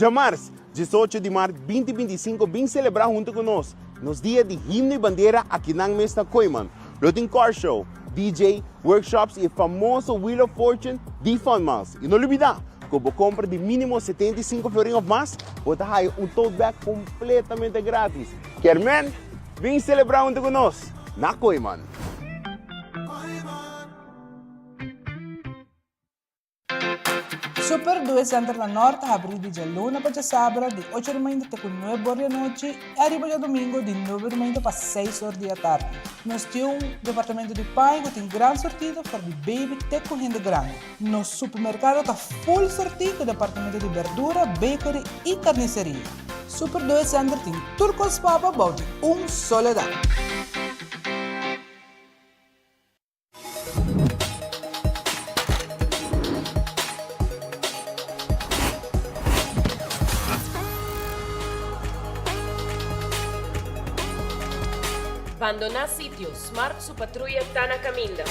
Djamars, 18 di mart 2025 bin selebrá huntu ku nos, nos dia di himno i bandera akinan mes na Kooyman. Lo tin car show, DJ, workshops i e famoso Wheel of Fortune di Fun Miles. I no lubidá ku bo kompra di mínimo 75 florin òf mas, bo ta haya un tote bag kompletamente grátis. Kermen, bin selebrá huntu ku nos na Kooyman! Super Due Center na Nort ta habrí di djaluna pa djasabra di ocho di mainta te ku nuebe or di anochi i ariba djadumingu di nuebe di mainta pa seis or di atardi. Nos tin un departamento di paña ku tin gran sortido for di baby te ku hende grandi. Nos supermerkado ta full sortí ku departamento di berdura, bakery i karniseria. Super Due Center tin tur kos pa bo bou di un solo dak. Bandoná sitio, Smart su patruya ta na kaminda.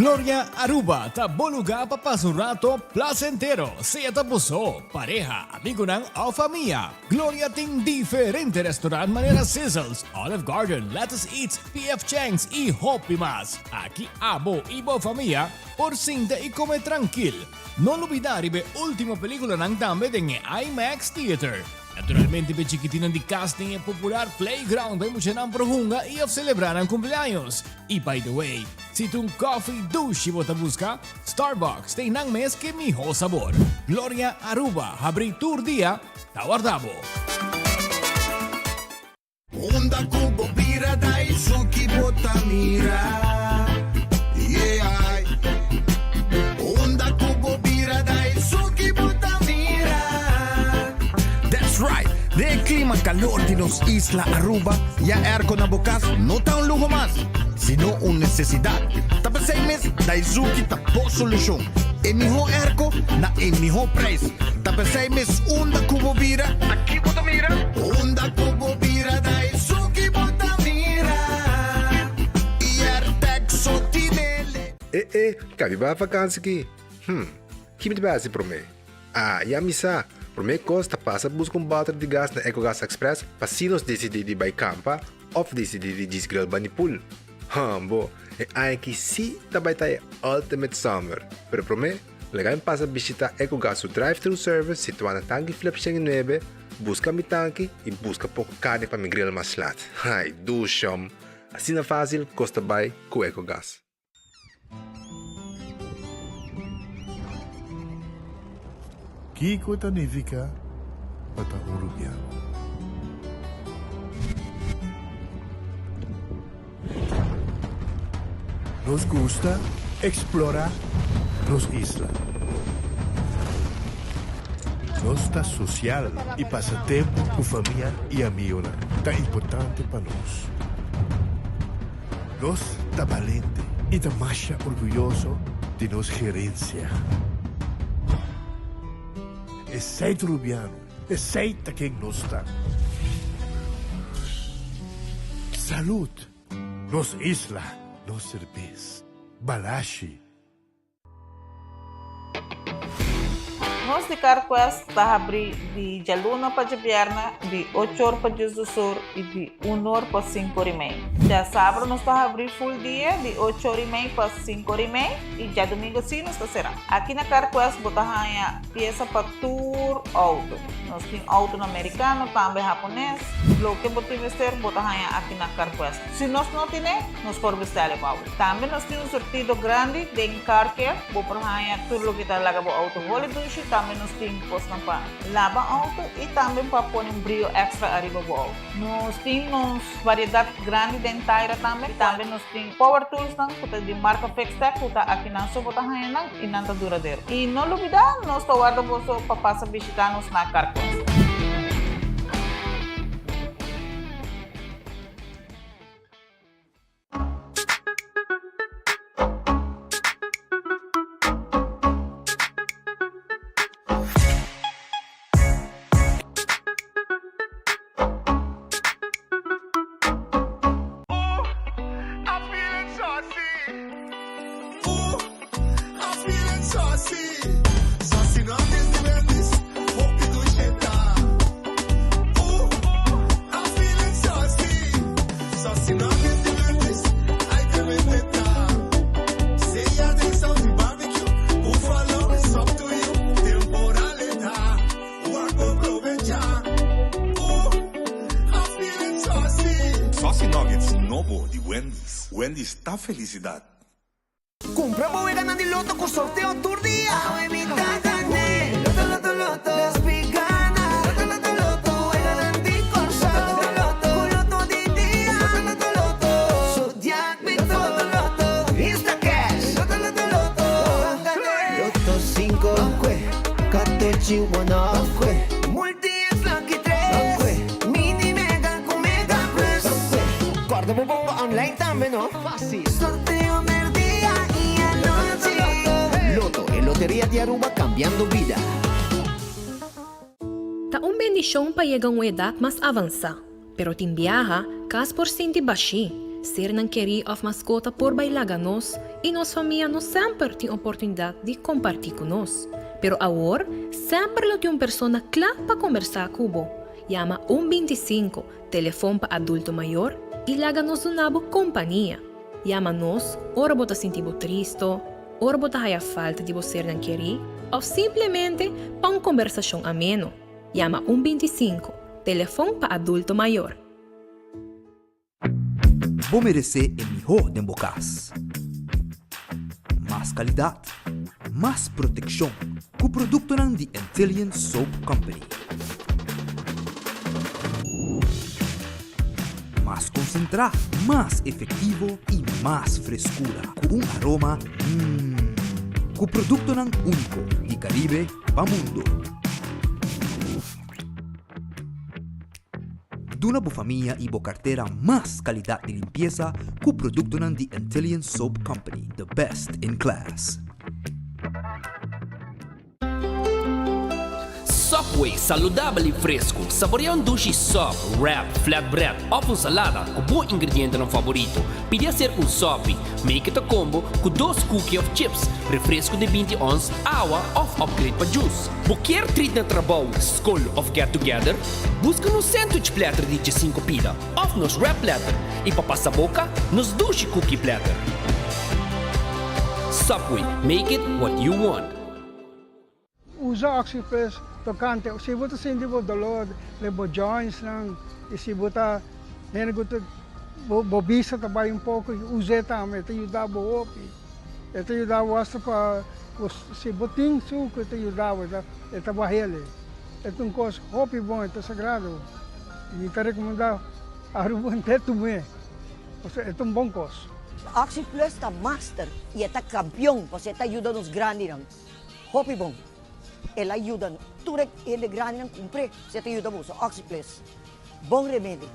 Gloria Aruba ta bo lugar pa pasa un rato placentero, sea ta bo so, pareha, amigonan of famia. Gloria tin diferente restaurant manera Sizzles, Olive Garden, Lettuce Eats, PF Chang's y hopi mas. Aki abo y bo famia por sinta y come trankil. No lubida riba e ultimo peliculanan tambe den e IMAX Theater. Naturalmente p'e chikitinnan di cas den e popular playground pa e muchanan por hunga y of celebra nan cumpleaños. Y by the way, si ta un coffee dushi bo ta busca, Starbucks ta einan mes ke miho sabor. Gloria Aruba habri tur dia ta warda bo. Unda ku bo bira da esun ki bo ta mira, yeah. Unda ku bo bira da esun ki bo ta mira. That's right! Den e klima kalor di nos isla Aruba, ya airco na bo kas no ta un luho mas, sino un nesesidat. Ta p'esei mes Daizuki ta bo solushon. E mihó airco na e mihó prijs. Ta p'esei mes unda ku bo bira, ta ki bo ta mira? Unda ku bo bira, Daizuki bo ta mira. I Airtec so tinele. E e, kabi bai vakansi ki? Hm, ki mi ta bai hasi promé? Ah, ya mi sa! Promé kos ta pasa buska un bòter di gas na Ecogas Express pa si nos disidí di bai kampa òf disidí di djis grill bani pool. Hambo, e aña aki sí ta bai ta e ultimate summer! Pero promé, laga mi pasa bishitá Ecogas su drive-thru service situá na Tanki Flip 109, buska mi tanki i buska poko karni pa mi grill mas lat. Ai, dushom! Asina fásil kos ta bai ku Ecogas. Kiko ta nifiká pa ta un rubiano? Nos gusta eksplorá nos isla. Nos ta sosial i pasa tempu ku famia i amigonan ta importante pa nos. Nos ta balente i ta masha orguyoso di nos gerensia. Esei ta Rubiano, esei ta ken nos ta. Salud! Nos isla, nos serbes. Balashi! Nos di CarQuest ta habrí di djaluna pa djabièrnè di ocho or pa diesdos or i di un or pa sinku or i mei. Djasabra nos ta habrí full dia di ocho or i mei pa sinku or i mei i djadumingu sí nos ta será. Aki na CarQuest bo ta haña piesa pa tur outo. Nos tin outonan merikano, tambe hapones. Loke bo tin mester bo ta haña aki na CarQuest. Si nos no tine, nos por bestèl e pa bo. Tambe nos tin un surtido grandi den car care. Bo por haña tur loke ta laga bo outo holi dushi. Tambe nos tin kosnan pa laba outo i tambe pa pone un brio èkstra ariba bo outo. Nos tin nos variedat grandi den taira tambe. Tambe nos tin power toolsnan ku ta di marka Fixtech ku ta akinan so bo ta haña nan i nan ta duradero. I no lubidá, nos ta warda boso pa pasa bishitá nos na Carquest. Ooh, I'm feeling saucy. Saucy nuggets di Wendy's. Hopi dushi ta. Ooh, I'm feeling saucy. Saucy nuggets di Wendy's. Ay tremendo ta. Sea den saus di barbecue, buffalo, it's up to you. Temporal e ta. Wak bo probecha. Ooh, I'm feeling saucy. Saucy Nuggets nobo di Wendy's. Wendy's ta felicidad. Cumpra bo weganan di loto cu sorteo tur dia. Awe mi ta gane. Loto, loto, loto. Despi gana. Loto, loto, loto. Weganan di Corsou. Loto, loto, Cu loto di dia. Loto, loto, loto. Zodiac Loto, loto, loto. Instacash. Loto, loto, loto. Ban gane. Loto cinco. Ban cue. Catochi one off. Ban cue. Multi X Lucky tres. Ban cue. Mini Mega cu Mega Plus. Ban cue. Corda bo bomba online tambe no. Facil. Sorteo merdia y anochi. Lotto, e loteria di Aruba cambiando bida. Ta un bendishon pa yega un edat mas avansá, pero tin biaha, kas por sinti bashí, sernan kerí òf maskota por bai laga nos i nos famia no semper tin oportunidat di kompartí ku nos. Pero awor, semper lo tin un persona kla pa kombersá ku bo. Yama un 25, Telefon pa adulto mayor i laga nos duna bo kompania. Yama nos ora bo ta sinti bo tristo, ora bo ta haya falta di bo sernan kerí òf simplemente pa un kombersashon ameno. Yama un 25, Telefon pa adulto mayor. Bo meresé e mihó den bo kas. Mas kalidat, mas protekshon ku produktonan di Antillian Soap Company. Mas konsentrá, mas efektivo i mas freskura ku un aroma mmm ku produktonan úniko di Karibe pa mundo. Duna bo famia i bo kartera mas kalidat di limpiesa ku produktonan di Antillian Soap Company, the best in class. Subway, saludabel i fresku. Saborea un dushi sub, wrap, flatbread òf un salada ku bo ingredientenan faborito. Pidi aser un sopi. Make it a combo ku dos cookie òf chips, refresku di 20 ons, awa òf upgrade pa juice. Bo kier treat na trabou, skol òf get together? Buska nos sandwich platter di djesinku pida òf nos wrap platter i pa pasa boka, nos dushi cookie platter. Subway, make it what you want. Usa Oxyplus tokante si bo ta sinti bo dolor den bo jointsnan i si bo ta hende ku ta bo bista ta bai un poko us'é tambe e ta yuda bo hopi. E ta yuda bo asta pa si bo tin suku e ta yuda bo e ta bah'el. E ta un kos hopi bon e ta sagrado. Mi ta rekomendá Aruba henter tum'é pasobra e ta un bon kos. Oxyplus ta master i e ta kampion pasobra e ta yuda nos grandinan. Hopi bon. El a yuda tur e hende grandinan kumpr'é, si e ta yuda boso. Oxyplus. Bon remedi.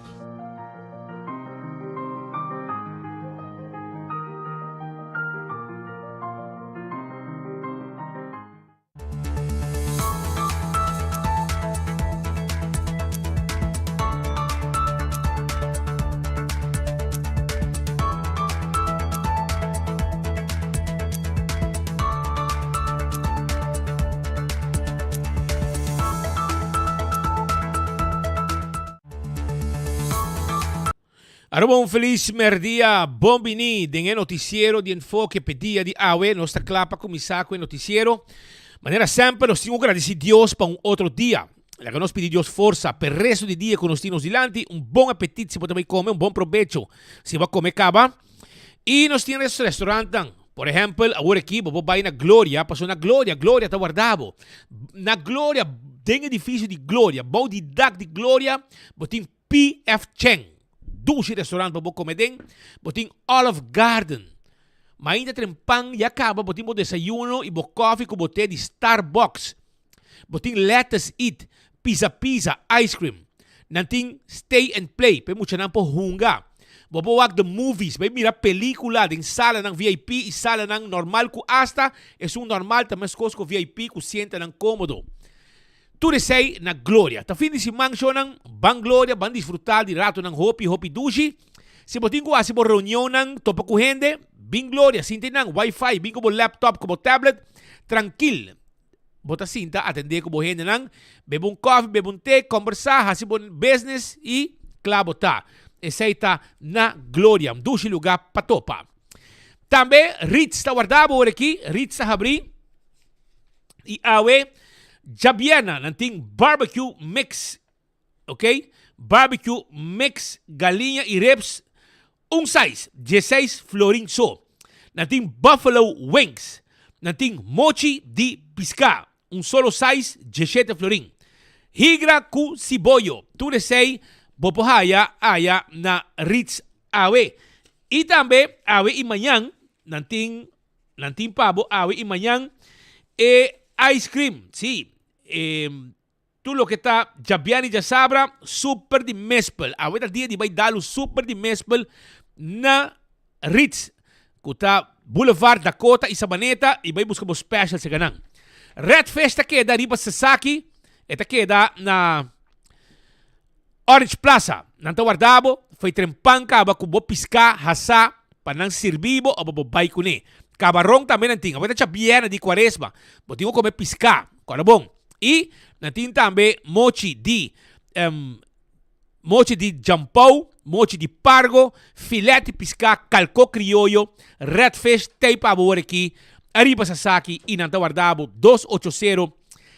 Aruba un felis merdia, bon bini den e noticiero di Enfoke p'e dia di awe. Nos ta kla pa kuminsá ku e noticiero. Manera semper nos tin ku gradisí Dios pa un otro dia. Laga nos pidi Dios forsa p'e resto di dia ku nos tin nos dilanti. Un bon apetit si bo ta bai kome, un bon probecho si bo a kome kaba. I nos tin restaurantnan. Por ehempel, awor aki bo por bai na Gloria, pasobra na Gloria, Gloria ta warda bo. Na Gloria, den edifisio di Gloria, bou di dak di Gloria, bo tin PF Chang. Dushi restaurant pa bo kome den. Bo tin Olive Garden. Mainta trempan ya kaba bo tin bo desayuno i bo kofi ku bo te di Starbucks. Bo tin Lettuce Eat, Pizza Pizza, Ice Cream. Nan tin Stay and Play pa e muchanan por hunga. Bo por wak the movies, bai mira pelicula den salanan VIP y salanan normal cu hasta esun normal ta mescos cu VIP cu sientanan comodo. Tur esey na Gloria. Ta fin di siman shownan, ban Gloria, ban disfruta di ratonan hopi hopi dushi. Si bo tin cu haci bo reunionnan, topa cu hende, Bin Gloria, sinta einan, wifi, bin ku bo laptop, ku bo tablet, trankil. Bo ta sinta atendé ku bo hendenan, bebe un kòfi, bebe un te, kòmbersá, hasi bo business i kla bo ta. Esei ta na Gloria, un dushi lugá pa topa. Tambe Ritz ta warda bo ora aki, Ritz ta habrí i awe djabièrnè nan tin barbecue mix. Ok, barbecue mix galiña y ribs un size, dieseis florin so. Nan tin buffalo wings, nan tin mochi di pisca, un solo size, dieshete florin. Higra cu siboyo, tur esey bo por haya aya na Ritz awe. Y tambe awe y mañan nan tin nan tin pa bo awe y mañan e ice cream, si, e Tur loke ta djabièrnè i djasabra, super di mespel. Awe ta dia di bai dalu super di mespel na Ritz, ku ta Boulevard Dakota i Sabaneta i bai buska bo special serka nan. Red Fish ta keda riba Sasaki, e ta keda na Orange Plaza. Nan ta warda bo, fo'i tren pan kaba ku bo piská hasá pa nan sirbi bo òf bo bai kuné. Kabaron tambe nan tin. Awe ta djabièrnè di kuaresma, bo tin ku kome piská. Kòrda bon. I nan tin tambe mochi di mochi di jampou, mochi di pargo, filet di piská, kalkó krioyo, redfish, tei pa bo wor aki, ariba sasaki i nan ta warda bo 280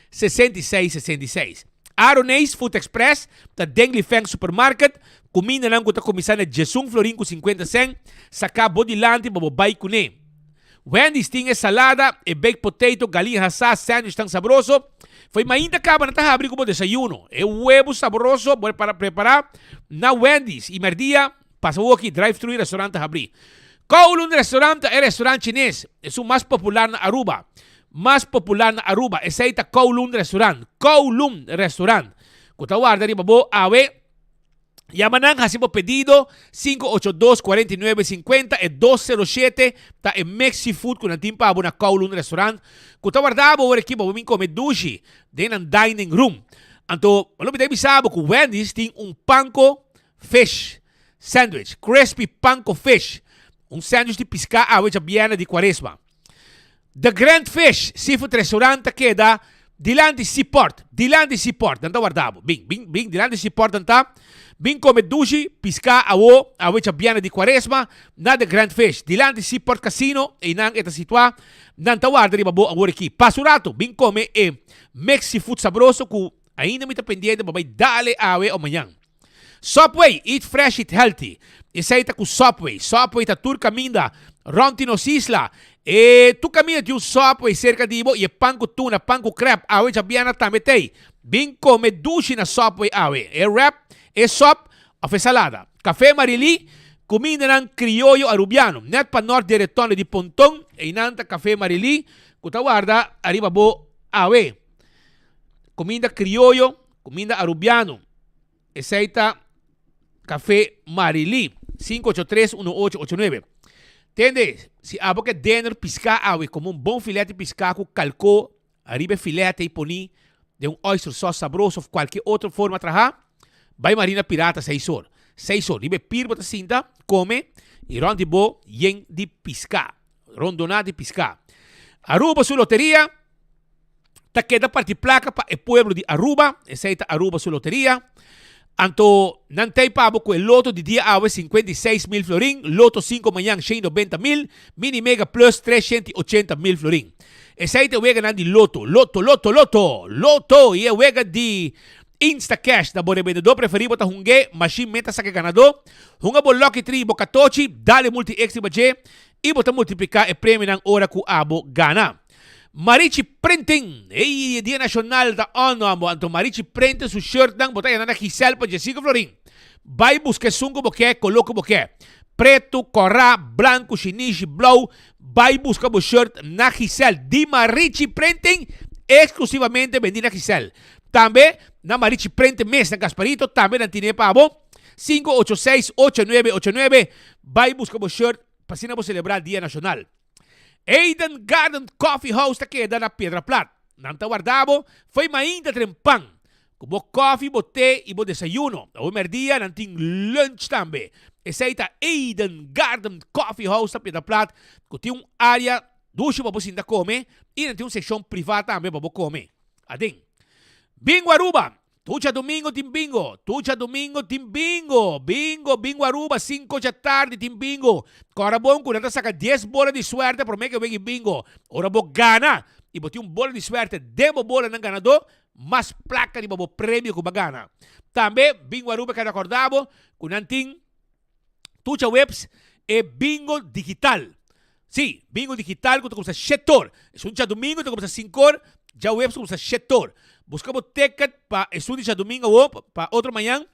66 66. Aroneis Food Express ta den Lifeng Supermarket, kumindanan ku ta kuminsá na djesun florin ku sinkuenta sèn, saká bo dilanti pa bo bai kuné. Wendy's tin e salada, e baked potato, galiña hasá, sandwich tan sabroso. Fo'i mainta kaba nan ta habri ku bo desayuno. E webu sabroso bo para prepará na Wendy's i mèrdia pasa woki drive-thru i restaurant ta habrí. Kowloon Restaurant ta e restaurant chines esun mas popular na Aruba. Mas popular na Aruba esei ta Kowloon Restaurant. Kowloon Restaurant ku ta warda riba bo awe. Yama nan hasi bo pedido 582 49 50 e 207 ta e mix seafood ku nan tin pa bo na Kowloon Restaurant ku ta warda bo ora ki bo bin kome dushi den nan dining room. Anto bo lo bida bisa bo ku Wendy's tin un panko fish sandwich, crispy panko fish, un sandwich di piská awe djabièrnè di kuaresma. The Grand Fish Seafood Restaurant ta keda dilanti Seaport, dilanti Seaport, nan ta warda bo. Bin, bin, bin, dilanti Seaport nan ta. Bin kome dushi, piská awo, awe djabièrnè di kuaresma, na The Grand Fish, dilanti Seaport Casino, einan e ta situá. Nan ta warda riba bo awor aki. Pasa un ratu, bin kome e mix seafood sabroso ku ainda mi ta pendiente pa bai dale awe o mañan. Subway, eat fresh, eat healthy. Esei ta ku Subway. Subway ta tur kaminda rònt di nos isla. E tur kaminda tin un Subway serka di bo i e pan ku tuna, pan ku krèp, awe djabièrnè tambe t'ei. Bin kome dushi na Subway awe. E wrap, e sòp òf e salada. Café Marilí, kumindanan krioyo arubiano. Nèt pa nòrt di e retonde di Ponton, einan ta Café Marilí ku ta warda ariba bo awe. Kuminda krioyo. Kuminda Arubiano, esei ta Café Marilí, 583-1889. Tende, si abo ke dinner piská awe, komo un bon filete piská ku kalkó ariba e filete i poni den un oyster sauce sabroso of kualke otro forma trahá, bai Marina Pirata seis or. Seis or, riba e pir bo ta sinta, kome i rònt di bo yen di piská, rondoná di piská. Aruba su loteria. ta keda parti plaka pa e pueblo di Aruba, esei ta Aruba su loteria. Anto nan tei pa bo ku e loto di dia awe 56 mil florin, loto 5 mañan 190 mil, mini mega plus 380 mil florin. Esei ta e weganan di loto, loto, loto, loto, loto i e wega di Instacash na bo rebendedor preferí bo ta hung'é, mashin meta saka e ganadó. Hunga bo Lucky Tree i bo katochi, dale multi extra riba dje i bo ta multipliká e premionan ora ku abo gana. Marichi Printing, Ey, e dia nacional ta on amo, anto Marichi Printing su shirtnan bo ta yena na Giselle pa djesinku florin. Bay busca esun cu bo ke, color cu bo ke. Preto, cora, blanco, shinishi, blauw, bay busca bo shirt na Giselle di Marichi Printing, exclusivamente bendi na Giselle. Tambe na Marichi Printing mes na Gasparito, tambe nan tine pa bo. 586 8989, bay busca bo shirt pa asina bo celebra dia nacional. Eden Garden Coffee House ta keda na Piedra Plat. Nan ta warda bo fo'i mainta tren pan, ku bo kòfi, bo te i bo desayuno. Awe mèrdia nan tin lunch tambe. Esei ta Eden Garden Coffee House na Piedra Plat ku tin un área dushi pa bo sinta kome i nan tin un sekshon privá tambe pa bo kome aden. Bingo Aruba! Tur djadumingo tin bingo! Tur djadumingo tin bingo! Bingo, bingo Aruba, sinko djatardi tin bingo! Kòrda bon ku nan ta saka dies bola di suerte promé ke wega e bingo. Ora bo gana i bo tin un bola di suerte den bo bolanan ganadó, mas plaka riba bo premio ku bo a gana. Tambe Bingo Aruba ke rekòrdá bo ku nan tin tur djaweps e bingo digital. Sí, bingo digital ku ta kumsa shetor. Esun djadumingu ta kumsa sinkor, djaweps ta kumsa shetor. Buska bo ticket pa esun di djadumingu awor pa otro mañan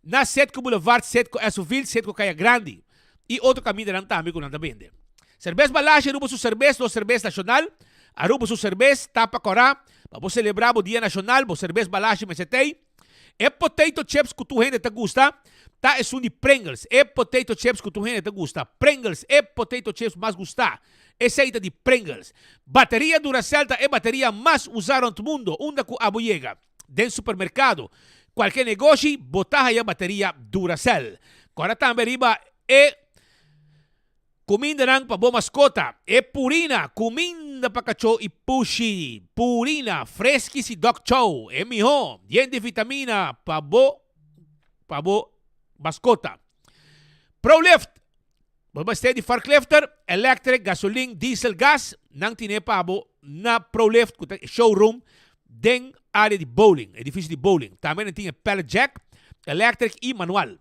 na Setco Boulevard, Setco Esoville, Setco Kaya Grandi i otro kamindanan tambe ku nan ta bende. Serbes Balashi Aruba su serbes, nos serbes nashonal. Aruba su serbes, tapa kòrá pa bo selebrá bo dia nashonal, bo serbes Balashi mester t'ei. E potato chips ku tur hende ta gusta ta esun di Pringles. E potato chips ku tur hende ta gusta. Pringles, e potato chips mas gustá. Esei ta di Pringles. Bateria Duracell ta e bateria mas usá rònt mundo unda ku abo yega. Den supermerkado, kualke negoshi, bo ta haya bateria Duracell. Kòrda tambe riba e. Kumindanan pa bo maskota, e Purina, kuminda pa kachó i pushi, Purina, Friskies i Dog Chow, e mihó, yen di vitamina pa bo pa bo maskota. Prolift, bo mester di forklifter, electric, gasolin, diesel, gas, nan tine pa bo na Prolift ku ta e showroom den área di bowling, edifisio di bowling. Tambe nan tin e pallet jack, electric i manual.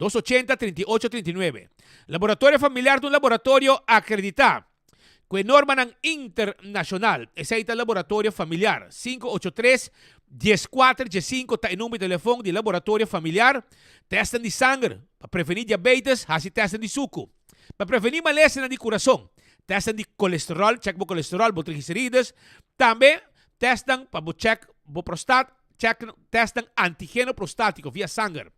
Dos ochenta, 38, 39. Laboratorio Familiar ta un laboratorio akreditá ku e normanan internashonal. Esei ta Laboratorio Familiar. 583, 14, 15 ta e number di telefon di Laboratorio Familiar. Tèstnan di sanger pa prevení diabetes, hasi tèstnan di suku pa prevení malesanan di kurason, tèstnan di kolesteròl, chèk bo kolesteròl, bo trigliserides, tambe tèstnan pa bo chèk bo prostat, chèk tèstnan antigeno prostátiko via sanger.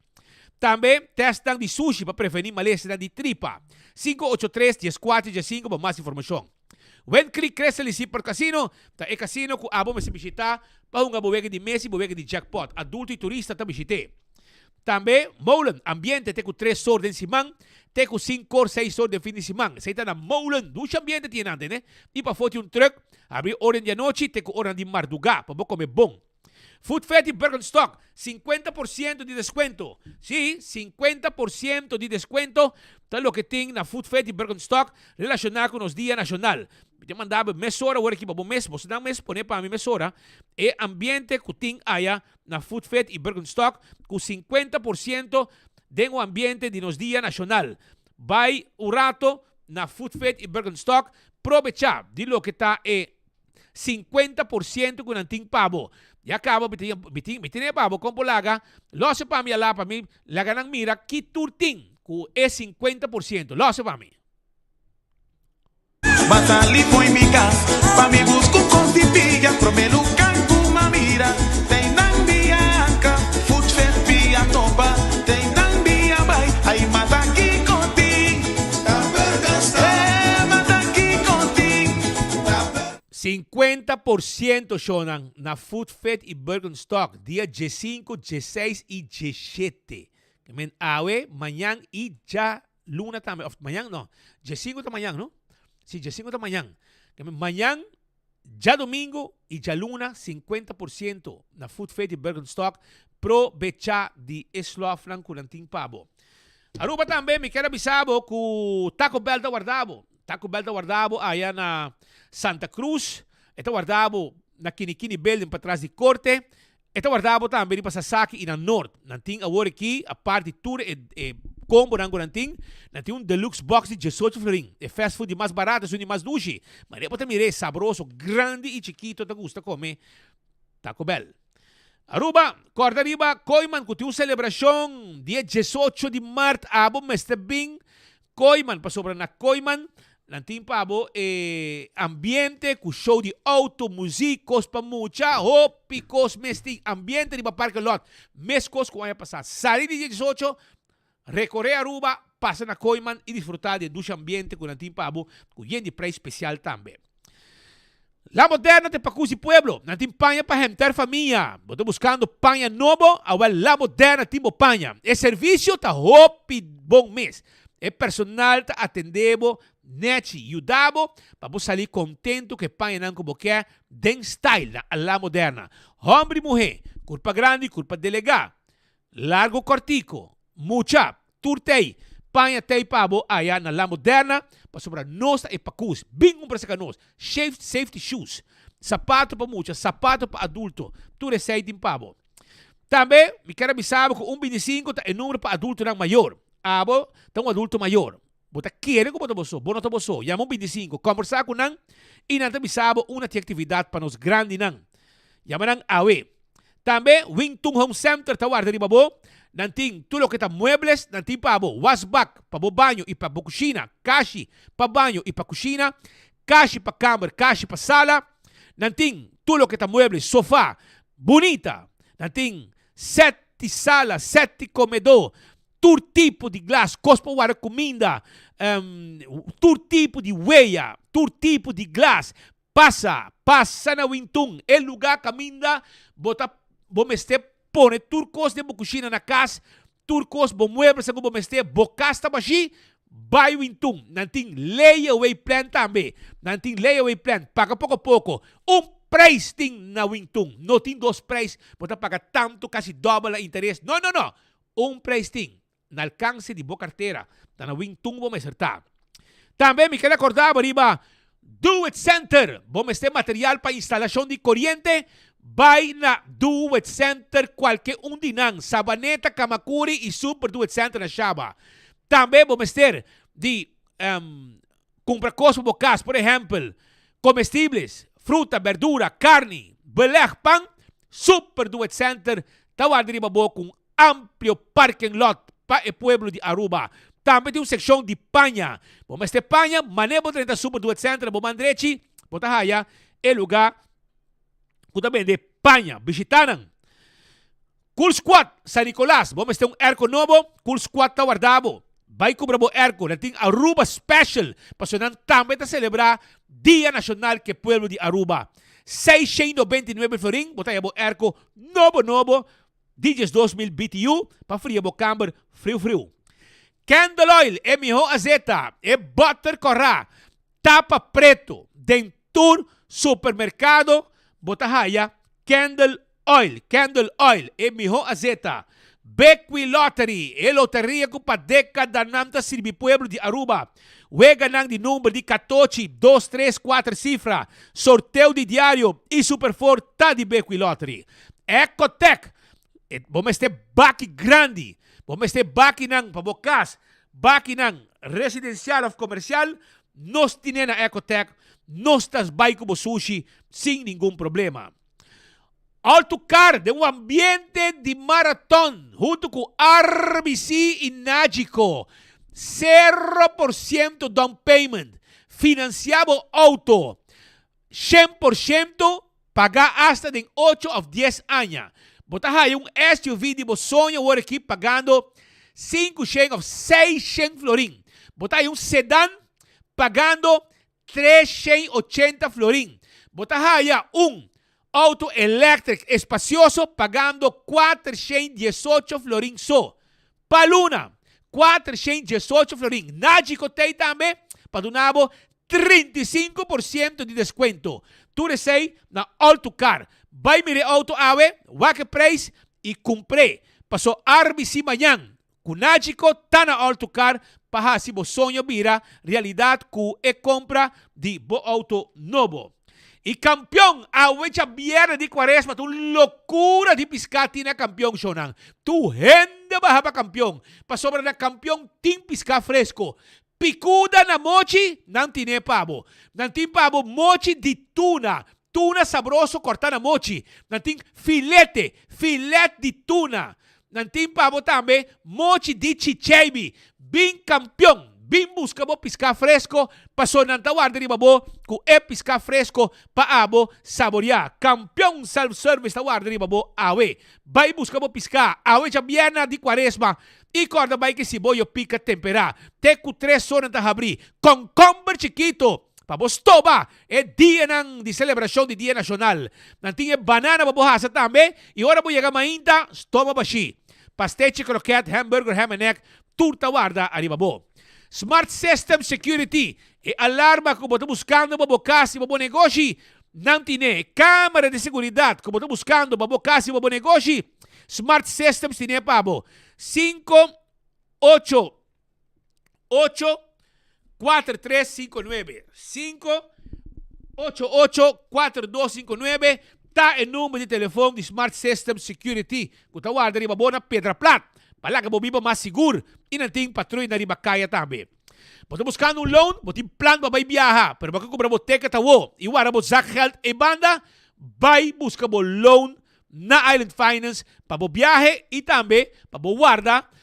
Tambe testnan di sushi pa prevení malesanan di tripa. 583 14 15 pa mas informashon. Wind Creek Crystal y Seaport Casino ta e casino ku abo mester bishitá pa hunga bo wega di mes y bo wega di jackpot. Adulto y turista ta bishit'é. Tambe Molen, ambiente te ku tres or den siman, te ku sinkor seis or den fin di siman. Esei ta na Molen. Dushi ambiente tin nan tene. Y pafó tin un truck habrí ora den di anochi te ku oranan di mardugá pa bo kome bon. Food Fete Birkenstock, 50% di descuento. Sí, 50% di descuento ta loke tin na Food Fete Birkenstock relaciona cu nos Dia Nacional. Mi ta manda bo mesora awor aki pa bo mes, boso nan mes pone pa mi mesora e ambiente cu tin aya na Food Fete y Birkenstock cu 50% den un ambiente di nos Dia Nacional. Bay un rato na Food Fete y Birkenstock, probecha di loke ta e 50% ku nan tin pa bo. Ya kaba mi tin, mi tin, mi tene pa bo kon por laga, lose pa mi alá pa mi laga nan mira ki tur tin ku e 50%. Lose pa mi. M'a sali fo'i mi kas pa mi buska un kos di pia Promé lugar ku m'a mira t'ei nan bianka Food fair pia topa t'ei nan bia bai Ai mata kiko tin Eh mata kiko tin 50% shownan na Food Fit y Birkenstock dia 15, 16 y 17. Ke men awe, mañan y djaluna tambe. Of mañan no, 15 ta mañan no? Si, 15 ta mañan. Ke men mañan, djadomingo y djaluna 50% na Food Fit y Birkenstock. Probecha di e slofnan ku nan tin pa bo. Aruba tambe mi kier a bisa bo ku Taco Bell ta warda bo. Taco Bell ta warda bo aya na Santa Cruz, e ta warda bo na Kinikini Building patras di Corte, e ta warda bo tambe riba Sasaki y na Noord. Nan tin awor aki, apart di tur e e combonan cu nan tin, nan tin un deluxe box di diesocho florin. E fast food di mas barato esun di mas dushi. Manera bo ta mira e sabroso, grandi y chikito ta gusta come Taco Bell. Aruba, Corda riba Kooiman cu tin un celebracion dia diesocho di maart abo mester bin Kooiman pasobra na Kooiman nan tin pa bo e ambiente cu show di auto, muziek, cos pa mucha, hopi cos mes tin ambiente riba parke lot mes cos cu aña pasa. Sali di dia diesocho recore Aruba, pasa na Kooiman y disfruta di e dushi ambiente cu nan tin pa bo cu yen di prijs special tambe. La Moderna ta e pakus di pueblo. Nan tin paña pa henter famia. Bo ta buskando paña nobo? Awel La Moderna tin bo paña. E servisio ta hopi bon mes. E personal ta atende bo nechi, yuda bo pa bo sali kontentu ku e pañanan ku bo ke den style na La Moderna. Hòmber i muhé, kurpa grandi, kurpa delegá. Largo kòrtiku, mucha, tur tei, paña tei pa bo aya na La Moderna, pasobra nos ta e pakus. Bin kumpra saka nos. Shafe safety shoes, sapato pa mucha, sapato pa adulto, tur esei tin pa bo. Tambe mi kier a bisa bo ku un bintisinku ta e numero pa adultonan mayor. Abo ta un adulto mayor. Bo ta kere ku bo ta bo so, bo no ta bo so. Yama un bintisinku, kòmbersá ku nan i nan ta bisa bo una ti aktividat pa nos grandinan. Yama nan awe. Tambe Wing Tun Home Center ta warda riba bo. Nan tin tur loke ta muebles, nan tin pa bo wasbak pa bo baño i pa bo kushina, kashi pa baño i pa kushina, kashi pa kamber, kashi pa sala. Nan tin tur loke ta muebles, sofa bunita. Nan tin sèt di sala, sèt di komedó, tur tipo di glas, kos pa warda kuminda, tur tipo di weya, tur tipo di glas. Pasa, pasa na Wintun, e lugá kaminda bo ta bo mester pone tur kos den bo kushina na kas, tur kos, bo mueblesnan ku bo mester, bo kas ta bashí, bai Wintun. Nan tin layaway plan tambe. Nan tin layaway plan, paga poko poko. Un preis tin na Wintun, no tin dos preis, bo ta paga tantu, kasi dòbel na interes. No, no, no! Un preis tin. Na alkanse di bo kartera, ta na Wintun bo mester ta. Tambe mi ker akorda bo riba Do It Center. Bo mester material pa instalashon di koriente? Bai na Do It Center kualke un di nan, Sabaneta, Kamakuri i Super Do It Center na Shaba. Tambe bo mester di Kumpra kos pa bo kas, por ehèmpel, komestibles, fruta, bèrdura, karni, belèg, pan. Super Do It Center ta warda riba bo ku un amplio parking lot pa e pueblo di Aruba. Tambe tin un sekshon di paña. Bo mester paña, manera bo drenta Super Do It Center bo man drechi, bo ta haya e lugá ku ta bende paña. Bishitá nan. Cool Squad, San Nicolas, bo mester un airco nobo? Cool Squad ta warda bo. Bai cumpra bo airco, nan tin Aruba Special, pasobra nan tambe ta celebra Dia Nacional ke pueblo di Aruba. 699 florin bo ta haya bo airco nobo nobo di 12000 BTU pa fria bo kamber friu friu. Candle Oil, e miho azeta, e butter cora, tapa preto den tur supermercado bo ta haya Candle Oil, Candle Oil, e miho azeta. Bequi Lottery, e loteria cu pa decadanan ta sirbi pueblo di Aruba. Weganan di number di catochi, dos, tres, cuater cifra, sorteo di diario y Super Four ta di Bequi Lottery. Ecotec, e bo mester baki grandi, bo mester bakinan pa bo cas, bakinan residencial of comercial, nos tine na Ecotec, nos ta bay cu bo sushi sin ningun problema. Autocar den un ambiente di maraton hunto cu RBC y Nagico. Cero por ciento down payment. Financia bo auto 100% paga hasta den ocho of dies aña. Bo ta haya un SUV di bo soño awor aki pagando 500 of 600 florin. Bo ta haya un sedan pagando 380 florin. Bo ta haya un auto electric espacioso pagando 418 florin so. Pa luna, 418 florin. Nagico t'ey tambe pa duna bo 35% di descuento. Tur esey na All To Car. Bay mira e auto awe, wak e prijs y cumpr'e. Paso RBC mañan Ku Nagico ta na All To Car pa hasi bo soño bira realidat ku e kompra di bo outo nobo. I kampion awe djabièrnè di kuaresma ta un lokura di piská tin na kampion shownan. Tur hende baha pa kampion pasobra na kampion tin piská fresko. Pikuda na mochi nan tine pa bo. Nan tin pa bo mochi di tuna, tuna sabroso kòrtá na mochi. Nan tin filete, filet di tuna. Nan tin pa bo tambe mochi di chicheibi. Bin kampion, bin buska bo piská fresko, paso nan ta warda riba bo ku e piská fresko pa abo saboriá. Kampion Self Service ta warda riba bo awe. Bai buska bo piská awe djabièrnè di kuaresma i kòrda bai ke siboyo pika temperá. Te ku tres or nan ta habrí. Kònkòmber chikito. Pa bo stoba e dianan di selebrashon di Dia Nashonal. Nan tin e banana pa bo hasa tambe i ora bo yega mainta, stoma bashí. Pastechi, kroket, hamburger, ham en egg, tur ta warda ariba bo. Smart System Security, e alarma ku bo ta buskando pa bo kas i pa bo negoshi, nan tine. E kamera di seguridat ku bo ta buskando pa bo kas i pa bo negoshi, Smart Systems tine pa bo. Sinku, ocho. 8 4 3 5 9 5 8 8 4 2 5 9 ta e number di telefon di Smart System Security ku ta warda riba bo na Piedra Plat pa laga bo biba mas sigur i nan tin patruina riba kaya tambe. Bo ta buskando un loan, bo tin plan pa bai biaha pero bo ke kumpra bo ticket awo i warda bo zakgeld eibanda? Bai buska bo loan na Island Finance pa bo biahe y tambe pa bo warda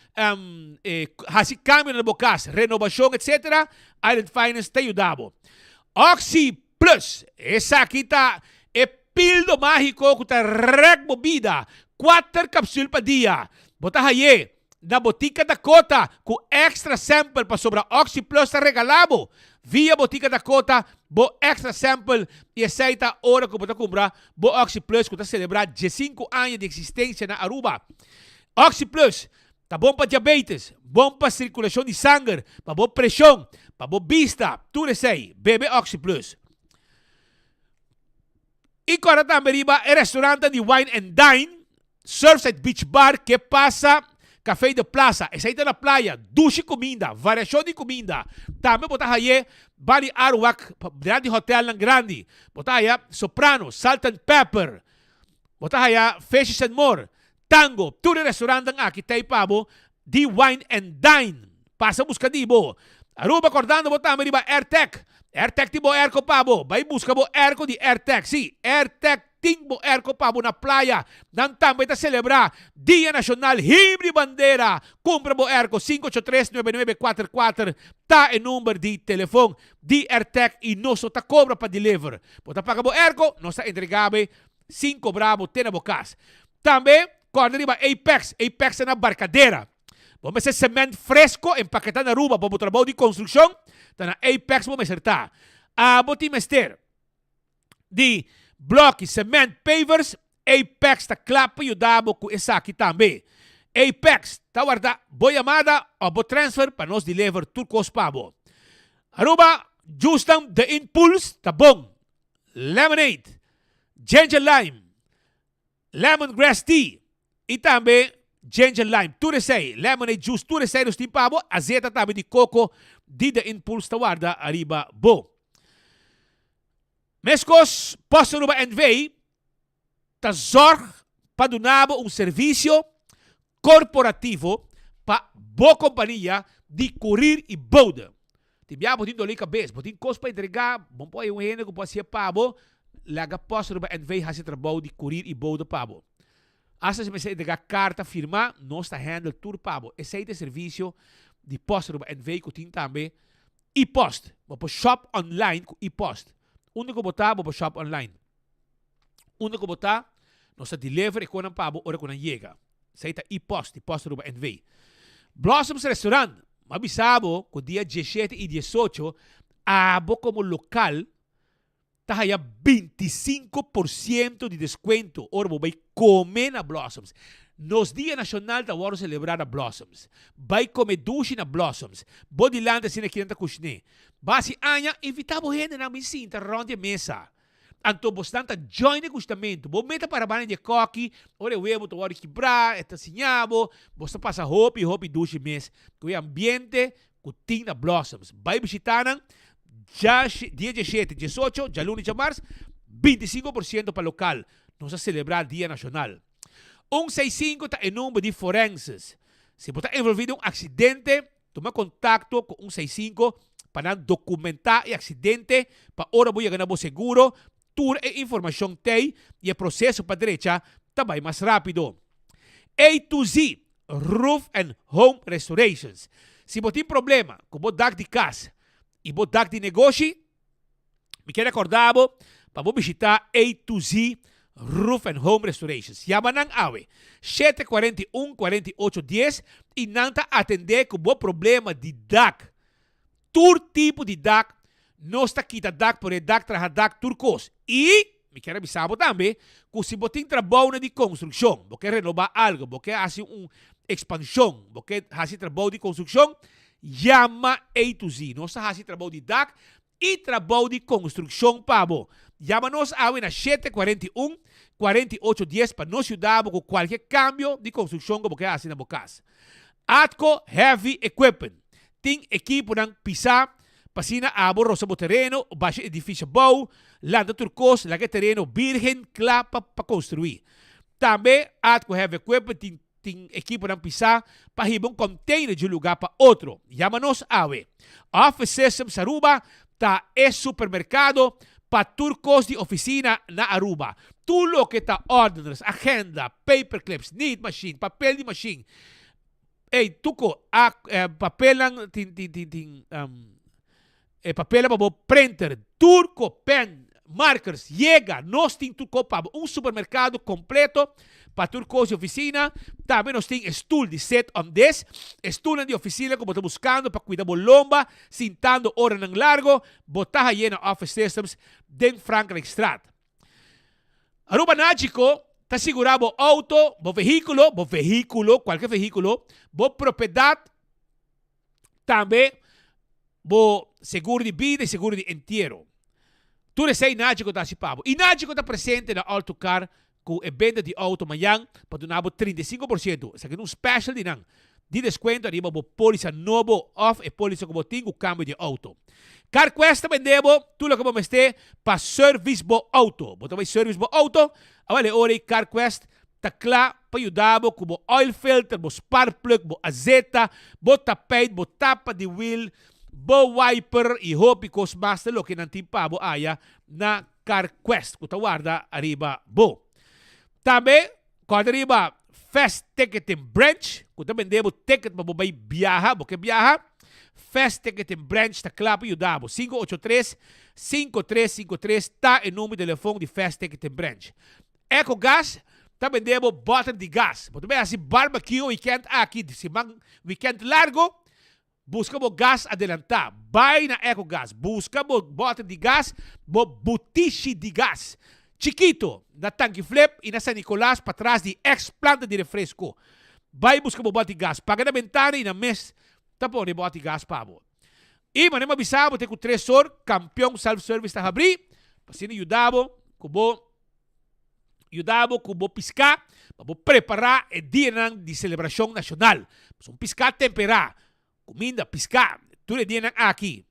haci cambio na bo cas, renovacion etc. Island Finance ta yuda bo. Oxi Plus, esaki ta e pildo magico cu ta rek bo bida, cuater capsul pa dia. Bo ta haye na Botica Dakota cu extra sample pasobra Oxi Plus ta regala bo via Botica Dakota bo extra sample y esey ta ora cu bo ta cumpra bo Oxi Plus cu ta celebra diescinco aña di existencia na Aruba. Oxi Plus ta bon pa diabetes, bon pa circulacion di sanger, pa bo presion, pa bo bista, tur esey, bebe Oxi Plus. Y corda tambe riba e restaurantnan di Wine and Dine, Surfside Beach Bar, Que Pasa, Café de Plaza, esei ta na playa, dushi cuminda, variacion di cuminda. Tambe bo ta haye Bali Arwak dilanti hotelnan grandi. Bo ta haya Soprano, Salt and Pepper, bo ta haya Fishes and More, Tango, tur e restaurantnan aki ta ei pa bo di Wine and Dine. Pasa busca di bo. Aruba cordando bo tambe riba Airtec. Airtec tin bo airco pa bo. Bay busca bo airco di Airtec. Si, Airtec tin bo airco pa bo na playa. Nan tambe ta celebra Dia Nacional Himno y Bandera. Cumpra bo airco 583 9944 ta e number di telefon di Airtec y nos no ta cobra pa deliver. Bo ta paga bo airco, nos ta entrega bo sin cobra bo te na bo cas. Tambe corda riba Apex. Apex ta na Barcadera. Bo mester cement fresco empaketá na Aruba pa bo trabou di construccion, ta na Apex bo mester ta. Abo tin mester di bloki, cement, pavers, Apex ta kla pa yuda bo ku esaki tambe. Apex ta warda bo yamada of bo transfer pa nos deliver tur kos pa bo. Aruba, juicenan The Impulse ta bon. Lemonade, ginger lime, Lemon grass tea y tambe ginger lime tur esey lemonade juice tur esey nos tin pa bo azeta tambe di coco di The Impulse ta warda ariba bo. Mescos Post Aruba NV ta zorg pa duna bo un servicio corporativo pa bo compania di courier y bode. Tin bia bo tin doli kabes, bo tin kos pa entregá, bo por haña un hende ku por hasié pa bo, laga Post Aruba NV hasi e trabou di kurir i bouda pa bo. Asta si mester entregá karta firmá, nos ta handle tur pa bo. Esei ta e servisio di Post Aruba NV ku tin tambe e-post. Bo por shop online ku e-post. Unda ku bo ta, bo por shop online. Unda ku bo ta, nos ta deliver e konan pa bo ora ku nan yega. Esei ta e-post di Post Aruba NV. Blossoms Restaurant, m'a bisa bo ku dia diesshete i diesocho abo komo lokal ta haya 25 por ciento di deskuento ora bo bai kome na Blossoms. Nos Dia Nashonal ta wòrdu selebrá na Blossoms. Bai kome dushi na Blossoms. Bo dilanti asina kinan ta kushiné. Basi aña, invitá bo hendenan bin sinta rònt di e mesa. Anto bosnan ta join e gustamentu. Bo meta para banda di e koki, ora e webo ta wòrdu kibrá, e ta siña bo. Bos ta pasa hopi hopi dushi mes ku e ambiente ku tin na Blossoms. Bai bishitá nan dia diesshete, diesocho, djaluna i djamars, 25% pa lokal. Nos ta selebrá Dia Nashonal. Un seis sinku ta e number di forenses. Si bo ta envolví den un aksidente, Tuma kontakto ku un seis sinku pa nan dokumentá e aksidente pa ora bo yega na bo seguro, tur e informashon t'ei i e proseso pa drecha ta bai mas rápido. A to Z Roof and Home Restorations Si bo tin problema ku bo dak di kas i bo dak di negoshi, Mi kier recorda bo pa bo bishita A to Z Roof and Home Restorations. Yama nan awe, shete 41 48 dies y nan ta atende cu bo problema di dak. Tur tipo di dak. Nos ta kita dak, pone dak, traha dak, tur kos. I mi kier a bisa bo tambe ku si bo tin trabounan di konstrukshon, bo ke renobá algu, bo ke hasi un ekspanshon, bo ke hasi trabou di konstrukshon, yama A to Z. Nos ta hasi trabou di dak i trabou di konstrukshon pa bo. Yama nos awe na 741 48 dies pa nos yuda bo ku kualke kambio di konstrukshon ku bo ke hasi na bo kas. Atco Heavy Equipment tin ekiponan pisá pa asina abo rosa bo tereno, basha edifisio abou, lanta tur kos, laga e tereno birgen kla pa pa konstruí. Tambe Atco Heavy Equipment tin Tin ekiponan pisá pa hiba un container di un lugá pa otro. Yama nos awe. Office Systems Aruba ta e supermercado pa tur cos di oficina na Aruba. Tur loke ta ordeners, agenda, paperclips, need machine, papel di machine, ey tuco a papelnan tin tin tin tin E papelnan pa bo printer, tur ko pen, markers, yega, nos tin tur ko pa bo. Un supermerkado kompleto pa tur kos di ofisina. Tambe nos tin e stul di sit on des, e stulnan di ofisina ku bo ta buskando pa kuida bo lomba sintando oranan largo, bo ta haye na Office Systems den Frankrijkstraat. Aruba Nagico ta sigurá bo outo, bo vehíkulo, bo vehíkulo, kualke vehíkulo, bo propiedat, Tambe bo seguro di bida y seguro di entiero. Tur esey Nagico ta haci pa bo. Y Nagico ta presente na All To Car cu e benta di auto mañan pa duna bo 35%. Esaki ta un special di nan di descuento ariba bo polisa nobo of e polisa cu bo tin cu cambio di auto. CarQuest ta bende bo tur loke bo mester pa service bo auto. Bo ta bay service bo auto? Awel e ora ey CarQuest Ta kla pa yuda bo ku bo oil filter, bo spark plug, bo azeta, bo tapijt, bo tapa di wiel, bo wiper i hopi kos mas ta loke nan tin pa bo aya na CarQuest ku ta warda ariba bo. Tambe kòrda riba Fast Ticketing Branch ku ta bende bo ticket pa bo bai biaha, bo ke biaha? Fast Ticketing Branch ta kla pa yuda bo. 583 5353 ta e number di telefon di Fast Ticketing Branch. Ecogas ta bende bo bòter di gas. Bo ta bay hasi barbecue weekend aki, siman weekend largo, buska bo gas adelantá. Bay na Ecogas, buska bo bòter di gas, bo butishi di gas. Chikito, na Tanki Flip i na San Nicolas patras di ex planta di refresco. Bay buska bo bòter di gas. Paga na bentana i nan mes ta pone bòter di gas pa bo. I manera mi a bisa bo te ku tres or Kampion Self Service ta habrí pa asina yuda bo ku bo Yuda bo ku bo piská pa bo prepará e dianan di selebrashon nashonal. Pasobra un piská temperá, kuminda, piská, tur e dianan aki,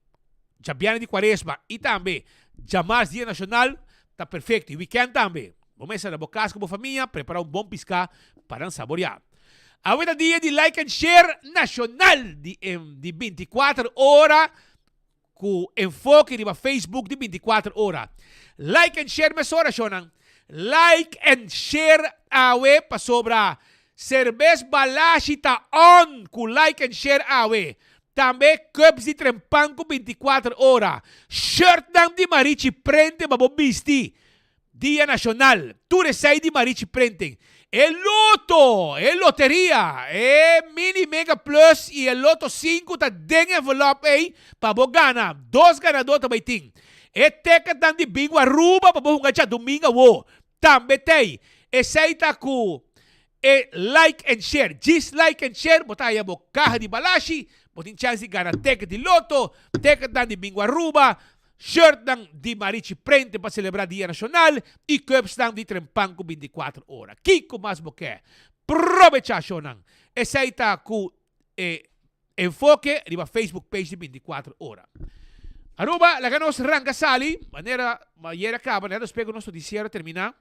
djabièrnè di kuaresma i tambe djamars dia nashonal ta perfekto. I wikènt tambe. Bo mester na bo kas ku bo famia prepará un bon piská pa nan saboriá. Awe ta dia di Like and Share nashonal di di 24 ora Ku enfoke riba Facebook di 24 ora. Like and share mesora shownan. Like and share awe pasobra Cerbes Balashi ta on ku like and share awe. Tambe cups di trempan ku 24 ora. Shirtnan di Marichi Prente pa bo bisti. Dia Nacional, tur esey di Marichi Printing. E loto, e loteria, e Mini Mega Plus y e Loto 5 ta den envelop ey pa bo gana. Dos ganador ta bay tin. E ticketnan di Bingo Aruba pa bo hunga djadomingo awo tambe t'ey. Esey ta cu e like and share. Djis like and share bo ta haya bo caha di balashi, bo tin chance di gana ticket di loto, ticketnan di Bingo Aruba, Shirtnan di Marichi Prente pa celebra Dia Nacional y cupsnan di Trempan cu 24 ora. Kico mas bo ke? Probecha shownan! Esey ta cu e enfoke riba Facebook page di 24 ora. Aruba, laga nos ranca sali, manera ayer a caba, net despues cu nos noticiero a termina.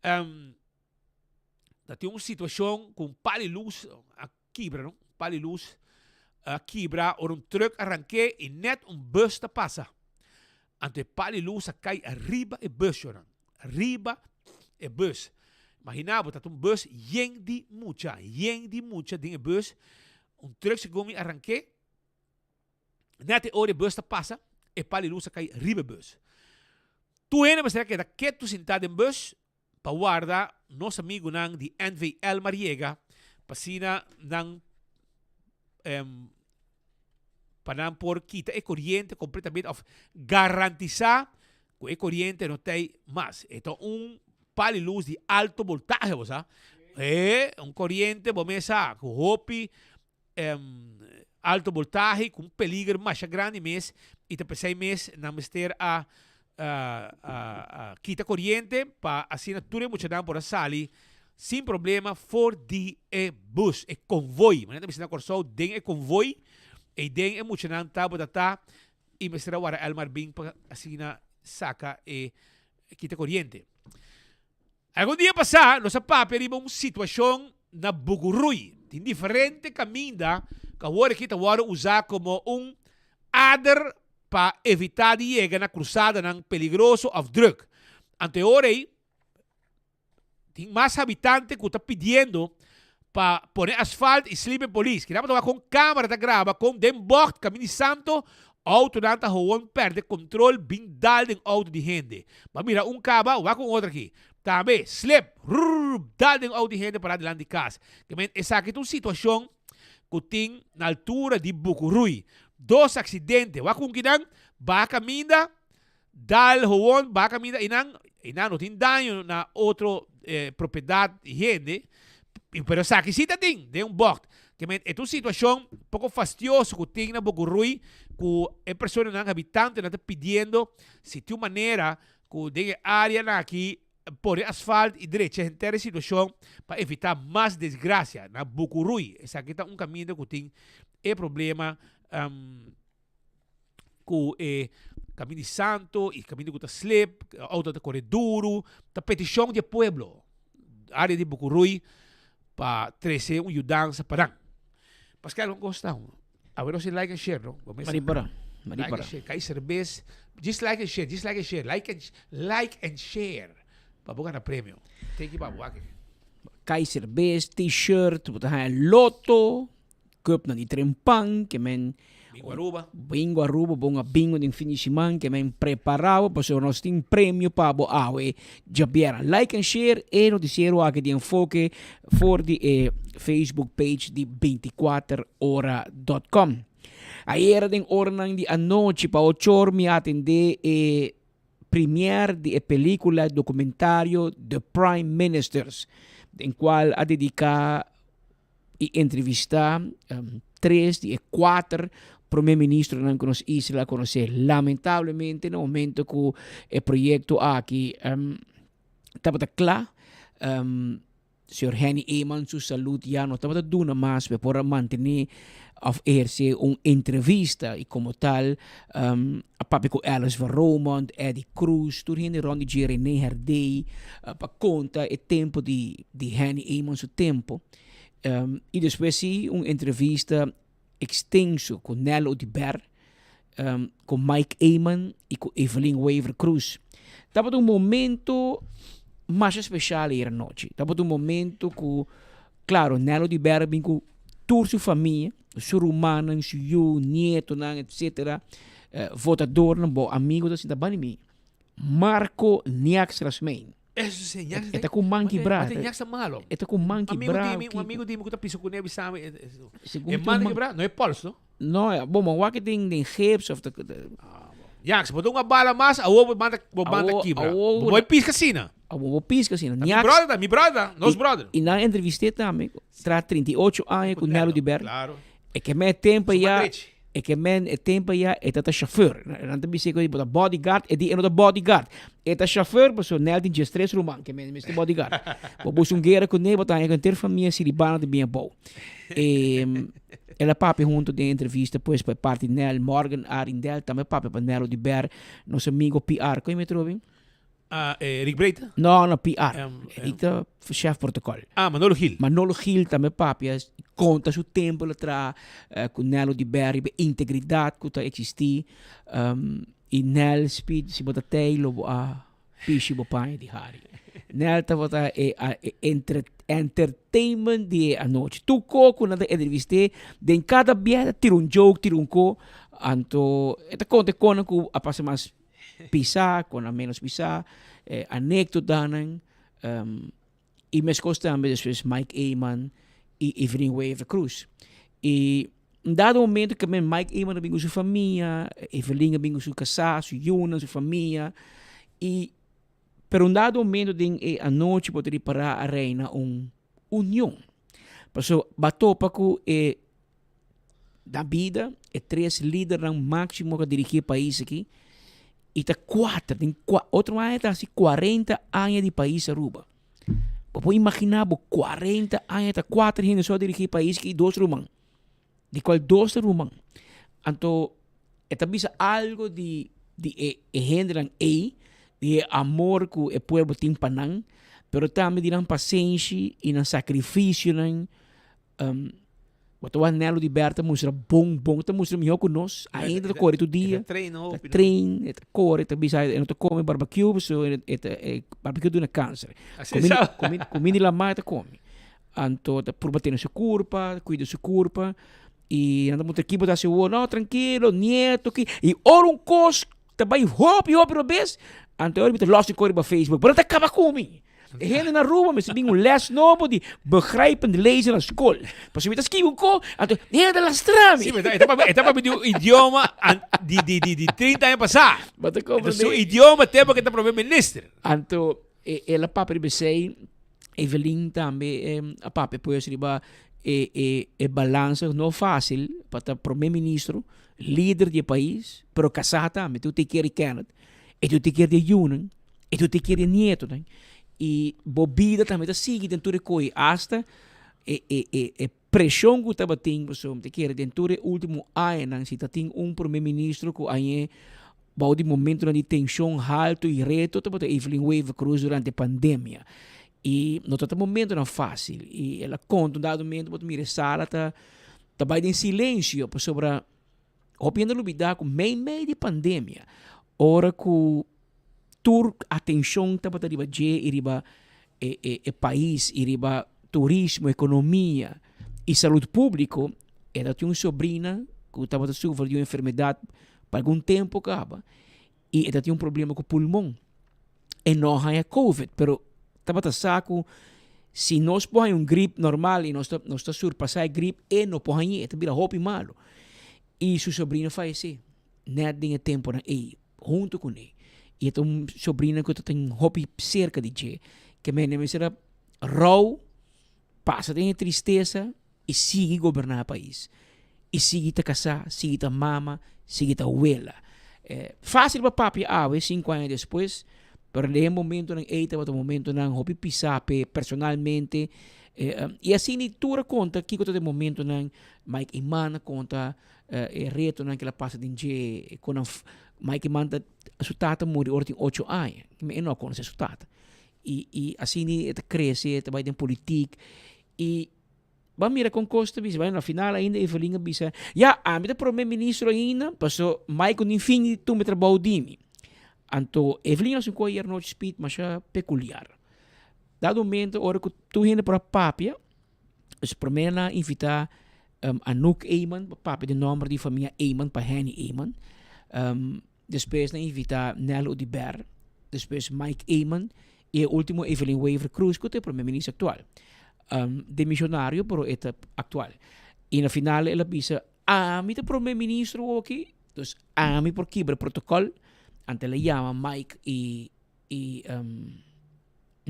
Um, ta tin un situacion cu un pal di luz a kibra, no? Un pal di luz a kibra ora un truck a ranke y net un bus ta pasa. Anto e pal di luz a cay ariba e bus, yonan. Ariba e bus. Imagina bo, ta un bus yen di mucha, yen di mucha den e bus. Un truck segun mi a ranke. Net e ora e bus ta pasa, e pal di luz a cay riba e bus. Tur hende mester a keda ketu sinta den bus pa warda nos amigunan di NV Elmar yega pa asina nan. pa nan por kita e koriente kompletamente òf garantisá ku e koriente no ta ei mas. E ta un pal di lus di alto voltahe, bo sa. E un koriente bo mes sa ku hopi alto voltahe ku un peliger masha grandi mes i ta p'esei mes nan mester a kita koriente pa asina tur e muchanan por a sali sin problema for di e bus, e konvoi. Manera ta bisa na Kòrsou den e konvoi ei den e muchanan tabata ta i mester a wara Elmar bin pa asina saka e kita koriente. Algun dia pasá nos a papia riba un situashon na Buguruy. Tin diferente kaminda ku awor aki ta wòrdu usá komo un ader pa evitá di yega na krusadanan peligroso òf drùk. Anto e ora ei tin mas habitante ku ta pidiendo pa pone asfalt i slip e polis. Kina bo ta wak kon kamera ta graba kon den bògt kaminda di Santo outonan ta howon pèrdè kontrol bin dal den outo di hende. Bo a mira un kaba, wak un otro aki. Tambe slip, rrrr, dal den outo di hende pará dilanti di kas. Ke men esaki ta un situashon ku tin na altura di Bukurui. Dos aksidente, wak un kinan baha kaminda Dal howon baha kaminda einan, einan no tin daño na otro propiedat di hende, pero esaki si ta tin den un bògt. Ke men e ta un situashon poko fastioso ku tin na Bokurui ku e personanan, habitantenan ta pidiendo si tin un manera ku den e áreanan aki pone asfalt i drecha henter e situashon pa evitá mas desgrasia na Bokurui. Esaki ta un kaminda ku tin e problema. Ku e kaminda di santo i kaminda ku ta slip, outo ta kore duru, ta petishon di e pueblo, área di Bukurui, pa trese un yudansa pa nan. Pascal, kon kos ta? Awe nos tin like and share, no? Bo mester. Mari para, mari Like para. and share, kai serbes, just like and share, just like and share, like and, like and share, pa bo gana premio. Thank you pa bo, wak. Kai serbes, t-shirt, bo ta haña loto. Cupnan di trempan ke men Bingo Aruba. Bingo Aruba bon a bingo den fin di siman ke men prepara bo pasobra nos tin premio pa bo awe djabièrnè. Like en share e noticiero aki di Enfoke for di e Facebook page di 24 ora dot com. Ayera den oranan di anochi pa ochor mi a atende e premier di e pelicula documentario The Prime Ministers den cual a dedica i entrevistá tres di e kuater prome ministronan ku nos isla a konosé. Lamentablemente na momento ku e proyekto aki tabata kla, señor Henny Eman su salud ya no tabata duna mas pa e por a mantené òf ehersé un entrevista i komo tal a papia ku Alice van Romondt, Eddie Croes, tur hende rònt di dje, Rene Herdé, pa konta e tempu di di Henny Eman su tempu. I despues si un entrevista ekstenso ku Nel Oduber, ku Mike Eman i ku Evelyn Wever Croes. Tabata un momento masha speshal ayer anochi. Tabata un momento ku, klaro, Nel Oduber a bin ku tur su famia, su rumannan, su yu, nietonan, etcetera, votadornan, bo amigo ta sinta banda di mi. Marco Niaks Rasmijn. Eso sí, Niaks E ta ku man kibrá. Mate Niaks ta malo. E ta ku man kibrá. Amigo di mi, un amigo di mi ku ta pisa kuné bisa mi. E man kibrá, no e pols, no? No, bo man wak den den gips of ta. Niaks, bo ta un bala mas, awor bo manda bo manda kibra. Bo bo piska asina. Awor bo piska asina. Mi brother ta, mi brother, nos brother. I nan entrevist'é tambe, tra 38 aña ku Nelo di Ber. Claro. E ke men e tempo ya, e ke men e tempo ya e ta ta chauffeur. Nan ta bisa ku bo ta bodyguard, e di e no ta bodyguard. E ta chauffeur pasobra Nel tin diestres ruman ke men mester bodyguard. Bo buska un guera kuné bo ta haña ku henter famia siribana ta bin abou. E el a papia hunto den entrevista pues pa e parti Nel, Morgan Arrindell tambe a papia pa Nel Oduber, nos amigo PR. Kon e mi trobe? Ah, eh, Rick Breed? No, no, PR. Rick ta chef protocol. Ah, Manolo Gil. Manolo Gil tambe papia, conta su tempo la tra eh, cu Nel Oduber riba integridad cu ta existi. Um, y Nel speed, si bo ta tey, lo bo a pishi bo paña di hari. Nel tabata e, a, e entre, entertainment di e anochi. Tu ko cu nan ta entrevist'é, den cada biaha ta tira un joke, tira un ko, anto e ta conta e konan cu a pasa mas pisá, kon a ménos pisá, eh, anekdotanan, um, i meskos tambe despues Mike Eman i Evelyn Wever Croes. I. Un dado momento ke men Mike Eman a bin ku su famia, Evelyn a bin ku su kasá, su yunan, su famia i pero un dado momento den e anochi bo ta ripará a reina un union. Paso bo a topa ku e na bida e tres lidernan máksimo ku a dirigí e pais aki i ta kuater den kua otro aña ta hasi kuarenta aña di pais Aruba. Bo por imaginá bo kuarenta aña ta kuater hende so a dirigí e pais aki i dos ruman. Di cual dos ta ruman. Anto e ta bisa algo di di e e hendenan ei, di e amor cu e pueblo tin pa nan, pero tambe di nan pasenshi y nan sacrificionan. Um, bo ta wak Nelo di Berta mustra bon bon, ta mustra mihor cu nos, ainda ta core tur dia. E ta train hopi, Ta train, e ta core, ta bisa e no ta come barbecue, pasobra e ta e barbecue duna cancer. Así sa. Comida comida di lamar e ta come. Anto ta purba tene su curpa, cuida su curpa y nan ta puntra kibo ta haci awor, no trankilo, nieto ki, y ora un cos ta bay hopi hopi robes, anto ora mi ta los di cor riba Facebook, pero nan ta caba cu mi. E hende na Aruba mester bin un les nobo di begrijpend lezen na scol. Pasobra mi ta skibi un cos, anto e hende ta lastra mi. Sí, pero e ta papia, e ta papia di un idioma an, di, di, di, di 30 aña pasá. Bo ta comprende? Su idioma tempo cu e ta prome minister. Anto e, el a papia riba esey. Evelyn tambe a papia pues riba e e e balansa no fácil pa ta prome ministro, lider di e pais, pero kasá tambe. Tu te kere Kenneth, e tu te kere di e yunan, e tu te kere di e nietonan. I bo bida tambe ta sigui den tur e koi, hasta e e e e preshon ku tabatin pasobra mi ta kere den tur e último añanan si ta tin un prome ministro ku añe bou di momentonan di tenshon haltu i reto tabata Evelyn Wever Croes durante pandemia i no tabata momentonan fásil i el a konta un dado momento bo ta mira e sala ta ta bai den silensio pasobra hopi hende a lubida ku mei mei di pandemia ora ku tur atenshon tabata riba dje i riba e e e pais i riba turismo, ekonomia i salud públiko, e ta tin un sobrina ku tabata sufri di un enfermedat pa algun tempu kaba i e ta tin un problema ku pulmon. E no haña covid, pero tabata sa ku si nos por haña un grip normal i nos ta nos ta surpasá e grip, e no por hañ'é, e ta bira hopi malu. I su sobrina fayesé nèt den e tempunan ei. hunto kuné. I e ta un sobrina ku ta tin hopi serka di dje. Ke mende mester a rou, pasa den e tristesa i sigui goberná e pais. I sigui ta kasá, sigui ta mama, sigui ta wela. Fásil pa papia awe, sinku aña despues, pero den e momentonan ei tabata momentonan hopi pisá p'e personalmente. I asina i tur a konta kiko ta e momentonan, Mike Eman a konta E retonan ku el a pasa den dje, kon nan Mike manda su tata muri ora tin ocho aña. E no a konosé su tata. I i asina e ta krese, e ta bai den politik. I bo a mira kon kos ta bisa. Bueno, na final ainda Evelyn a bisa, ya, ami ta prome ministro ainda, paso Mike no tin fin di tuma e trabou di mi. Anto Evelyn a hasi un kos ayer nochi speed masha pekuliar. Dado momento ora ku tur hende por a papia, Dus promé nan a invitá Anouk Eman pa papia den nòmber di famia Eman pa Henny Eman. Despues nan a invitá Nel Oduber, despues Mike Eman i e último Evelyn Wever Croes ku ta e promé minister aktual. Demisionario pero e ta aktual. I na final el a bisa, Ami ta promé minister awoki, dus ami por kibra e protokòl. Anto el a yama Mike i i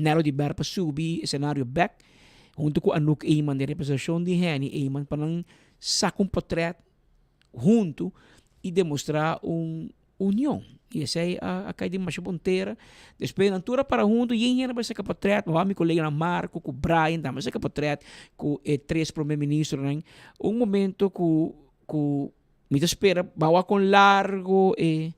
Nelo di Ber pa subi escenario bek hunto cu Anouk Eman den representacion di Henny Eman pa nan saca un potret hunto y demostra un union. Y esey a cay den masha bon tera. Despues nan tur a para hunto y yen hende a bay saca potret. Mi wak mi coleganan Marco cu Brian tambe a saca potret cu e tres prome ministronan. Un momento cu cu mi ta spera bo a wak con largo e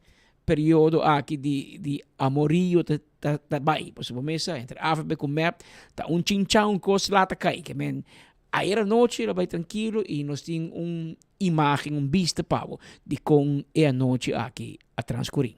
periodo aki di di amorio ta ta ta bai pasobra bo mesa entre avp ku mep ta un chincha un kos lata kai ke men ayer anochi lo bai trankilo i nos tin un imagen un bista pa bo di kon e anochi aki a transcuri.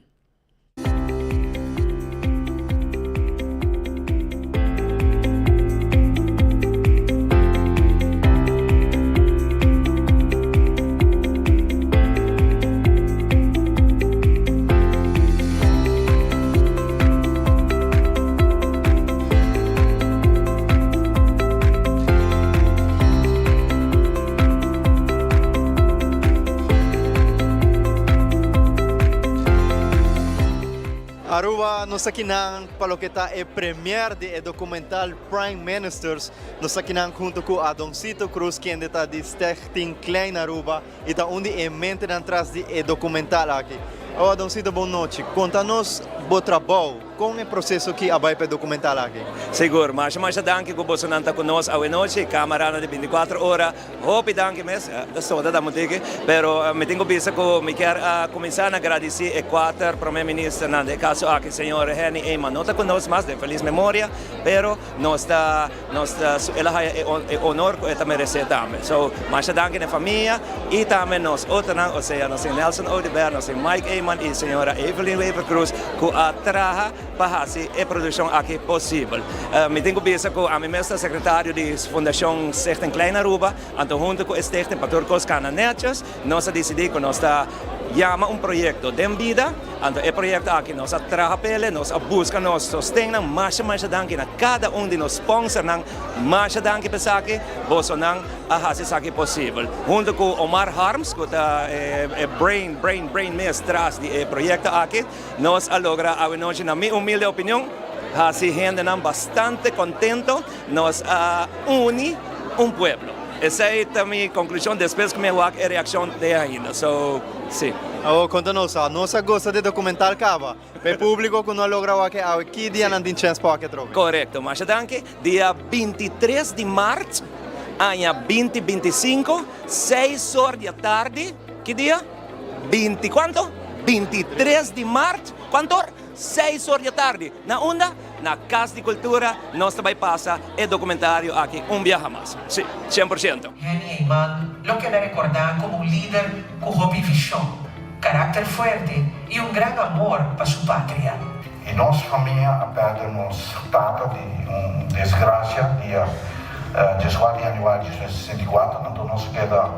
Aruba, nos akinan pa loke ta e premiere di e documental Prime Ministers. Nos akinan hunto cu Adoncito Cruz kende ta di Stichting Klein Aruba y ta un di e mentenan tras di e documental aki. Awo Adoncito bon nochi, conta nos bo trabou, con e proceso ki a bay pa e documental aki? Sigur, masha masha danki cu bosonan ta cu nos awe nochi, camaranan di binticuatro ora. Hopi danki mes, ta soda ta mutiki, pero mi tin ku bisa ku mi kier a kuminsá na gradisí e kuater promé ministernan, den e kaso aki señor Henny Eman no ta ku nos mas, den felis memoria, pero nos ta nos ta el a haya e honor ku e ta meresé tambe. So, masha danki na e famia i tambe nos otronan, osea nos tin Nelson Oduber, nos tin Mike Eman i señora Evelyn Wever-Croes ku a traha pa hasi e produkshon aki posibel. Mi tin ku bisa ku ami mes ta sekretario di Fundashon Stichting Klein Aruba, anto huntu ku e stichting pa tur kos kana nètjes, nos a disidí ku nos ta yama un proyekto den bida, anto e proyekto aki nos a traha p'ele, nos a buska nos sostennan, masha masha danki na kada un di nos sponsornan, masha danki pa esaki, bosonan a hasi esaki posibel. Huntu ku Omar Harms ku ta e brain brain brain mes tras di e proyekto aki. Nos a logra awenochi na mi humilde opinion haci hendenan bastante contento, nos a uni un pueblo. Esey ta mi conclusion despues cu mi a wak e reaccion te ainda. So, si. Awor conta nos, nos a gosta di documental caba? Pa e publico cu no a logra wak e awe, ki dia nan tin chens pa wak e trobe? Corecto, masha danki. Dia 23 di maart, aña 2025, seis or di atardi, ki dia? Binti cuanto? 23 di maart, cuanto or? Seis or di atardi. Na unda? Na Cas di Cultura nos ta bay pasa e documentario aki un biaha mas. Si, 100%. Henny Eman lo keda rekordá komo un lider ku hopi vishon, karakter fuerte i un gran amor pa su patria. I nos famia a pèrdè nos tata di un desgrasia dia dieskuater di yanüari diesnuebe sesenta i kuater, anto nos a keda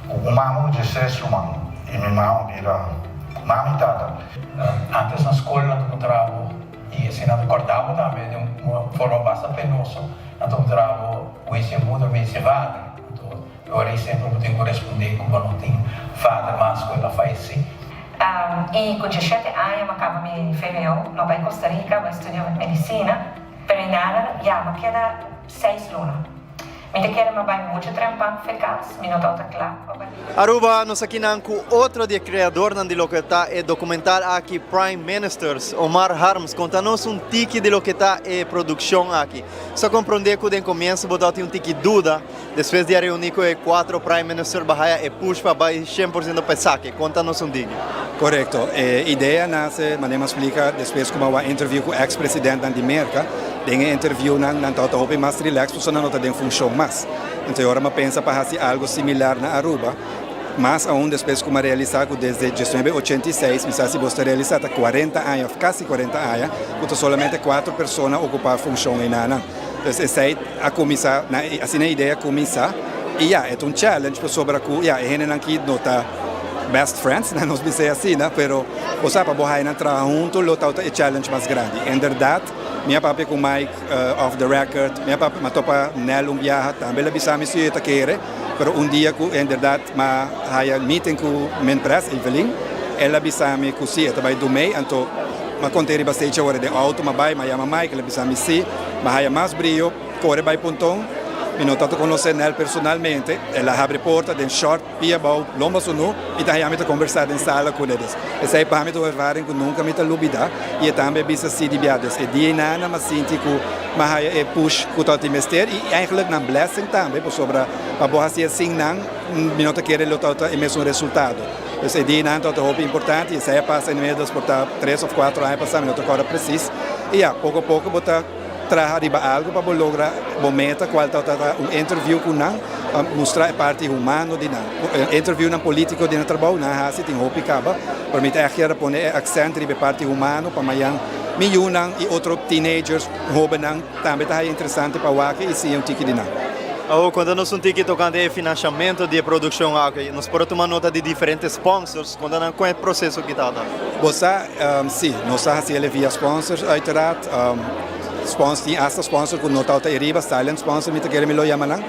ku un mama ku diestres ruman i mi mama bira mama i tata. Antes na skol nan ta puntra bo i esei nan ta kòrda bo tambe den un forma basta penoso, nan ta puntra bo, Hoe is je moeder, hoe is je vader? Anto e ora ei semper bo tin ku respondé ku bo no tin vader mas ku el a fayesé. I ku diesshete aña m'a kaba mi vwo, m'a bai Costa Rica bai studia medisina, pero i nada ya m'a keda seis luna. Mi ta kere m'a bai muchu trempan fe kas, mi no tabata kla pa bai. Aruba, nos akinan ku otro di e kreadornan di loke ta e dokumental aki Prime Ministers, Omar Harms, konta nos un tiki di loke ta e produkshon aki. Sa komprondé ku den komienso bo tabatin un tiki duda, Despues di a reuni cu e cuatro Prime Minister bahaya e push pa bay 100% pa esaki. Conta nos un digi. Corecto. E idea nace, manera mi a splica, despues cu mi a wak interview cu ex presidentnan di Merca. Den e interviewnan nan tabata hopi mas relax pasobra nan no ta den funcion mas. Entonces e ora mi a pensa pa haci algo similar na Aruba. Mas aun despues cu mi a realisa cu desde 1986, mi sa si bos ta realisa, ta cuarenta aña of casi cuarenta aña cu ta solamente cuatro persona ocupa funcion enanan. Pues esei a kuminsá, na asina e idea a kuminsá i ya, e ta un challenge pasobra ku ya e hendenan aki no ta best friends, na nos bis'é asina, pero bo sa pa bo haña nan traha huntu lo tabata e challenge mas grandi. Inderdat mi a papia ku Mike off the record, mi a papia, mi a topa Nel un biaha, tambe el a bisa mi si e ta kere, pero un dia ku inderdat mi a haya meeting ku Minpres, Evelyn, el a bisa mi ku si e ta bai dumei, anto mi a kont'é riba stage awor den auto, mi a bai, mi a yama Mike, el a bisa mi si. Mi a haya mas brio, kore bai Ponton. Mi no tabata konosé Nel personalmente. El a habri porta den short, pia abou, lomba sunú i ta haya mi ta kombersá den sala ku Ledes. Esei pa mi ta un ervaring ku nunka mi ta lubidá i e tambe a bisa si di bia. Dus e dia einan mi a sinti ku mi a haya e push ku tabatin mester i eigenlijk nan blessing tambe pasobra pa bo hasi asin nan mi no ta kere lo tabata e mesun resultado. Dus e dianan tabata hopi importante i esei a pasa inmiddels por ta tres of cuatro aña pasa, mi no ta corda precies. I ya, poco poco bo ta traha riba algo pa bo logra bo meta cual tabata ta un interview cu nan pa mustra e parti humano di nan. Interviewnan politico di nan trabou nan a haci tin hopi caba, pero mi ta echt kier a pone e accent riba e parti humano pa mayan mi yunan i otro teenagers, hobennan, Tambe ta haya interesante pa wak i siña un tiki di nan. Awor konta nos un tiki tokante e financiamento di e produkshon aki. Nos por a tuma nota di diferente sponsors. Konta nan kon e proseso ki tabata. Bo sa, si, nos a hasi el via sponsors uiteraard. Sponsors, tin asta sponsor ku no tabata eriba, silent sponsor mi ta kere mi lo yama nan.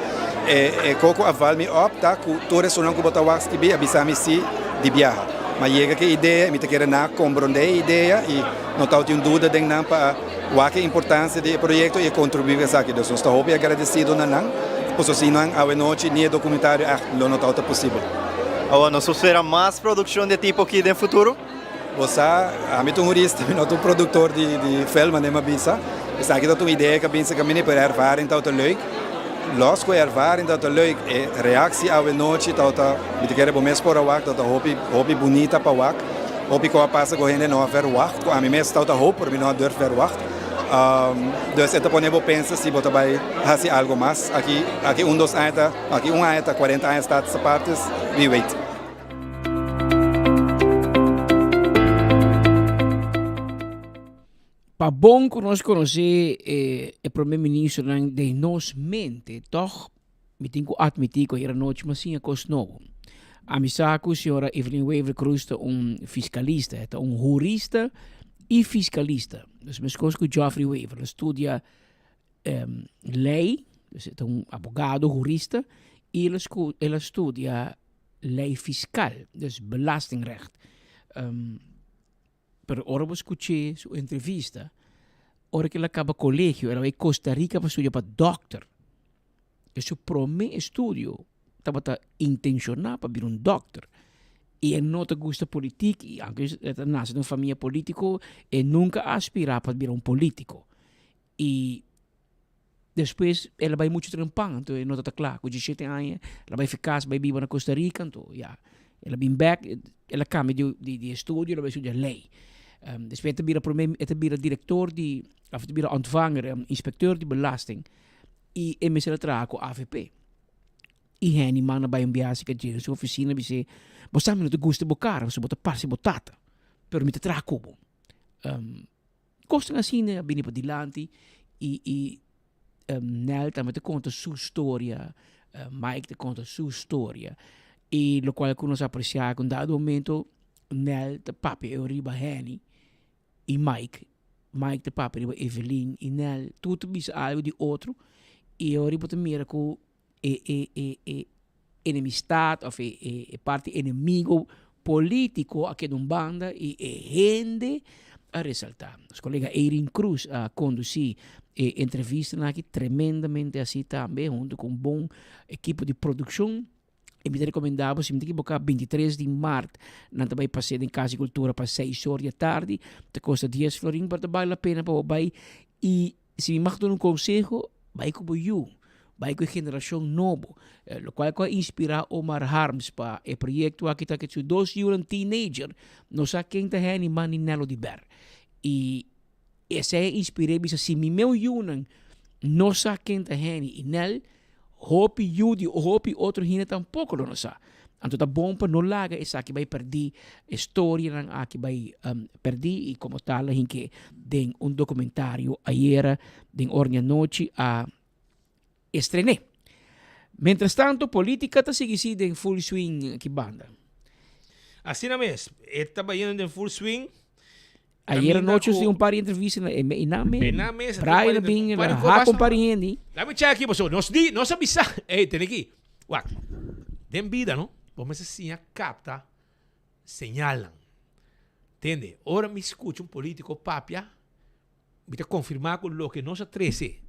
E koko a val mi op ta ku tur esunnan ku bo ta wak skibi a bisa mi si di biaha. M'a yega ku e idea i mi ta kere nan a komprondé e idea i no tabatin un duda den nan pa wak e importansia di e proyekto i e kontribuí ku esaki. Dus nos ta hopi agradesido na nan, pasobra sin nan awe nochi ni e dokumentario ègt lo no tabata posibel. Awor nos por spera mas produkshon di e tipo aki den futuro? Bo sa, ami ta un hurista, mi no ta un produktor di film, manera mi a bisa. Esaki tabata un idea ku a binse kaminda, pero e ervaring tabata leuk. Los ku e ervaring tabata leuk, e reaksi awe nochi tabata, mi ta kere bo mes por a wak, tabata hopi, hopi bunita pa wak. Hopi ku a pasa ku hende no a verwacht, ku ami mes tabata hoop, pero mi no a durf verwacht. Dus e ta pone bo pensa si bo ta bai hasi algo mas. Aki, aki un dos aña ta, aki un aña ta kuarenta aña status aparte, wie weet. Pa bon ku nos konosé e prome ministernan den nos mente, tòg mi tin ku atmití ku ayer anochi mi a siña kos nobo. Ami sa ku señora Evelyn Wever Croes ta un fiskalista, e ta un hurista i fiskalista. Dus meskos ku Geoffrey Wever, el a studia lei, dus e ta un abogado hurista, i el a studia lei fiskal, dus belastingrecht. Pero ora bo skuch'é su entrevista, ora ku el a kaba kolegio, el a bai Costa Rica pa studia pa dòkter. E su promé estudio tabata intenshoná pa bira un dòkter. I e no ta gusta politik, i aunke e ta nase den un famia polítiko, e nunka a aspirá pa bira un polítiko. I despues el a bai muchu trempan, anto e no tabata kla. Ku diesshete aña el a bai fi kas bai biba na Costa Rica, anto ya, el a bin bèk, el a kambia di di estudio, el a bai studia lei. Despues e ta bira prome, e ta bira direktor di, òf e ta bira ontvanger, inspekteur di belasting i e mester a traha ku avp. I Henny manda bai un biaha serka dje den su ofisina bis'é, Bo sa mi no ta gusta bo kara pasobra bo ta parse bo tata, pero mi ta traha ku bo. Kosnan asina a bini padilanti i i Nel tambe ta konta su storia, Mike ta konta su storia i lokual ku nos apresiá ku un dado momento Nel ta papia eu riba Henny i Mike, Mike ta papia riba Evelyn i Nel, tur ta bisa algu di otro i e ora bo ta mira ku e e e e enemistad of e e e parti enemigo politico a keda un banda y e hende a resalta. Nos colega Eirin Cruz a conduci e entrevistanan aki tremendamente asi tambe hunto cu un bon ekipo di produccion. Y mi ta recomenda bo si mi ta ekiboca 23 di maart nan ta bay pase den Cas di Cultura pa seis or di atardi ta costa dies florin pero ta bale la pena pa bo bay y Si mi mag duna un konseho, bai ku bo yu, bai ku e generashon nobo. Lokual ku a inspirá Omar Harms pa e proyekto aki ta ku su dos yunan teenager no sa ken ta Henny Man ni Nello di Ber. I esei a inspir'é bisa si mi meu yunan no sa ken ta Henny i Nel, Hopi yu di hopi otro hende tampoko lo no sa. Anto ta bon pa no laga esaki bai pèrdí, e storianan aki bai pèrdí i komo tal a hink'é den un dokumentario ayera den ora di anochi a estrené. Mientrastanto politika ta sigui si den full swing aki banda. Asina mes, e ta bayendo den full swing. Ayer anochi nos tin un par di entrevista na e nan mes. Brian a bin, el a hak un par di hende. Laat me check aki pasobra nos di, nos a bisa, ey tene aki, wak, den bida no, bo mester siña capta señalnan. Tende, ora mi scucha un politico papia, mi ta confirma cu loke nos a trece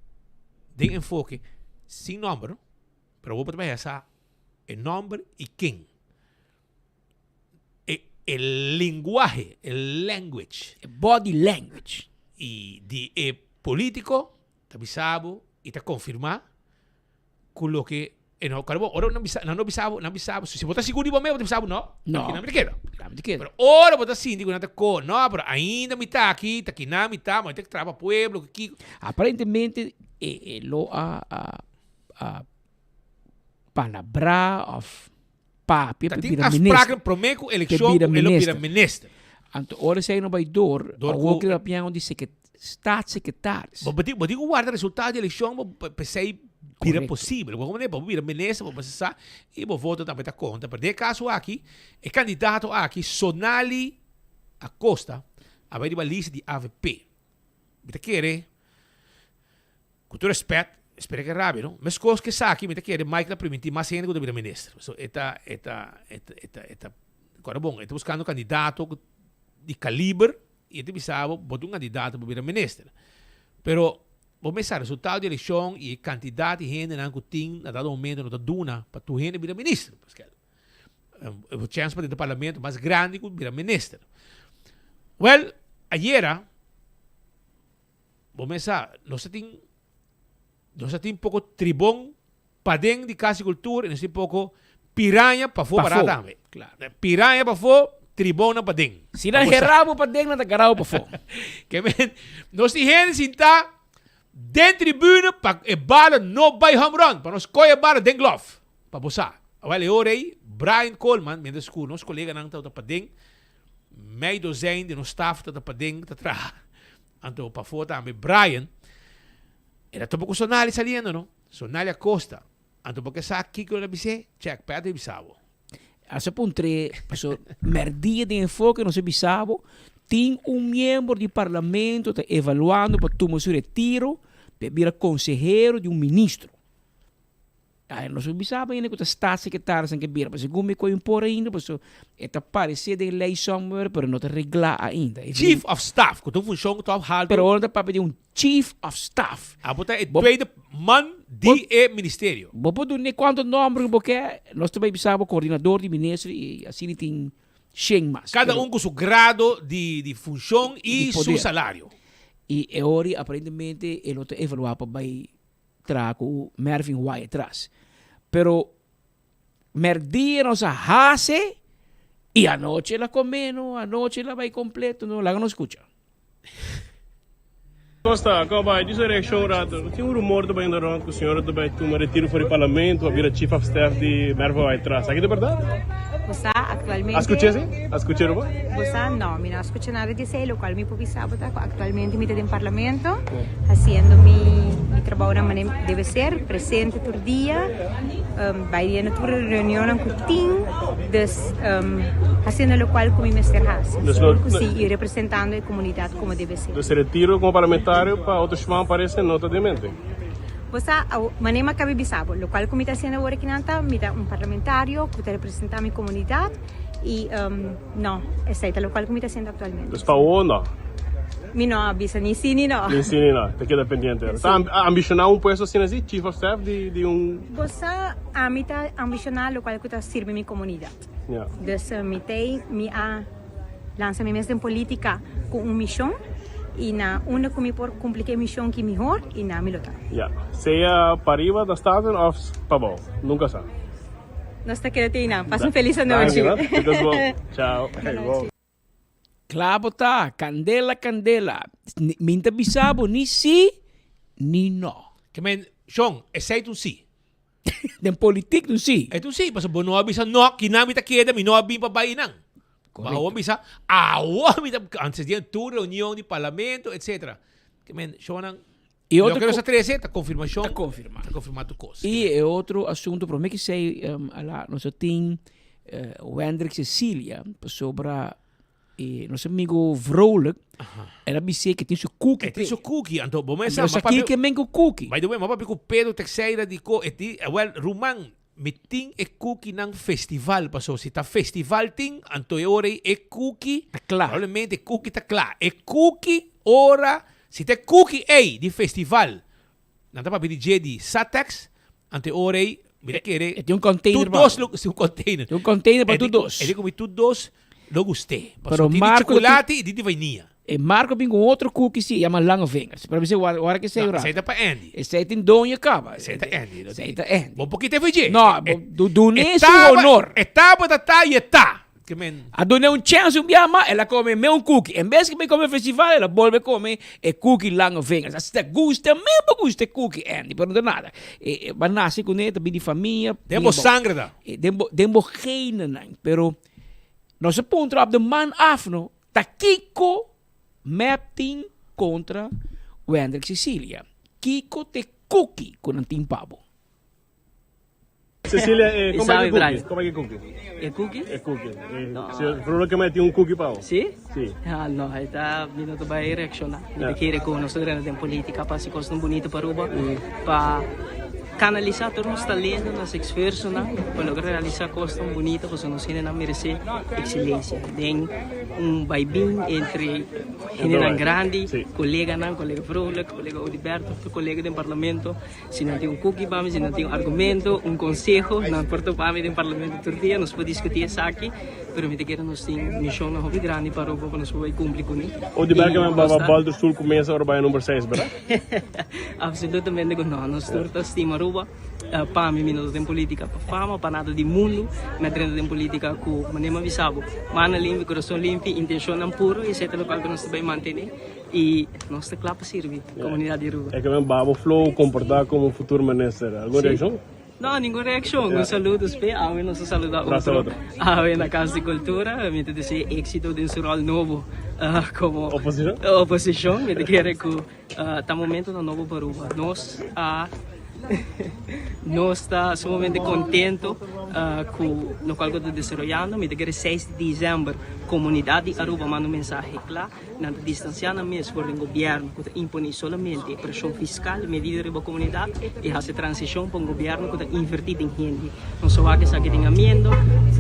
den enfoke, sin nomber no, pero bo por ta bay sa e nomber y ken. E e lenguahe, e language. E body language. I di e politico ta bisa bo i ta confirma cu loke e no kòrda bo ora nan bisa nan no bisa bo nan bisa bo si bo ta sigur di bo mes bo ta bisa bo no No. aki nan mi ta keda. Aki mi ta keda. Pero ora bo ta sinti cu nan ta ko no pero ainda mi ta aki ta kinan mi ta mi ta traha pa pueblo ki kiko. Aparentemente e e lo a a a palabrá of papia Ta pa tin bira minister. afspraken prome ku Pa elekshon bira ku e lo bira minister. minister. Anto ora esei no bai door, Door awor ku- ki ta pian di seke- staatssecretaris. Bo bo tin ku warda resultado di elekshon bo pa esei bira Korekto. posibel. Bo komo pa bo bira minister bo mester sa i bo voto tambe ta konta. Pero den e kaso aki e kandidato aki Sonali Acosta a bai riba lista di avp. Mi ta kere Ku tur respet, spera ke rabia no. Meskos ke esaki mi ta kere Mike ta primintí mas hende ku ta bira minister. Pasobra e ta, e ta, e ta, e ta, e ta. Kòrda bon, e ta buskando kandidato di kaliber i e ta bisa bo, bo ta un kandidato pa bira minister. Pero bo mes sa resultado di elekshon i e kantidat di hendenan ku tin na dado momento no ta duna pa tur hende bira minister. Paske e chèns pa drenta parlamento mas grandi ku bira minister. Wèl, ayera bo mes sa nos ta tin nos ta tin poko tribon Paden di Kas di Kultura i nos tin poko piraña pafó pará tambe. Piraña pafó, tribonnan paden. Si nan herá bo paden, nan ta gará bo pafó. Ke men, nos tin hende sintá den tribune pa e bala no bai home run, pa nos kohe e bala den glòf, pa bo sa. Awèl e ora ei, Brian Coleman, mientras ku nos koleganan tabata paden, mei dozèin di nos staf tabata paden ta traha, anto pafó tambe Brian, El a topa ku Sonali saliendo no. Sonali Acosta. Anto bo ke sa kiko el a bis'é? Check, Pedro a bisa bo. A se puntr'é, paso mèrdia den enfoke nos a bisa bo, tin un miembro di parlamento ta evaluando pa tuma su retiro pa e bira konsehero di un ministro. Ay, nos a bisa bo ainda ku ta staatssecretaris nan ke bira, pero segun mi koe un por ainda, paso e ta parece den ley somewhere, pero no ta reglá ainda. Chief of staff, ku ta un funshon tòg haltu. Pero ora ta papia di un chief of staff. Abo ta e tweede man di e ministerio. Bo por dun'é kuantu nòmber ku bo ke, nos ta bai bisa bo koordinador di minister i asina tin shen mas. Kada un ku su grado di funshon i su salario. I e ora aparentemente e lo ta evaluá pa bai traha ku Mervin Wyatt tras. Pero merdia nos a hase i anochi el a kome no, anochi el a bai kompleto no, laga nos skucha. Costa, Ko bai? Djis un reakshon un rato. Tin un rumor ta bayendo rond ku señora ta bai tuma retiro for di parlamento pa bira chief of staff di Mervin Wyatt tras. Aki ta berdad? Bo sa, aktualmente. A skucha esei? A skucha rumor? Bo sa, no, mi no a skucha nada di esei, lokual mi por bisa bo ta ku aktualmente mi ta den parlamento. Haciendo mi mi trabounan manera debe ser, presente tur dia, bai yendo tur e reunionnan cu tin, dus haciendo locual cu mi mester haci, sigur cu si, y representando e comunidad como debe ser. Dus retiro como parlamentario pa otro siman parece no ta den mente? Bo sa, manera mi a caba di bisa bo, locual cu mi ta haciendo awor akinan ta, mi ta un parlamentario cu ta representa mi comunidad y no, esey ta locual cu mi ta haciendo actualmente. Dus pa awor no? Mi no a bisa ni si ni no. Ni si ni no, ta keda pendiente. Si. Ta ambiciona un puesto asina si, chief of staff di di un. Bo sa, ami ta ambiciona locual cu ta sirbi mi comunidad. Ja. Dus mi t'ey, mi a lansa mi mes den politica cu un mision y na unda cu mi por cumpli cu e mision ki mihor y na mi lo ta. Ja. Sea pariba ta Staten of pabou, nunca sa. Nos ta keda t'ey nan. Pasa un feliz anochi. Danki, no? Te bon. Ciao. Bonochi. Kla bo ta, kandela kandela. Mi ta bisa bo ni si ni no. Ke men, Shon, esei ta un si. Den politik ta un si. E ta un si, pasobra bo no a bisa no, kinan mi ta keda, mi no a bin pa bai einan. Bo awor bisa, awor mi ta, antes di tur reunion di parlamento, etcetera. Ke men, shonnan, E otro loke nos a trece ta confirmacion. Ta confirma. Ta confirma tur cos. Y e otro asunto, prome ki sei, ala, nos a tin Wendrick Cecilia, pasobra e nos amigo Vrolijk, el a bis'é ke tin su cookie E tin p'e. su cookie, anto bo mester Nos sa, a kiko men ku cookie. By the way, m'a papia ku Pedro Teixeira di ko e tin, well, ruman, mi tin e cookienan festival, pasobra si ta festival tin, anto e ora ei e cookie, Ta kla. probablemente e cookie ta kla. E cookie ora Si ta e cookie ei di festival, nan ta papia di dje di Satex, anto e ora ei mi ta kere E tin un container tur pa dos bo. lo, si un container. Tin un container pa E tur di, dos. e di ku mi tur dos lo gust'é. Pero Pasobra tin di Marco ta tin chocolate i tin di vainia. E Marco bin ku un otro cookie si, e yama Lange Vingers. Pero mi si wara wara ke esei No, un rato. esei ta pa Andy. Esei tin doño kaba. Esei ta Andy. No Esei tin. ta Andy. Bo por kita e dje. No, E, bo du dun'é e su taba, honor. e tabata ta i e ta. Ke men. A dun'é un chèns un bia mas, el a kome me un kuki. En bes ke bai kome festival, el a bolbe kome e kuki Lange Vingers. Asina ta gusta, mi bo gusta e kuki, Andy, pero no ta nada. E, e bo a nase kuné, ta bin di famia. Den bo sangre ta. Den bo, den bo genenan. Pero nos a puntra op de man af, no, ta kiko mep tin kontra Wendrick Cecilia? Kiko t'e kuki ku nan tin pa bo? Cecilia, eh, como é que Brian. cookie? Como é que cookie? E cookie? E cookie. Eh, No. si Bruno que mete un cookie pa. Sí? Sí. Ah, no, hij ta, mi no ta bai reacciona. Mi Ja. ta kere cu nos ta drenta den politica pa haci cosnan bunito pa Aruba, pa. Kanalisá tur nos talento, nos esfuersonan pa logra realisá kosnan bunita pasobra nos hendenan meresé ekselensia den un baibin entre hendenan grandi, koleganan, kolega Vrolijk, kolega Odiberto, tur kolega den parlamento. Si nan tin un kuki pa mi, si nan tin un argumento, un konseho, nan por topa mi den parlamento tur dia, nos por diskutí esaki, pero mi ta kere nos tin mishonnan hopi grandi pa Aruba pa nos por bai kumpli kuné. Odiberto, men baba bòlter stoel ku mesa ora bai number seis, berdad? Absolutamente cu no. Nos tur ta stima Aruba. Pa mi, mi no ta den politica pa fama, pa nada di mundu. Mi a drenta den politica cu, manera mi a bisa bo, mannan limpi, corazon limpi, intencionnan puro y esey ta locual cu nos ta bay mantene y nos ta cla pa sirbi comunidad di Aruba. E ke men babo flow comporta como un futuro minister. Algun reaccion? No, ningun reaccion. Un saludo spe. Awe nos a saluda otro. Awe na Cas di Cultura. Mi ta desea exito den su rol nobo como Oposicion? Oposicion. Mi ta kere cu ta momentonan nobo pa Aruba. Nos a nos ta sumamente contento cu locual cu ta desaroyando. Mi ta kere seis di december comunidad di Aruba manda un mensahe cla. Nan ta distansiá nan mes for den gobièrnu ku ta imponé solamente preshon fiskal, medida riba komunidat i hasi transishon pa un gobièrnu ku ta invertí den hende. Nos a wak esaki den amiendo,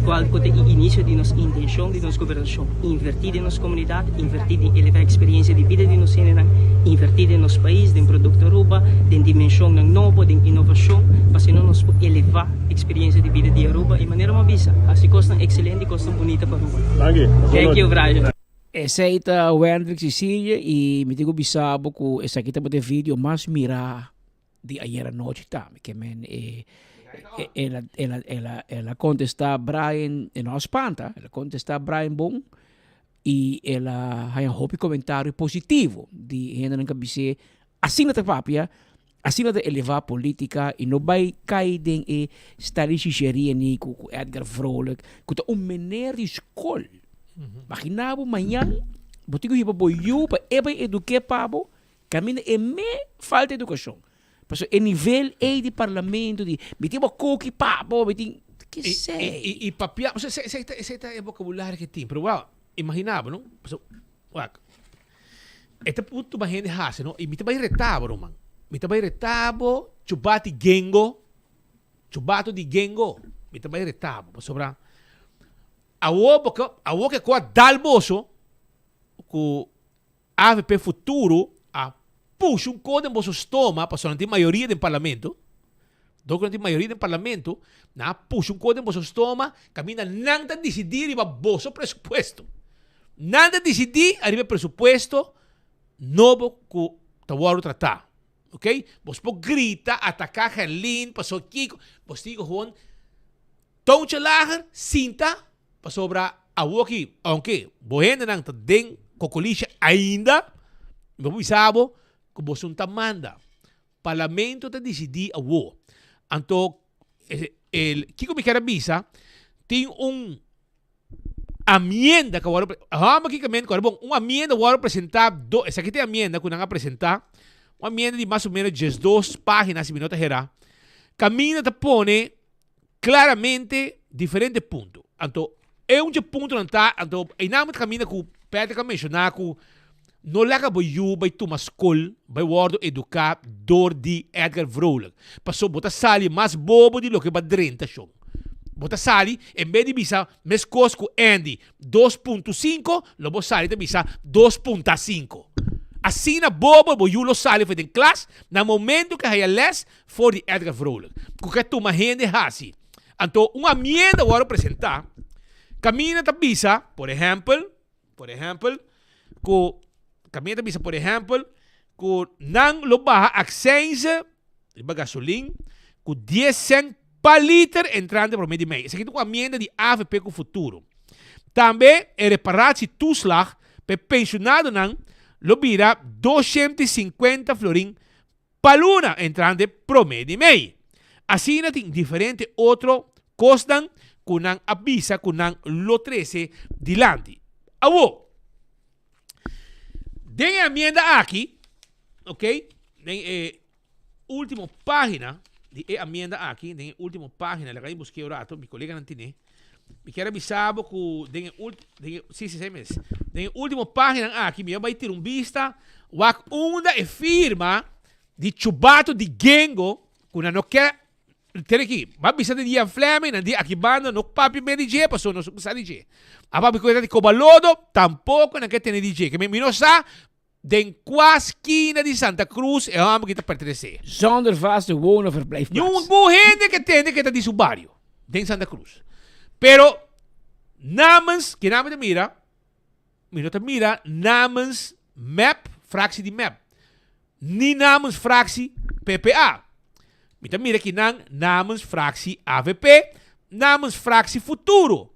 kual ku ta e inisio di nos intenshon di nos gobernashon, invertí den nos komunidat, invertí den elevá eksperensia di bida di nos hendenan, invertí den nos pais, den produkto Aruba, den dimenshonnan nobo, den inovashon, pa asina nos por elevá eksperensia di bida di Aruba i manera mi a bisa, hasi kosnan ekselente i kosnan bunita pa Aruba. Thank you, Brian. Esei ta Wendrick Cecilia y mi tin cu bisa bo cu esaki tabata e video mas mira di ayer anochi tambe. Ke men e el a el a el a el a contesta Brian, e no a spanta, el a contesta Brian bon y el a haya hopi comentario positivo di hendenan cu a bis'é asina ta papia, asina ta eleva politica y no bay cay den e style shisheria ni cu cu Edgar Vrolijk cu ta un meneer di school. Imagina bo mañan bo tin cu hiba bo yu pa e bay eduke pa bo caminda e me falta educacion. Pasobra e nivel ey di parlamento di mi tin bo koki pa bo mi tin kesey. Y papia esey ta esey ta e vocabulario ke tin pero wou imagina bo no pasobra wak. E ta punto ba hende hasi no y mi ta bay reta bo ruman. Mi ta bay reta bo chubati gengo, chubato di gengo, mi ta bay reta bo pasobra awo bo ke awo ke ko a dal boso ku avp futuro a pusha un ko den boso stoma pasobra nan tin mayoria den parlamento, dor ku nan tin mayoria den parlamento nan a pusha un ko den boso stoma kaminda nan ta disidí riba boso presupuesto. Nan ta disidí ariba e presupuesto nobo ku ta wòrdu tratá. Ok? Bos por grita, ataká Gerlin, pasobra kiko. Bos tin ku gewoon toontje lager, sinta, pasobra awoki, aunke bo hendenan ta den kokolisha ainda, mi por bisa bo ku boso no ta manda. Parlamento ta disidí awo. Anto, kiko mi kier a bisa, tin un amienda ku a wòrdu, hòmber kiko men ku a bon, un amienda a wòrdu presentá do, esaki ta e amienda ku nan a presentá, un amienda di mas o menos diesdos página si mi no ta herá, kaminda ta pone klaramente diferente punto. Anto e un dje puntonan ta, anto einan ta kaminda ku Patrick a menshoná ku no laga bo yu bai tuma skol, bai wòrdu eduká dor di Edgar Vrolijk, pasobra bo ta sali mas bobo di loke bo a drenta shon. Bo ta sali, en bes di bisa meskos ku Andy dos punto sinku, lo bo sali ta bisa dos punta sinku. Asina bobo bo yu lo sali for den klas na momento ku e haya lès for di Edgar Vrolijk, ku ke tuma hende hasi. Anto un amienda wòrdu presentá, kaminda ta bisa, por ehèmpel, por ehèmpel, ku kaminda ta bisa, por ehèmpel, ku nan lo baha aksènse riba gasolin ku dies sènt pa liter entrante promé di mei. Esaki ta un amienda di avp ku futuro. Tambe e reparatietoeslag pa e penshonadonan lo bira 250 florin Pa luna entrante prome di mei. Asina tin diferente otro kosnan ku nan a bisa ku nan lo trese dilanti. Awor, den e amienda aki, ok, den e ultimo pagina di e amienda aki, den e ultimo pagina, laga mi busk'é un rato, mi koleganan tene. Mi kier a bisa bo ku den e ult, den e, si, si, esei mes. Den e ultimo paginan aki mi a bai tira un bista wak unda e firma di Chubato di Gengo. Ku nan no ke tene aki. Bo a bisa di Ian Fleming, nan di aki banda no papia mer di dje pasobra nos no sa di dje. A papia ku e ta di Kobalodo, tampoko nan ke tene di dje. Ke mi no sa den kua skina di Santa Cruz e hòmber aki ta pertenesé. Zonder vaste woon of verblijfplaats. Ningun hende ke tende ke ta di su bario den Santa Cruz. Pero namens, ke nan mi ta mira, Mi no ta mira namens mep, fractie di mep, ni namens fractie PPA. Mi ta mira kinan namens fractie avp, namens fractie Futuro.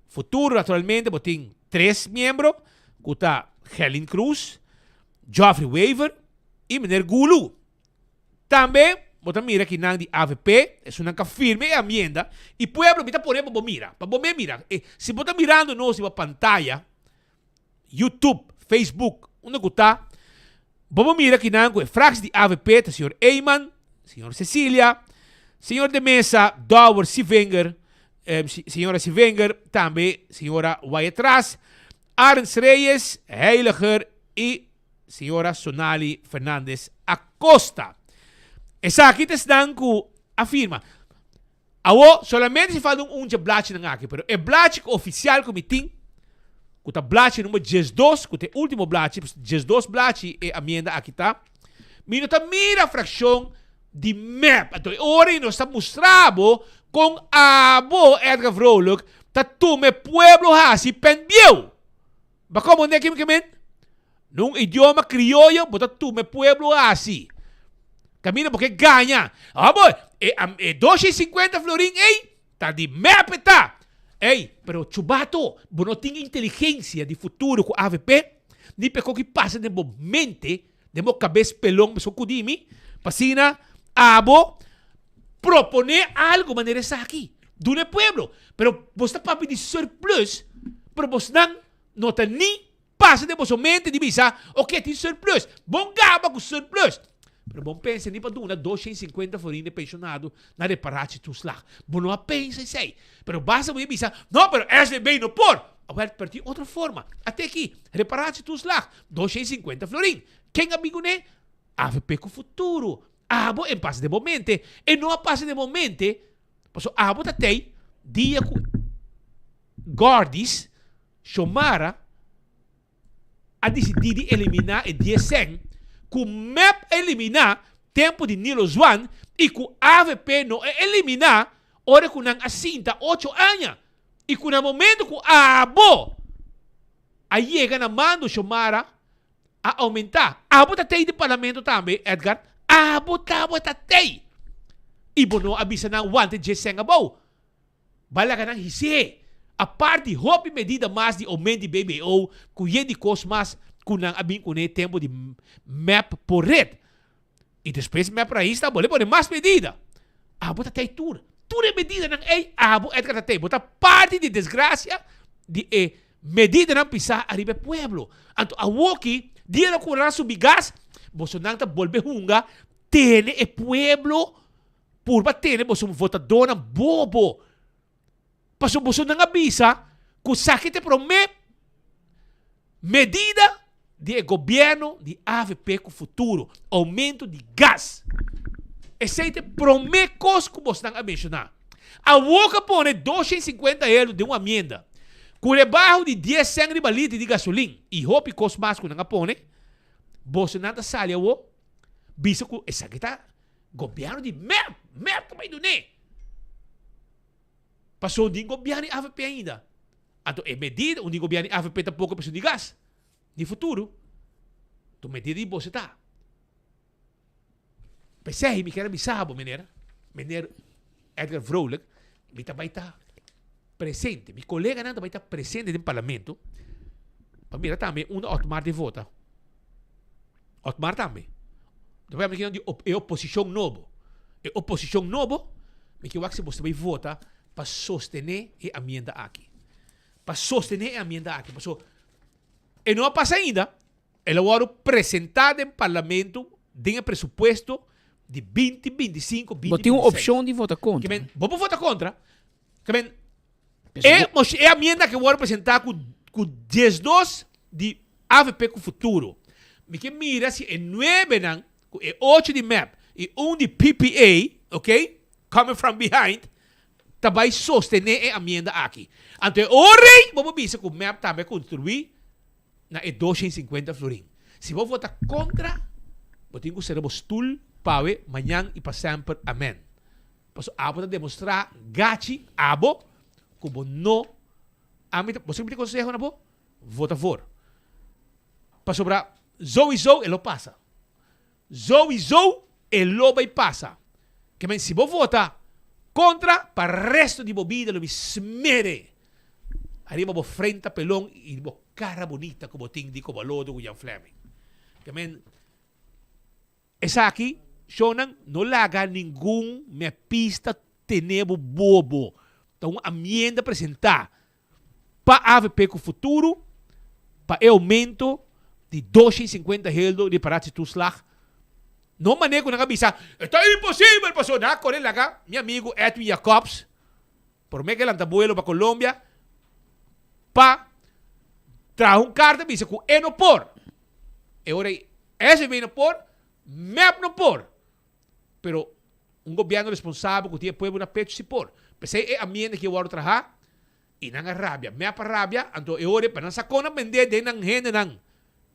Futuro naturalmente bo tin tres miembro cu ta Gerlin Croes, Geoffrey Wever y meneer Gulu. Tambe bo ta mira kinan di avp, esunnan ka firme e amienda y pueblo mi ta pone pa bo mira, pa bo me mira. E si bo ta mirando nos riba pantaya, YouTube, Facebook, unda cu ta, bo por mira kinan cu e fractie di avp ta señor Eyman, señor Cecilia, señor De Meza, Douwer, Sivinger, señora Sivinger, tambe señora Wyatt-Ras, Arends Reyes, Heiliger y Señora Sonali Fernandez Acosta. Esaki ta esnan cu a firma. Awo, solamente si falta un un dje blachinan aki, pero e blachi cu oficial cu mi tin, cu ta blachi number 12, cu ta e ultimo blachi, 12 blachi e amienda aki ta, mi no ta mira fraccion di mep. Anto e ora ei nos ta mustra bo con abo, Edgar Vrolijk, ta tuma e pueblo haci pen bieu. Ba como ne kim kimen? Nun idioma crioyo bo ta tuma e pueblo haci. Caminda bo ke gaña. Ah bo, e, e 250 florin ey ta di mep e ta. Ey, pero chubato, bo no tin inteligencia di futuro cu avp, ni pe koki pasa den bo mente, den bo cabes pelon mesun cu di mi, pa asina abo propone algo manera esaki. Duna e pueblo. Pero bos ta papia di surplus, pero bosnan no ta ni pasa den boso mente di bisa, ok, tin surplus. Bon gaba ku surplus. Pero bon pensa ni pa duna 250 florin di pensionado na reparatie toeslag. Bo no a pensa esei. Pero basta bo ya bisa, no, pero SVB no por. Awel, pero tin otro forma. Ate aki, reparatie toeslag, 250 florin. Ken a bin kuné? Avp ku futuro. Abo en pasa den bo mente. E no a pasa den bo mente Pasobra abo ta tei dia ku Gordis Xiomara a disidí di eliminá e dies sèn ku mep a eliminá tempu di Nilo Zwaan i ku avp no a eliminá ora ku nan a sinta ocho aña i ku na momento ku abo a yega na mando Xiomara a aumentá. Abo ta tei den parlamento tambe, Edgar. Abo tabata tei. I bo no a bisa nan wante dje sèn abou. Bai laga nan his'é. Apart di hopi medida mas di oument di BBO ku yen di kos mas ku nan a bin kuné tempu di mep por ret. I despues mep rais ta bole pone mas medida. Abo ta tei tur. Tur e medidanan ei abo Edgar ta tei. Bo ta parti di desgracia di e medidanan pisá ariba e pueblo. Anto awoki dia lo ku nan subi gas, bosonan ta bolbe hunga tene e pueblo purba tene boso votadónan bobo. Pasobra bosonan a bisa ku esaki ta e promé medida di e gobièrnu di avp ku futuro, oumento di gas. Esei ta e promé kos ku bosnan a menshoná. Awor ku a pone 250 euro den un amienda, ku rebaho di dies sèn riba liter di gasolin i hopi kos mas ku nan a pone, bosonan ta sali awor bisa ku esaki ta gobièrnu di mep, mep ta bai dun'é. Pasobra un di gobièrnu di avp ainda. Anto e medida, un di gobièrnu di avp tampoko presu di gas, di futuro. Anto medida di boso ta. P'esei mi kier a bisa bo, meneer, meneer Edgar Vrolijk, mi ta bai ta presente, mi koleganan ta bai ta presente den parlamento pa mira tambe unda Otmar di vota. Otmar tambe. Ta bai di e oposishon nobo. E oposishon nobo, mi ke wak si boso ta bai vota pa sostené e amienda aki. Pa sostené e amienda aki. Paso e no a pasa ainda. El a wòrdu presentá den parlamento den e presupuesto di binti binti sinku, binti Bo tin un binti seis. opshon di vota kontra. Ke men, bo por vota kontra. Ke men, e mosh e amienda ke wòrdu presentá ku ku 12 di avp ku Futuro. Mi ke mira si e nuebenan ku e ocho di mep i un di PPA. ok, coming from behind, ta bai sostené e amienda aki. Anto e ora ei bo por bisa ku mep tambe a kontribuí na e 250 florin. Si bo vota kontra, bo tin ku sera bo stul pawe mañan i pa semper. Amen. Pasobra abo ta demostrá gachi abo ku bo no Ami ta, bo sa mi ta konseho na bo? Vota voor. Pasobra zoizo e lo pasa. Zoizo e lo bai pasa. Ke men si bo vota kontra pa resto di bo bida lo mi smere ariba bo frenta pelon i bo kara bunita ku bo tin di kobalodo ku Jan Flemming. Ke men Esaki, shownan, no laga ningun mepista tene bo bobo. Ta un amienda presenta pa avp cu futuro pa e aumento di 250 heldo di reparatietoeslag. No mane cu nan a bisa, e ta imposibel pasobra nan a core laga mi amigo Edwin Jacobs, prome cu e lanta buelo pa Colombia, pa traha un carta bisa cu e no por. E ora ei SVB no por, mep no por. Pero un gobierno responsabel cu tin e pueblo na pecho si por. P'esei e amienda ki a wordo traha y nan a rabia. Mep a rabia, anto e ora ei pa nan sa con a bende den nan hendenan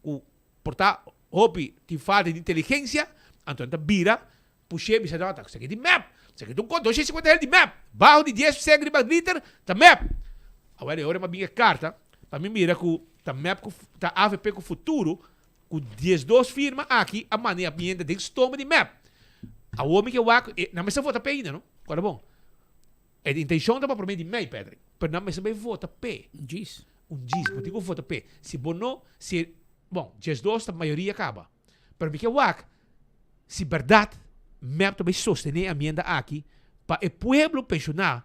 cu por ta hopi tin falta di inteligencia, anto nan ta bira Push'é bisa no, ta esaki di mep. Esaki ta un kos 250 hel di mep. Baho di dies sèn riba liter ta mep. Awor e ora m'a bin e karta pa mi mira ku ta mep ku ta avp ku futuro ku 12 firma aki a manda e amienda den stoma di mep. Awor mi ke wak e nan mester vota p'e ainda no. Kòrda bon. E intenshon ta pa promé di mei Patrick, pero nan mester bai vota p'e. Un djis. Un djis, bo tin ku vota p'e. Si bo no, si e, bon, 12 ta mayoria kaba. Pero mi ke wak si berdad mep ta bay sostene e amienda aki pa e pueblo pensioná,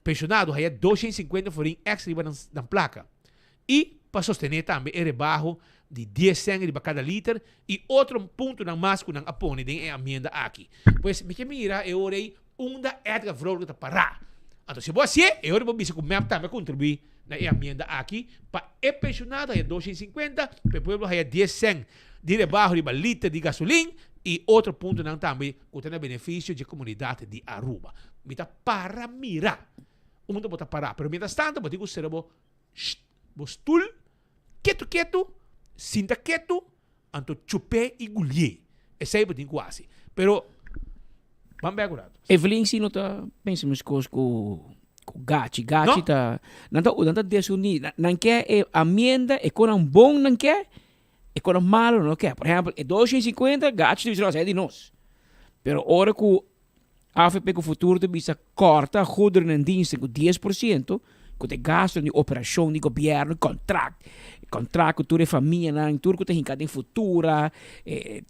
pensionado haya 250 florin extra riba nan nan placa. Y pa sostene tambe e rebaho di dies cent riba cada liter y otro puntonan mas cu nan a pone den e amienda aki. Pues mi ke mira e ora ey unda Edgar Vrolijk ta pará. Anto si bo hacié, e ora bo bisa cu mep tambe a contribui na e amienda aki pa e pensionado haya 250, pa e pueblo haya dies cent di rebaho riba liter di gasolin y otro puntonan tambe cu ta na beneficio dje comunidad di Aruba. Mi ta para mira unda bo ta para, pero mientras tanto bo tin cu cera bo bo stoel ketu ketu, sinta ketu, anto chup'é y gulié. Esey bo tin cu haci. Pero ban bek un rato. Evelyn si no ta pensa mescos cu cu Gachi. Gachi ta nan ta nan ta desuní. Nan ke e amienda e konan bon nan ke E konan malo no ke. Por ehempel, e 250 Gachi ta bisa nos, e di nos. Pero ora ku AFP ku Futuro ta bisa kòrta goederen en diensten ku 10%, ku ta e gastonan di operashon di gobièrnu, kontrakt, kontrakt ku tur e famianan, tur ku ta hinka den Futura,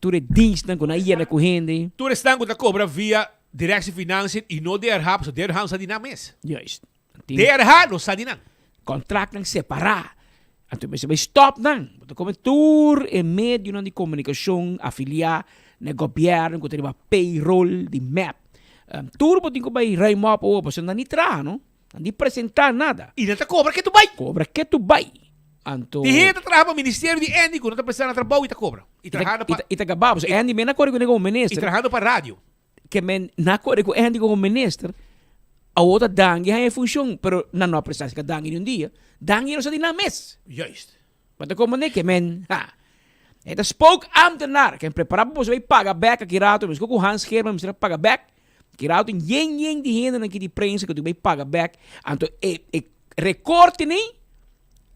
tur e dienstnan ku nan a yena ku hende. Tur esnan ku ta kobra via Directie Financiën i no DRH, pasobra DRH no sa di nan mes. Juist. DRH no sa di nan. Contractnan separá. Anto mester bai stop nan. Bo ta come tur e medionan di comunicacion afiliá na e gobierno cu ta riba payroll di mep. Tur bo tin cu bai ruim op awor pasobra nan ni traha no. Nan ni presenta nada. Y nan ta cobra ke tu bai. Cobra ke tu bai. Anto. Tin hende ta traha pa ministerio di Andy cu no ta presta na trabou y ta cobra. Y trahando pa. Y ta gaba pasobra Andy men a core cune como minister. Y trahando pa radio. Ke men na kore ku Andy komo minister, awor ta Dangui haña e funshon, pero nan no a presta esaki Dangui ni un dia. Dangui no sa di nan mes. Juist. Bo ta komprende? Ke men, ha. E ta spookambtenaar. Ken prepara pa boso bai paga bek aki rato, meskos ku Hans Geerman mester a paga bek. Aki rato tin yen yen di hendenan aki di prensa ku tin bai paga bek. Anto e e rekorte nei,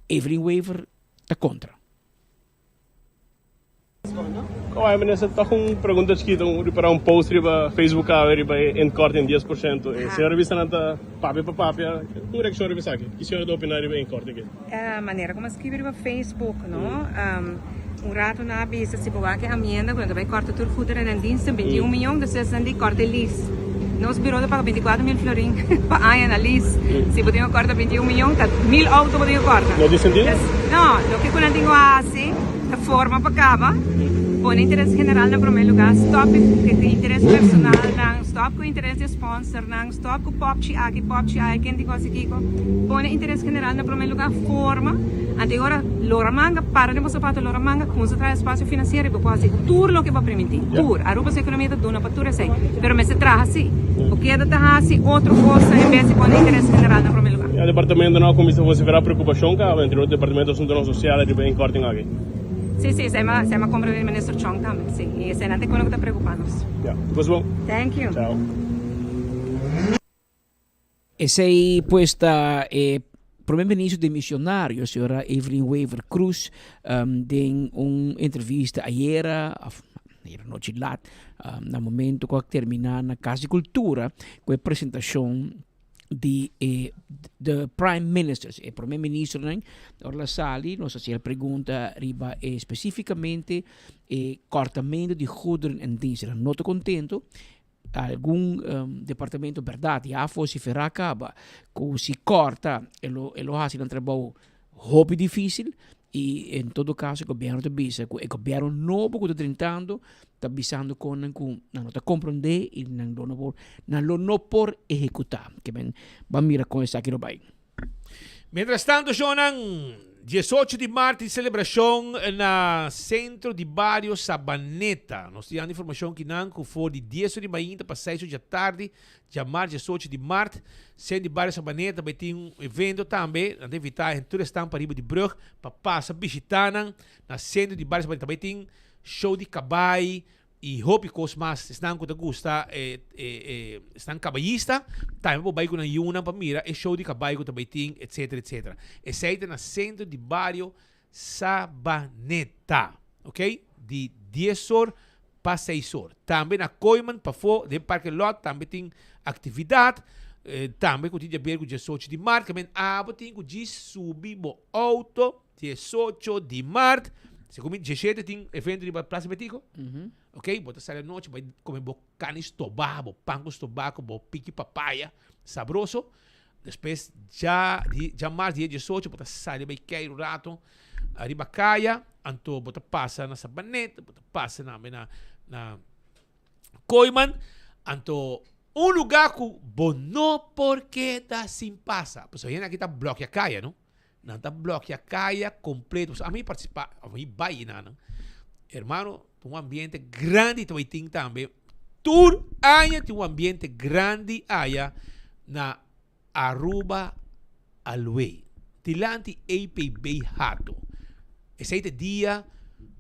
Evelyn Wever ta kontra. Kowai minister, toch un pregunta chikito, un ripara un post riba Facebook awe riba e inkorting 10%. E señor a bisa nan ta papia pa papia, un reakshon riba esaki? Ki señor ta opina riba e inkorting aki? Manera como a scribi riba Facebook no, un rato nan a bisa si bo wak e amienda cu nan ta bay corta tur goederen en diensten 21 miyon, despues nan di corta e lease. Nos biro ta paga 24 mil florin pa aña na lease. Si bo tin cu corta 21 miyon ta mil auto bo tin cu corta. No tin sentido? No, loke cu nan tin cu haci ta. Forma pa caba, pone interes general na prome lugar, stop cu interes personalnan, stop cu interes di sponsornan, stop cu popchi aki, popchi aya, ken di gosi kico. Pone interes general na prome lugar, forma, anto e ora lora manga, para den bo sapato, lora manga, cuminsa traha espacio financiero y bo por haci tur loke bo a priminti, tur. Aruba su economia ta duna pa tur esey, pero mester traha si. Bo keda ta haci otro cosa en bes di pone interes general na prome lugar. E departamentonan a cuminsa vocifera preocupacion caba, entre otro Departamento di Asuntonan Social riba e inkorting aki. Si, si, esey mi a comprende di Minister Chong tambe, si. Y eseynan ta e cosa cu ta preocupa nos. Ya, pues bon. Thank you. Chao. Esey pues ta e Prome Ministro demisionario, señora Evelyn Wever Croes, den un entrevista ayera, of ayera nochi laat, na momento cu a termina na Cas di Cultura cu e presentacion di e the Prime Ministers, e Prome Ministernan, ora la sali nos a haci el pregunta riba e specificamente e cortamento di goederen en diensten. Nan no ta contento, algun departamento berdad ya vocifera caba cu si corta e lo e lo haci nan trabou hopi dificil y en todo caso e gobierno ta bisa cu e gobierno nobo cu ta drentando ta bisando con nan cu nan no ta comprende y nan lo no por nan lo no por ehecuta. Ke men ban mira con esaki lo bay. Mientras tanto shownan, diesocho di mart tin celebracion na Centro di Bario Sabaneta. Nos tin informacion kinan cu for di dies or di mainta pa seis or djatardi, djamars diesocho di mart, Centro di Bario Sabaneta bay tin un evento tambe. Nan ta invita henter tur esnan pariba di brug pa pasa bishita nan na Centro di Bario Sabaneta. Bay tin show di cabay, Y hopi cos mas. Esnan cu ta gusta e e esnan cabayista tambe por bay cu nan yiunan pa mira e show di cabay cu ta bay tin etcetera etcetera. Esey ta na centro di bario Sabaneta. Ok di dies or pa seis or. Tambe na Kooiman pafo den parke lot tambe tin actividad tambe cu tin di haber cu diesocho di maart. Camen abo tin cu djis subi bo auto. Diesocho di maart, segun mi diesshete tin evento riba Plaza Betico. Ok, bo ta sali anochi bai come bo carni stobá, bo pan cu stobá cu bo piki papaya sabroso. Despues dja di dja maart dia diesocho bo ta sali bai kei un rato ariba kaya, anto bo ta pasa na Sabaneta, bo ta pasa tambe na na Kooiman, anto un lugar cu bo no por keda sin pasa, pasobra hende aki ta blòkia kaya no. Nan ta blòkia kaya kompleto. Pasobra ami partisipá, ami bai einan. Hermano, ta un ambiente grandi ta bai tin tambe. Tur aña tin un ambiente grandi aya na Aruba Alway. Dilanti APB Hato. Esei ta e dia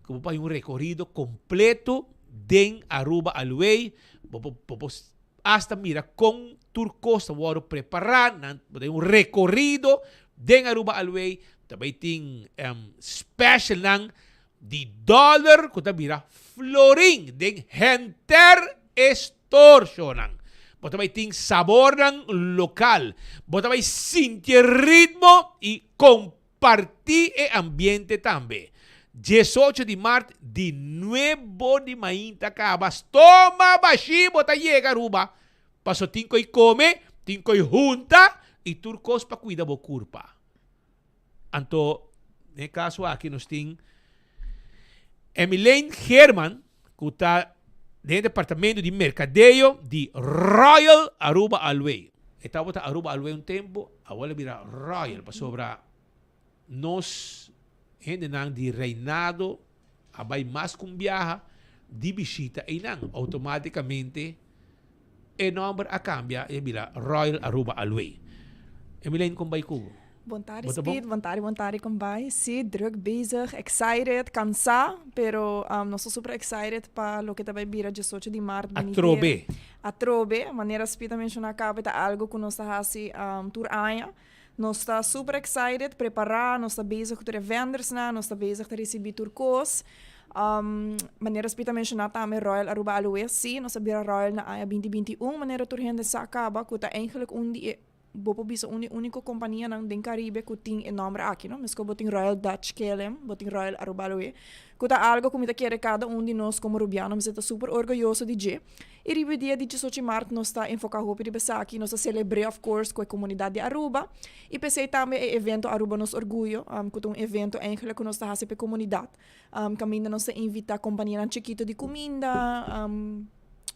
ku bo por haña un rekorido kompleto den Aruba Alway. Bo por bo por Hasta mira con tur cos ta wordo prepara, nan ta un recorrido den Aruba Alway, ta bay tin specialnan di dollar cu ta bira florin den henter e store shownan. Bo ta bay tin sabornan local, bo ta bay sinti e ritmo y comparti e ambiente tambe. Diesocho di mart di nuebo di mainta caba stoma bashi bo ta yega Aruba paso tin coy come, tin coy hunta y tur cos pa cuida bo curpa. Anto den e caso aki nos tin Emileen Geerman cu ta den e departamento di mercadeo di Royal Aruba Alway. E tabata Aruba Alway un tempo, awor a bira Royal pasobra Nos hendenan di Reinado a bai mas ku un biaha di bishita einan. Outomátikamente e nòmber a kambia i a bira Royal Aruba Alway. Emileen, kon bai ku bo? Bon tardi Bo ta bon? Speed, bon tardi, bon tardi kon bai? Sí, druk bezig, excited, kansá, pero nos ta super excited pa loke ta bai bira diesocho di mart benidero. Atrobe. Atrobe, manera Speed a menshoná kaba e ta algu ku nos ta hasi tur aña. Nos ta super excited, prepará, nos ta bezig ku tur e vendersnan, nos ta bezig ta risibí tur kos. Manera Speed a menshoná tambe Royal Aruba Aloe, sí, nos a bira Royal na aña binti 21, manera tur hende sa kaba ku ta eigenlijk un di e. bo por bisa un di úniko kompanianan den Karibe ku tin e nòmber aki, no. Meskos bo tin Royal Dutch KLM, bo tin Royal Aruba Aloe, ku ta algo ku mi ta kere kada un di nos komo Rubiano mester ta super orguyoso di dje. I riba e dia di diesocho mart nos ta enfoká hopi riba esaki, nos ta selebr'é of course ku e komunidat di Aruba i p'esei tambe e evento Aruba Nos Orguyo ku ta un evento eigenlijk ku nos ta hasi pa e komunidat kaminda nos ta invitá kompanianan chikito di kuminda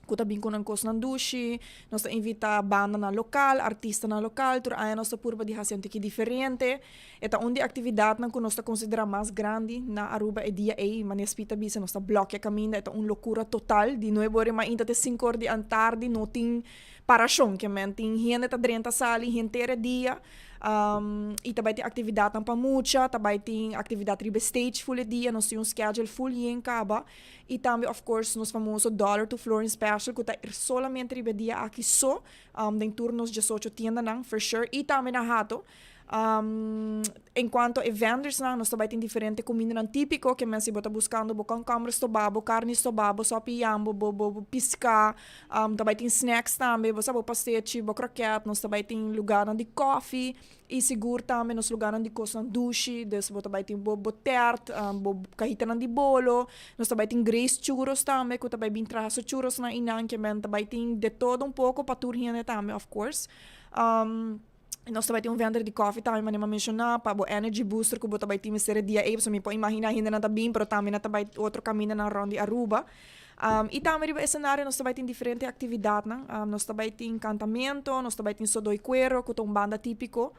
ku ta bin ku nan kosnan dushi, nos ta invitá bandanan lokal, artistanan lokal, tur aña nos ta purba di hasi un tiki diferente. E ta un di aktividatnan ku nos ta konsiderá mas grandi na Aruba e dia ei, manera Speed ta bisa, nos ta blòkia kaminda, e ta un lokura total, di nuebe ora di mainta te sinku ora di antardi no tin parashon, ke men tin hende ta drenta sali henter e dia, i ta bai tin aktividatnan pa mucha, ta bai tin aktividat riba e stage ful e dia, nos tin un schedule ful yen kaba, i tambe of course nos famoso dollar to florin special ku ta solamente riba e dia aki so, den tur nos diesocho tiendanan for sure, i tambe na Hato. En cuanto e vendersnan, nos ta bai tin diferente cumindanan típico, ke men si bo ta buscando bo concomber stobá, bo carni stobá, bo sopi yambo, bo bo bo pisca, ta bai tin snacks tambe, bo sa bo pastechi, bo kroket, nos ta bai tin lugarnan di koffie y sigur tambe nos lugarnan di cosnan dushi, dus bo ta bai tin bo bo tert, bo cahitanan di bolo, nos ta bai tin Grace Churros tambe cu ta bai bin traha su churrosnan eynan, ke men ta bai tin de todo un poco pa tur hende tambe of course. Nos ta bai tin un vender di koffie tambe manera mi a menshoná pa bo energy booster ku bo ta bai tin mester e dia ei pasobra mi por imaginá hendenan ta bin pero tambe nan ta bai otro kamindanan rònt di Aruba. I tambe riba esenario nos ta bai tin diferente aktividatnan. Nos ta bai tin kantamento, nos ta bai tin Sodoy Cuero ku ta un banda típiko,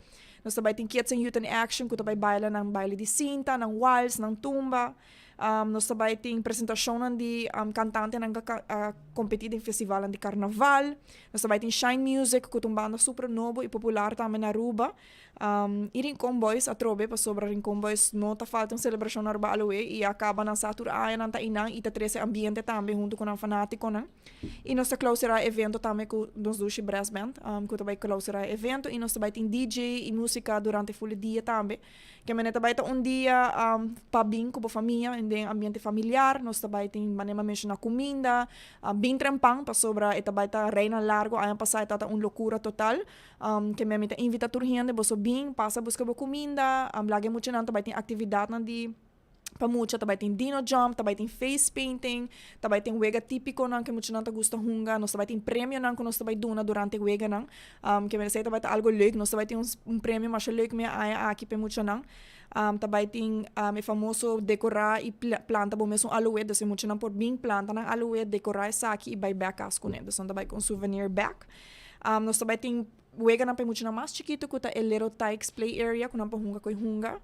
nos ta bai tin Kids and Youth in Action ku ta bai baila nan baile di sinta, nan wals, nan tumba. Nos ta bai tin presentashonnan di kantantenan ku a kompetí den festivalnan di karnaval. Nos ta bai tin Shine Music ku ta un banda super nobo i popular tambe na Aruba. I Rincon Boys atrobe pasobra Rincon Boys no ta falta un selebrashon na Aruba aloe i a kaba nan sa tur añanan ta einan i ta trese ambiente tambe huntu ku nan fanátikonan. I nos ta klausurá e evento tambe ku nos dushi brass band ku ta bai klausurá e evento i nos ta bai tin DJ i músika durante ful e dia tambe. Ke manera ta bai ta un dia pa bin ku bo famia den ambiente familiar. Nos ta bai tin manera mi a menshoná kuminda, bin trempan pasobra e ta bai ta reinan largu. Aña pasá e tabata un lokura total. Ke manera mi ta invitá tur hende boso bin pasa buska bo kuminda. Laga e muchanan ta bai tin aktividatnan di pa mucha. Ta bai tin dino jump, ta bai tin face painting, ta bai tin wega típikonan ku e muchanan ta gusta hunga. Nos ta bai tin premionan ku nos ta bai duna durante e weganan. Ke mester ta bai ta algo leuk. Nos ta bai tin un premio masha leuk mi a aña aki pa e muchanan. Ta bai tin e famoso dekorá i planta bo mesun aloe. Dus e muchanan por bin planta nan aloe, dekorá esaki i bai bèk kas kuné. Dus nan ta bai ku un souvenir bèk. Nos ta bai tin weganan pa e muchanan mas chikitu ku ta e Little Tykes Play Area ku nan por hunga ku e hunga.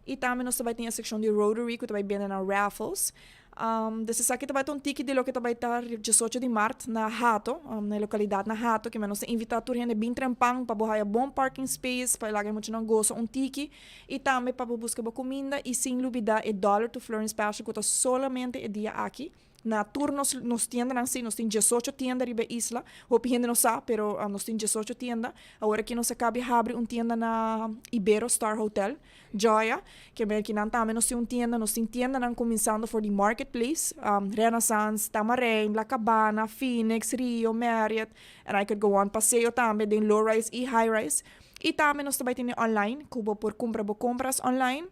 I tambe nos ta bai tin e sekshon di Rotary ku ta bai bende nan raffles. Dus esaki ta bai ta un tiki di loke ta bai ta diesocho di mart na Hato, na e lokalidat na Hato, kimen nos ta invitá tur hende bin trempan pa bo haya bon parking space, pa e laga e muchanan gosa un tiki i tambe pa bo buska bo kuminda i sin lubidá e dollar to florin special ku ta solamente e dia aki. Na tur nos nos tiendanan si, nos tin diesocho tienda riba e isla. Hopi hende no sa, pero nos tin diesocho tienda. Awor aki nos a kabi habri un tienda na Ibero Star Hotel, Joya. Ke men akinan tambe nos tin un tienda. Nos tin tiendanan kuminsando for di Marketplace, Renaissance, Tamarijn, La Cabana, Phoenix, Rio, Marriott, and I could go on. Paseo tambe den low rise i high rise. I tambe nos ta bai tene online, ku bo por kumpra bo kompras online.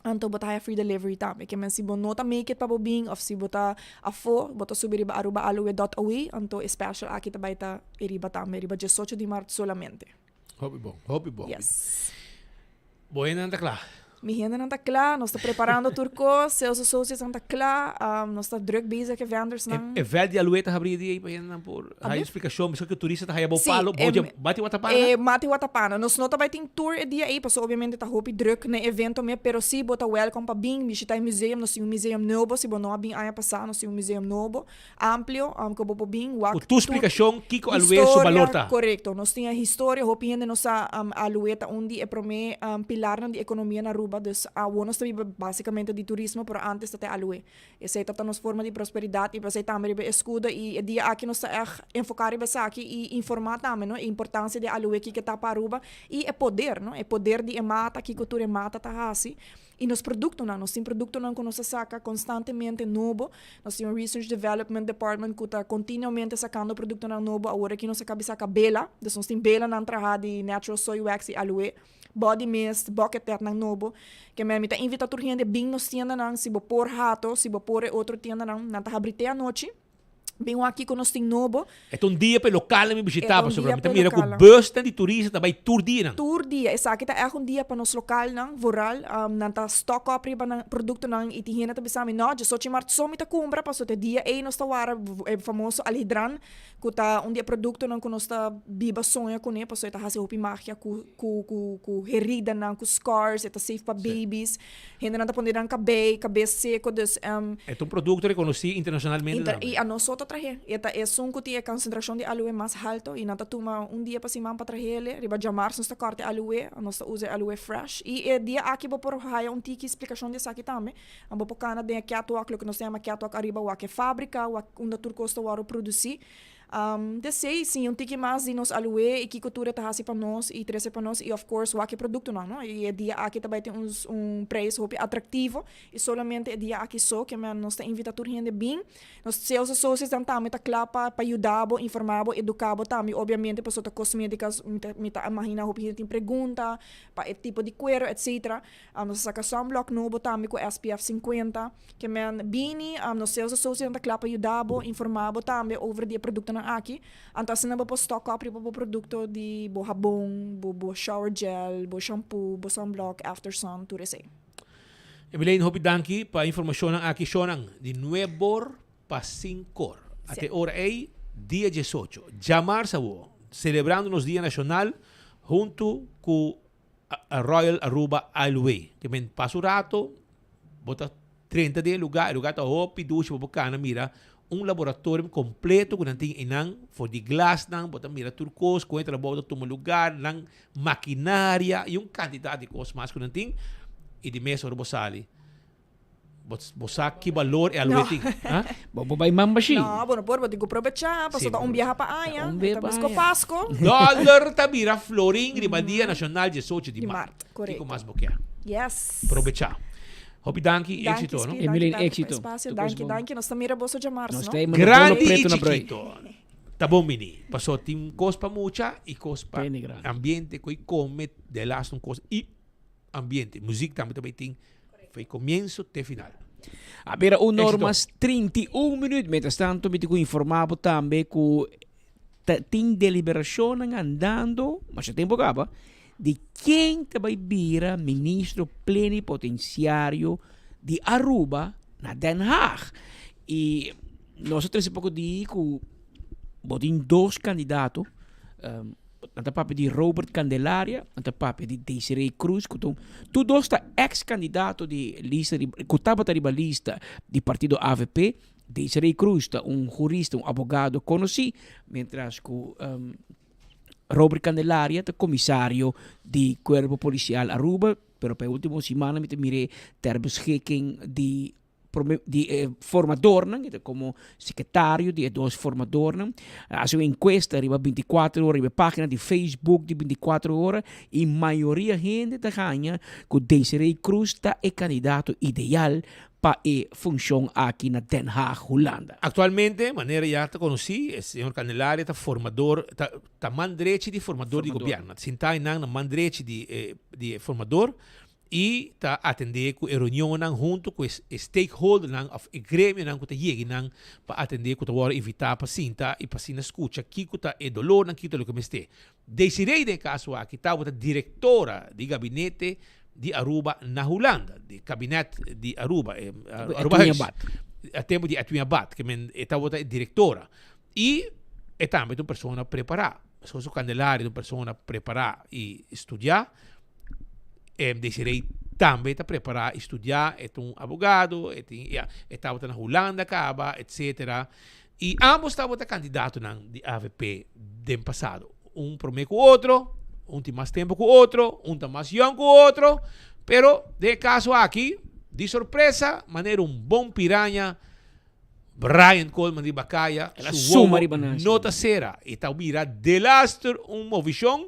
Anto bo ta haya free delivery tambe. Ke men si bo no ta make it pa bo bin of si bo ta afo, bo ta subi riba arubaaloe dot awe, anto e special aki ta bai ta e riba tambe, riba diesocho di mart solamente. Hopi bon, hopi bon. Yes. Bo hendenan ta kla? Mi hendenan ta kla, nos ta preparando tur kos, sales associates nan ta kla, nos ta druk bezig ku e vendors nan. E veld di aloe ta habri di ei pa hendenan por haya un splikashon, miskien ku turista ta haya bo palo, bo dje bati watapana? E mati watapana. Nos no ta bai tin tur e dia ei pasobra obviamente ta hopi druk na e evento me, pero si bo ta welkom pa bin bishita e museum, nos tin un museum nobo, si bo no a bin aña pasa nos tin un museum nobo, amplio, ku bo por bin wak Ku tur splikashon kiko aloe su balor ta. Historia, korekto. Nos tin e historia, hopi hende no sa aloe ta un di e prome pilarnan di ekonomia na Aruba. Aruba, dus awo nos ta biba basicamente di turismo, pero antes ta te aloe. Esey ta ta nos forma di prosperidad y p'esey tambe riba e escudo y e dia aki nos ta echt enfoca riba esaki y informa tambe no e importancia di aloe kiko ta pa Aruba y e poder no e poder di e mata kiko tur e mata ta haci y nos productonan nos tin productonan cu nos ta saca constantemente nobo nos tin un research development department cu ta continuamente sacando productonan nobo awor aki nos a cabi saca bela dus nos tin belanan traha di natural soy wax y aloe. Body mist, bucket tetnan nobo. Ke men mi ta invita tur hende bin nos tiendanan, si bo por Hato, si bo por e otro tiendanan, nan ta habri te anochi. Bin wak kiko nos tin nobo. E ta un dia pa e lokalnan mi E bishita ta un pasobra dia mi ta pa e mira ku lokalnan. busnan di turista ta bai tur dianan. Tur dia. Esaki ta ègt un dia pa nos lokalnan, vooral. Nan ta stock up riba nan produktonan i tin hende ta bisa mi, no, djesochi mart so mi ta kumpra pasobra te dia ei nos ta wara e famoso alhidran. Ku ta un di e produktonan ku nos ta biba soña kuné pasobra e ta hasi hopi magia ku ku ku ku heridanan, ku scars, e ta safe pa babies. Hendenan ta pone nan kabei, kabes seko, dus. E ta un produkto rekonosí internashonalmente Inter tambe. i anos so ta trah'é. E ta esun ku tin e konsentrashon di aloe mas halto i nan ta tuma un dia pa siman pa trah'é. Riba djamars nos ta kòrta e aloe, nos ta usa e aloe fresh. I e dia aki bo por haya un tiki splikashon di esaki tambe. Bo por kana den e catwalk, loke nos ta yama catwalk ariba, wak e fabrika, wak unda tur kos ta wòrdu produsí. Desei, siña un tiki mas di nos aloe i kiko tur e ta hasi pa nos i trese pa nos i of course wak e produktonan, no? I e dia aki ta bai tin un un preis hopi atraktivo i solamente e dia aki so ke men nos ta invita tur hende bin. Nos sales associatesnan tambe ta kla pa pa yuda bo, informa bo, eduka bo tambe obviamente pasobra ta kosmetika mi ta mi ta imagina hopi hende tin pregunta pa e tipo di kuero etcetera. Nos a saka sunblock nobo tambe ku SPF 50. Ke men bini, nos sales associate ta kla pa yuda bo, informa bo tambe over di e produktonan aki. Anto asina bo por stock up riba bo produkto di bo habon, bo bo shower gel, bo shampoo, bo sunblock, after sun, tur esei. Emilein hopi danki pa e informashonnan aki shonnan di nuebor pa sinkor. Ate ora ei dia diesocho djamars awo selebrando nos dia nashonal huntu ku Royal Aruba Highway. Ke men pasa un rato, bo ta drenta den e lugar, e lugar ta hopi dushi, bo por kana mira un laboratorium completo ku nan tin einan, for di glasnan, bo ta mira tur kos, kon e trabou ta tuma lugar, nan makinaria i un kantidat di kos mas ku nan tin, i di mes ora bo sali. Bo, bo sa ki balor e aloe tin. Ha? Bo bo bai mamba shi. No, bo no por, bo tin ku probechá, paso ta un biaha pa aña. Un bia Ta pa mesko aña. Pasko. Dollar ta bira florin riba dia nacional 18 di Di maart. maart, korekto. Kiko mas bo kier? Yes. Probechá. Hopi danki y Danki, éxito, no? Speed, danki Emilyn, tanto pa éxito. espacio. Tur kos Danki, bon. danki. Nos ta mira boso djamars, Nos no? ta e manda bolo Grandi y preto na brui. chikito. Ta bon bini. Paso tin kos pa mucha y kos pa Pende grandi. ambiente ku y come de laatste un kos y ambiente. Muziek tambe ta bay tin Fei comienzo te final. A bira un Éxito. or mas 31 minuut. Mientras tanto, mi tin cu informa bo tambe cu ta tin deliberacionnan andando, masha tempo caba, di ken ta bay bira ministro plenipotenciario di Aruba na Den Haag. Y nos a trece poco di cu bo tin dos candidato. Nan ta papia di Robert Candelaria, nan ta papia di Desiree Cruz, ku ta un, tur dos ta ex kandidato di lista di, ku tabata riba lista di partido avp. Desiree Cruz ta un hurista, un abogado konosí, mientras ku Robert Candelaria ta komisario di Kuerpo Polisial Aruba, pero pa e ultimo simannan mi ta mir'é ter beschikking di Prome di e formadornan, e ta komo sekretario di e dos formadornan, a hasi un enkuesta riba bintikuater ora riba e página di Facebook di bintikuater ora i mayoria hende ta haña ku Desiree Cruz ta e kandidato ideal pa e funshon aki na Den Haag, Hulanda. Aktualmente, manera ya ta konosí, e señor Candelaria ta formador, ta ta man drechi di formador di gobièrnu. Sintá einan na man drechi di e di e formador i ta atendé ku e reunionnan huntu ku e stakeholdernan òf e gremionan ku ta yega nan pa atendé ku ta wòrdu invitá pa sinta i pa asina skucha kiko ta e dolornan, kiko ta loke mester. Desiree den e kaso aki tabata direktora di gabinete di Aruba na Hulanda, di kabinet di Aruba, Aruba Edwin Huis, Abbad. A tempu di Edwin Abbad, ke men e tabata e direktora. I e tambe ta un persona prepará. Meskos ku Candelaria ta un persona prepará i studiá, E Desiree tambe ta prepará i studiá, e ta un abogado, e tin, ya, e tabata na Hulanda kaba, etcetera. I ambos tabata kandidatonan di avp den pasado. Un promé ku otro, un tin mas tempu ku otro, un ta mas yòn ku otro. Pero den e kaso aki, di sorpresa, manera un bon piraña, Brian Koolman riba kaya, El a su suma wowo riba nan, no ta sera. E ta mira delaster un movishon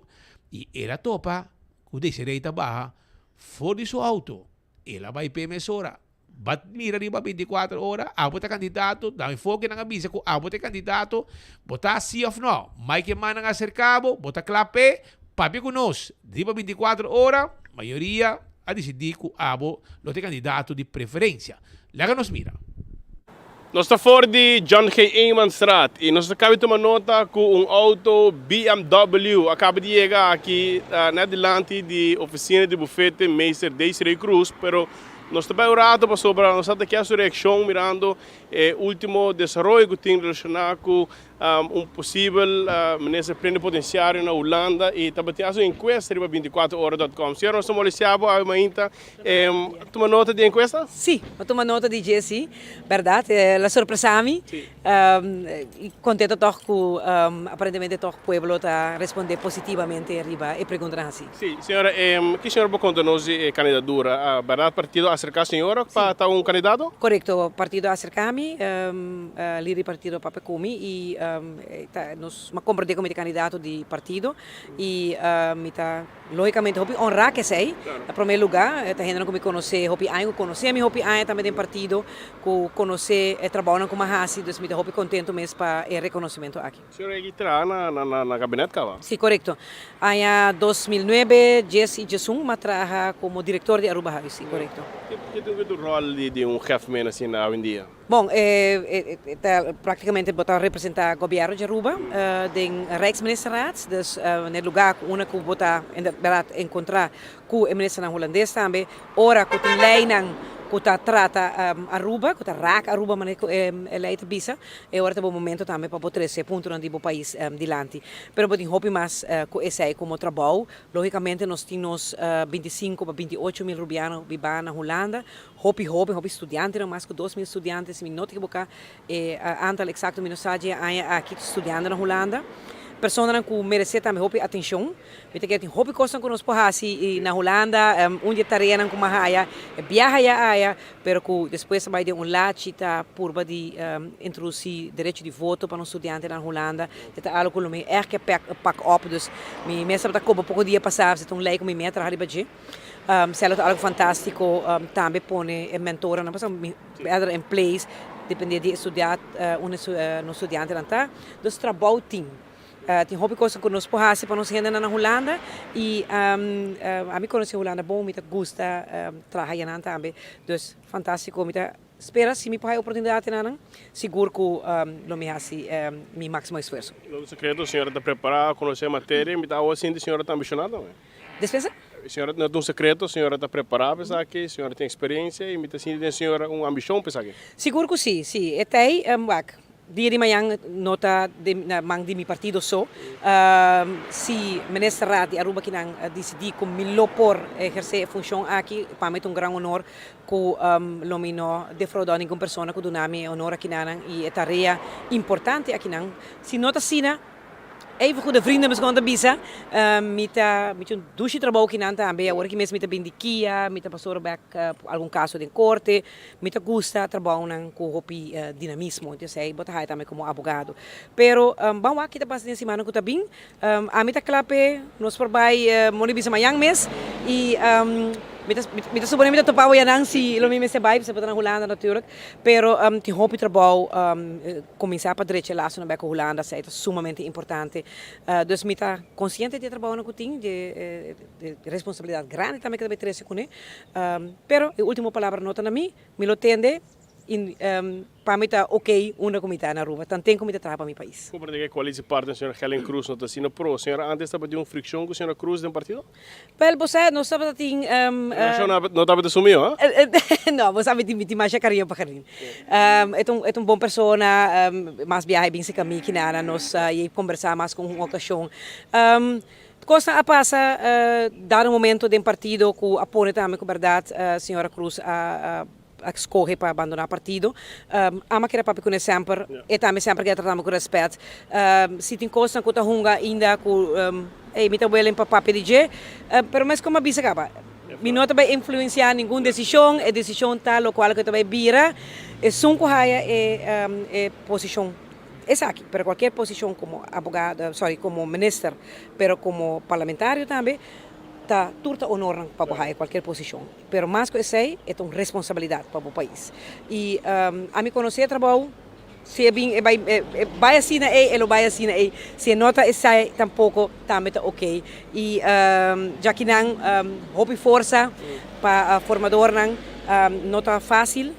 i el a topa ku Desiree ta baha for di su outo. El a bai p'e mesora. Bat mira riba 24 ora, abo ta kandidato, na enfoke nan a bisa ku abo ta e kandidato, bo ta si òf nò. Mike Eman nan a aserká bo, bo ta kla p'e, papia ku nos. Riba 24 ora, mayoria a disidí ku abo lo ta e kandidato di preferensia. Laga nos mira. Nos ta for di John G. Emanstraat y nos ta caba di tuma nota cu un auto BMW a caba di yega aki net dilanti di oficina di bufete Meester Desiree Cruz, pero nos ta bay un rato pasobra nos ta kier su reaccion mirando e ultimo desaroyo cu tin relaciona cu un posibel minister plenipotenciario na Hulanda y tabatin haci un encuesta riba 24 ora dot com. Señor, nos ta molestia bo awe mainta. Tuma nota di encuesta? Sí, mi a tuma nota di dje, sí. Berdad, el a sorpresa mi. Y contento toch cu aparentemente toch pueblo ta responde positivamente riba e preguntanan haci. Sí, señora, ki señora por conta nos di e candidatura? Berdad partido a acerca señora pa ta un candidato? Corecto, partido a acerca mi, lider di partido a papia cu mi y nos a comprende cu mi ta candidato di partido y mi ta logicamente hopi honra cu esey. Na prome luga, ta hendenan cu mi conoce hopi aña, cu conoce mi hopi aña tambe den partido, cu conoce e trabounan cu mi a haci, dus mi ta hopi contento mes pa e reconocimento aki. Señor Egui traha na gabinet caba? Si, corecto. Aña 2009, dies y diesun m'a traha como director di Aruba Huis, si, corecto. Ke ta un rol di un jef men asina awendia? Bon, e ta practicamente bo ta representa gobierno di Aruba den Rijksministerraad, dus na e lugar cu unda cu bo ta inderdaad encontra cu e ministernan Hulandes tambe, ora cu tin leynan cu ta trata Aruba, cu ta raak Aruba manera cu e ley ta bisa, e ora ta bo momento tambe pa bo trece puntonan di bo pais dilanti. Pero bo tin hopi mas cu esey como trabou. Logicamente nos tin nos 25 pa 28 mil Rubiano biba na Hulanda, hopi hoben, hopi studiantenan, mas cu 2000 studiante, si mi no ta ekiboca e aantal exacto mi no sa dje aña aki studiando na Hulanda. Personanan cu merece tambe hopi atencion. Mi ta kere tin hopi kosnan ku nos por hasi na Hulanda. Un di e tareanan ku mi a haya e biaha ya aya, pero ku despues a bai den un lachi ta purba di introdusí derecho di voto pa nos studiantenan na Hulanda. E ta algu ku lo mi ègt ke pak op. Dus mi mes tabata koba poko dia pasá, ta un lei ku mi mei a traha riba dje. Sèlò ta algu fantástiko tambe pone e mentoranan pasobra mi better in place dependé di e studiat unda nos studiantenan ta. Dus trabou tin. Tin hopi kosnan ku nos por hasi pa nos hendenan na Hulanda i ami konosé Hulanda bon, mi ta gusta traha ayanan tambe. Dus fantástiko, mi ta spera si mi por haya oportunidat enanan, sigur ku lo mi hasi mi máksimo esfuerso. No ta sekreto, señora ta prepará, konosé materia, mi ta awo sinti señora ta ambishoná tambe. Despensa? Señora, no ta un sekreto, señora ta prepará pa esaki, señora tin eksperensia i mi ta sinti den señora un ambishon pa esaki. Sigur ku si, si. E ta ei, wak, Dia di mañan no ta den na man di mi partido so. Si Minister Raad di Aruba kinan dicidi cu mi lo por eherce e funcion aki, pa mi ta un gran honor cu lo mi no defrauda ningun persona cu duna mi e honor akinanan y e tarea importante akinan. Si no ta asina, Even goede vrienden meskon ta bisa, mi ta mi tin un dushi trabou kinan tambe, awor aki mes mi ta bin di kia, mi ta pasora bek algun kaso den korte, mi ta gusta trabounan ku hopi dinamismo, entonces ei bo ta haya tambe komo abogado. Pero ban wak ki ta pasa den simana ku ta bin, ami ta kla p'e, nos por bai moni bisa mañan mes i mi ta mi ta supone mi ta topa bo yanan si lo mi mester bai, pasobra bo ta na Hulanda natuurlijk, pero tin hopi trabou. Kuminsá pa drecha e lasonan bek ku Hulanda, esei ta sumamente importante. Dus mi ta konsiente di e trabounan ku tin, di e responsabilidat grandi tambe ku ta bai trese kuné. Pero e último palabra no ta na mi, mi lo tende i pa mi ta okey unda ku mi ta na Aruba, tanten ku mi ta traha pa mi pais. Comprende ku e koalisi partner señor Helen Cruz no ta asina pro. Señora antes tabatin un frikshon ku señora Cruz den partido? Wel, bo sa, nos tabata tin. Relashon no tabata su mihó, ha? No, bo sa, mi tin, mi tin masha kariño pa Gerlin. E ta un, e ta un bon persona, mas biaha e bin serka mi kinana, nos a yei kombersá mas ku un okashon. Kosnan a pasa dado momento den partido ku a pone tambe ku bèrdat señora Cruz a a skohe pa bandoná partido. Ama keda papia kuné semper, e tambe semper keda tratami ku rèspèt. Si tin kosnan ku ta hunga ainda ku ey mi ta willing pa papia di dje, pero mes komo a bisa kaba. Mi no ta bai influencia ningun decision, e decision ta locual cu ta bai bira esun cu haya e e posicion esaki, pero cualkier posicion como abogado, sorry, como minister, pero como parlamentario tambe, ta tur ta honornan pa bo haya cualkier posicion, pero mas cu esey e ta un responsabilidad pa bo pais y ami conoce e trabou. Si e bin e bai e bai asina ei e lo bai asina ei si e no ta esei tampoco tambe ta ok y djakinan hopi forsa pa formadornan no ta facil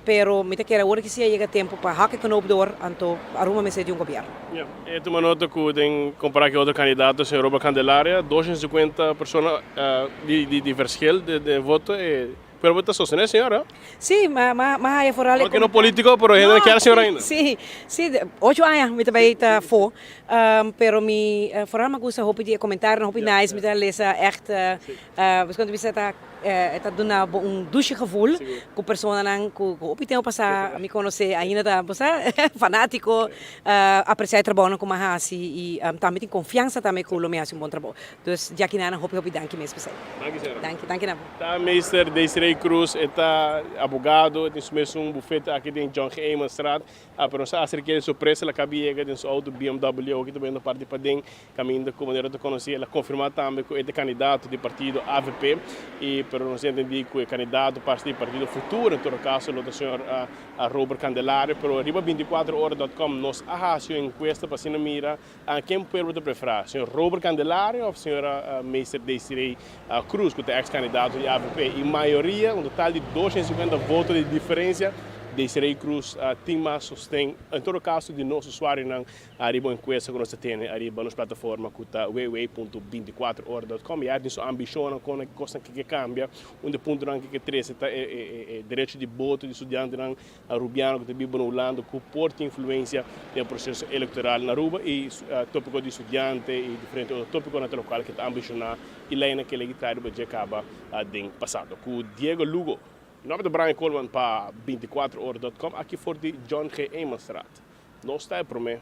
pero mi ta kere awor ki si a yega tempo pa hak e knoop door anto Aruba mester di un gobierno. Ya, e tuma nota cu den compara cu e otro candidato señor Robert Candelaria 250 persona di di verschil den voto e Pero bo ta sostené señora? Sí, ma ma ma haya foral e Aunke no politico, pero hende no kier señora ainda. Sí, sí, ocho aña mi ta bay ta afó. Pero mi foral mi a gusta hopi di e comentarionan, hopi nice, mi ta lesa echt, pasobra ta bisa ta e ta duna bo un dushi gevoel ku personanan ku hopi tempo pasá mi konosé ainda ta bo sa fanátiko, apresiá e trabounan ku mi a hasi i tambe tin konfiansa tambe ku lo mi hasi un bon trabou. Dus djaki nan hopi hopi danki mes p'esei. Danki señora. Danki, danki na bo. Ta meester Desiree Cruz, e ta abogado, e tin su mesun bufete aki den John G. Emanstraat. Pero nos a acerca di sorpresa, el a caba yega den su auto BMW aki ta bayendo parti paden, caminda cu manera ta conoci. El a confirma tambe cu e ta candidato di partido avp, y pero nos a entendi cu e candidato parti di partido Futuro, en todo caso lo ta señor Robert Candelario. Pero riba binticuatro ora dot com nos a haci un encuesta pa asina mira A ken pueblo ta preferá, señor Robert Candelario of señora Meester Desiree Cruz, ku ta eks kandidato di avp? I mayoria, un total di 250 voto di diferensia, Desiree Cruz tin mas sosten, en todo kaso di nos usuarionan ariba un enkuesta ku nos ta tene ariba nos plataforma ku ta www punto binticuatro ora dot com. I a tin su ambishonnan kon e kosnan ke ke kambia. Un di e puntonan ke ke trese ta e derecho di boto di studiantenan Arubiano ku ta biba na Hulanda ku por tin influensia den e proseso elektoral na Aruba i topiko di studiante i diferente otro topikonan ta lokual ke ta ambishoná i leinan ke lei trae riba dje kaba den pasado. Ku Diego Lugo. Mi nomber ta Brian Koolman pa 24 ora dot com aki for di John G. Emanstraat. Nos ta e promé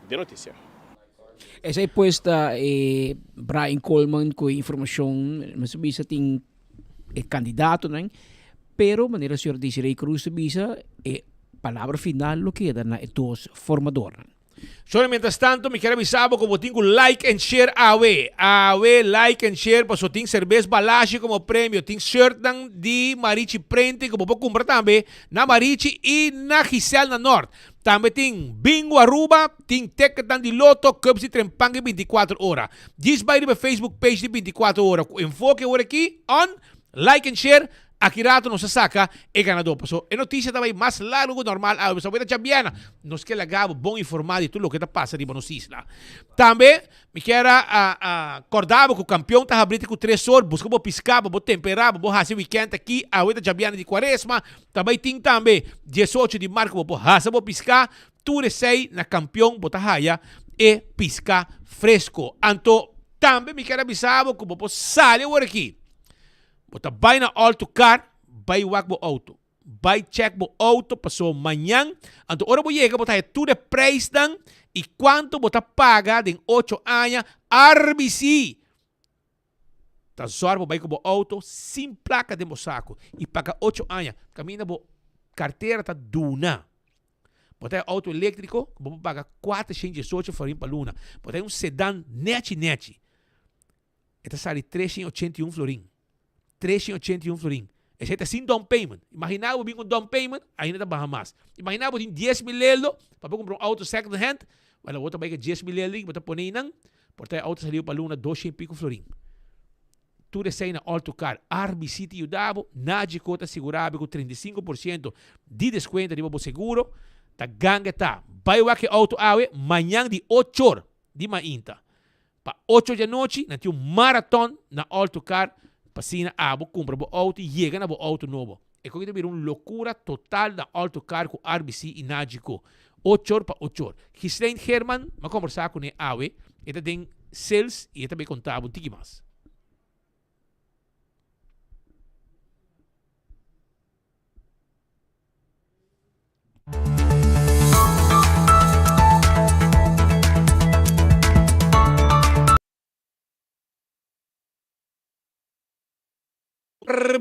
den notisia. Esei pues ta e Brian Koolman ku e informashon mester bisa tin e kandidatonan, pero manera señor Desiree Cruz ta bisa e palabra final lo keda na e dos formadornan. Solo mientras tanto mi kier a bisa bo ku bo tin ku like and share awe. Awe like and share paso tin serbes Balashi komo premio, tin shirtnan di Marichi Printing ku bo por kumpra tambe na Marichi i na Giselle na Nort. Tambe tin Bingo Aruba, tin ticketnan di Lotto, cups di Trempan i 24 ora. Djis bai riba e Facebook page di 24 ora ku enfoke ora aki on, like and share, aki rato nos a saka e ganador. Paso e noticia ta bai mas largo ku normal awe, pasobra ta djabièrnè. Nos ke laga bo bon informá di tur loke ta pasa riba nos isla. Tambe Mi kier a corda bo cu campeon ta habri te cu tres or, busca bo pisca pa bo tempera pa bo haci weekend aki, awe ta djabiana di cuaresma, ta bay tin tambe diesocho di mart cu bo por hasa bo pisca, tur esey na campeon bo ta haya e pisca fresco. Anto tambe mi kier a bisa bo cu bo por sali awor aki, bo ta bay na All to Car bay wak bo auto. Bai check bo auto paso mañan, anto ora bo yega bo ta haya tur e prijsnan y cuanto bo ta paga den ocho aña RBC ta zorg bo bai cu bo auto sin placa den bo saco y paga ocho aña caminda bo cartera ta duna. Bo ta haya auto electrico cu bo por paga 418 florin pa luna. Bo ta haya un sedan nechi nechi. E ta sali 381 florin. 381 florin. Esei ta sin down payment. Imaginá bo bin ku down payment, ainda ta baha mas. Imaginá bo tin 10,000 leldo pa bo kumpra un auto second hand, wèl bo ta bai ku 10,000 leldo i bo ta pone einan, por ta e auto saliu pa luna 200 i piko florin. Tur esei na All to Car. RBC ta yuda bo, Nagico ta sigurá bo ku 35% di deskuento riba bo seguro. Ta ganga ta. Bai wak e auto awe, mañan di ochor di mainta. Pa ocho di anochi nan tin un maraton na All to Car pa asina abo cumpra bo auto y yega na bo auto nobo. E koki ta bira un locura total na All to Car cu RBC y Nagico. Ochor pa ochor. Ghislaine Geerman, m'a combersa cune awe, e ta den sales y e ta bay conta bo un tiki mas.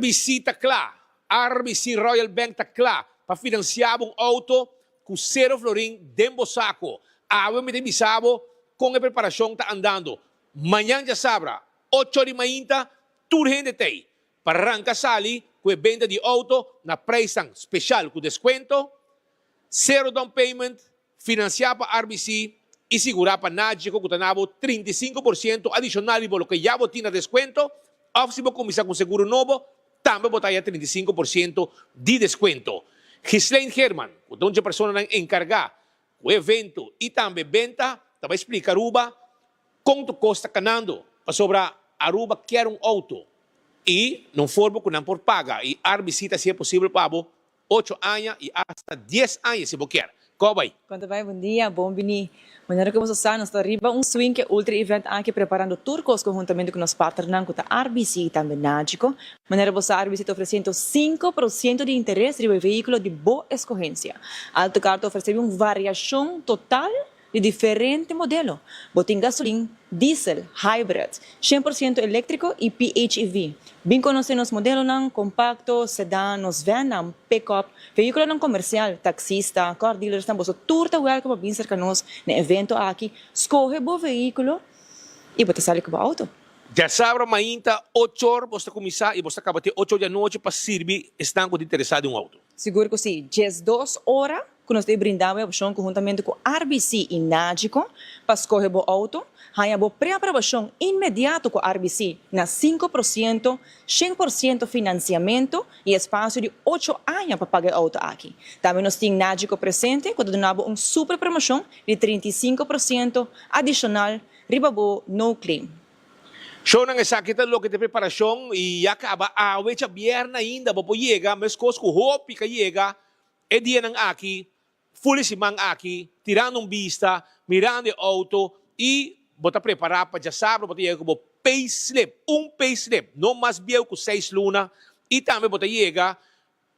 RBC ta kla! RBC Royal Bank ta kla pa finansiá bo un outo ku sero florin den bo sako. Awe mi ta bisa bo kon e preparashon ta andando. Mañan djasabra, ocho di mainta, tur hende t'ei pa ranka sali ku e benta di outo na preisnan speshal ku deskuento, sero down payment, Finansiá pa RBC i sigurá pa Nagico ku ta na bo 35% adishonal riba loke ya bo tin na deskuento, òf si bo kuminsá ku un seguro nobo, tambe bo ta haya 35% di deskuento. Ghislaine Geerman, ku ta un dje personanan enkargá ku e evento i tambe benta, ta bai splika Aruba kon tur kos ta kanando, pasobra Aruba kier un outo i na un forma ku nan por paga i RBC ta hasi e posibel pa bo Ocho aña y hasta dies aña si bo kier. Ko bai? Kon ta bai? Bon dia, bon bini. Manera ku boso sa, nos ta riba un swing ke Ultra Event aki preparando tur kos konhuntamente ku nos partnernan ku ta RBC i tambe Nagico. Manera bo sa, RBC ta ofresiendo sinku por siento di interes riba e vehíkulo di bo eskohensia. Alto Car ta ofresé un variashon total di diferente modelo. Bo tin gasolin, diesel, hybrid, shen por siento eléktriko i PHEV. Bin konosé nos modelonan, kompakto, sedan, nos vannan, pick-up, vehíkulonan komersial, taksista, car dealersnan, boso tur ta wèlkom pa bin serka nos na e evento aki. Skohe bo vehíkulo i bo ta sali ku bo outo. Djasabra mainta ochor bos ta kuminsá i bos ta kaba te ocho di anochi pa sirbi esnan ku ta interesá den un outo. Sigur ku si, diesdos ora ku nos ta e brinda bo e opshon konhuntamente ku RBC i Nagico pa skohe bo outo, haña bo preaprobashon inmediato ku RBC na 5%, 100% finansiamentu i espasio di ocho aña pa paga e outo aki. Tambe nos tin Nagico presente ku ta duna bo un super promoshon di 35% adishonal riba bo no claim. Shownan esaki ta loke ta e preparashon i ya kaba awe djabièrnè ainda bo por yega meskos ku hopi ka yega E dianan aki, ful e siman aki, tirando un bista, mirando e auto y bo ta prepara pa djasabra bo ta yega cu bo payslip, un payslip, no mas bieu cu seis luna y tambe bo ta yega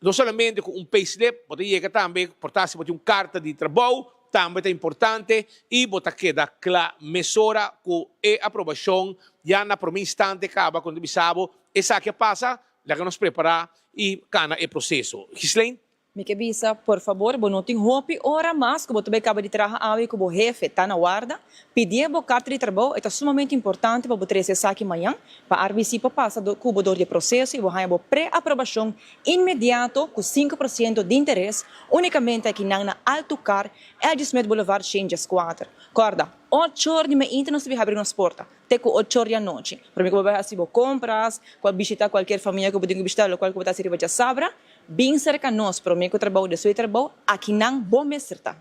no solamente cu un payslip, bo ta yega tambe por ta si bo tin un carta di trabou, tambe ta importante y bo ta keda cla mesora cu e aprobacion ya na prome instante caba cu nan ta bisa bo esaki a pasa, Laga nos prepará i kana e proseso. Ghislaine? Mi ke bisa, por fabor, bo no tin hopi ora mas ku bo ta bai kaba di traha awe ku bo hefe ta na warda. Pidié bo karta di trabou, e ta sumamente importante pa bo trese esaki mañan, pa RBC por pasa ku bo dor di e proseso i bo haña bo pre-aprobashon inmediato ku 5% di interes, únikamente akinan na Alto Car, LG Smith Boulevard, Shane 14. Kòrda, ocho or di mainta nos ta bin habri nos porta. Te ku ochor di anochi. Prome ku bo bai hasi bo kompras, ku a bishita kualkier famia ku bo tin ku bishita, lokual ku bo ta hasi riba djasabra, bin serka nos prome ku trabou, despues di trabou, akinan bo mester ta.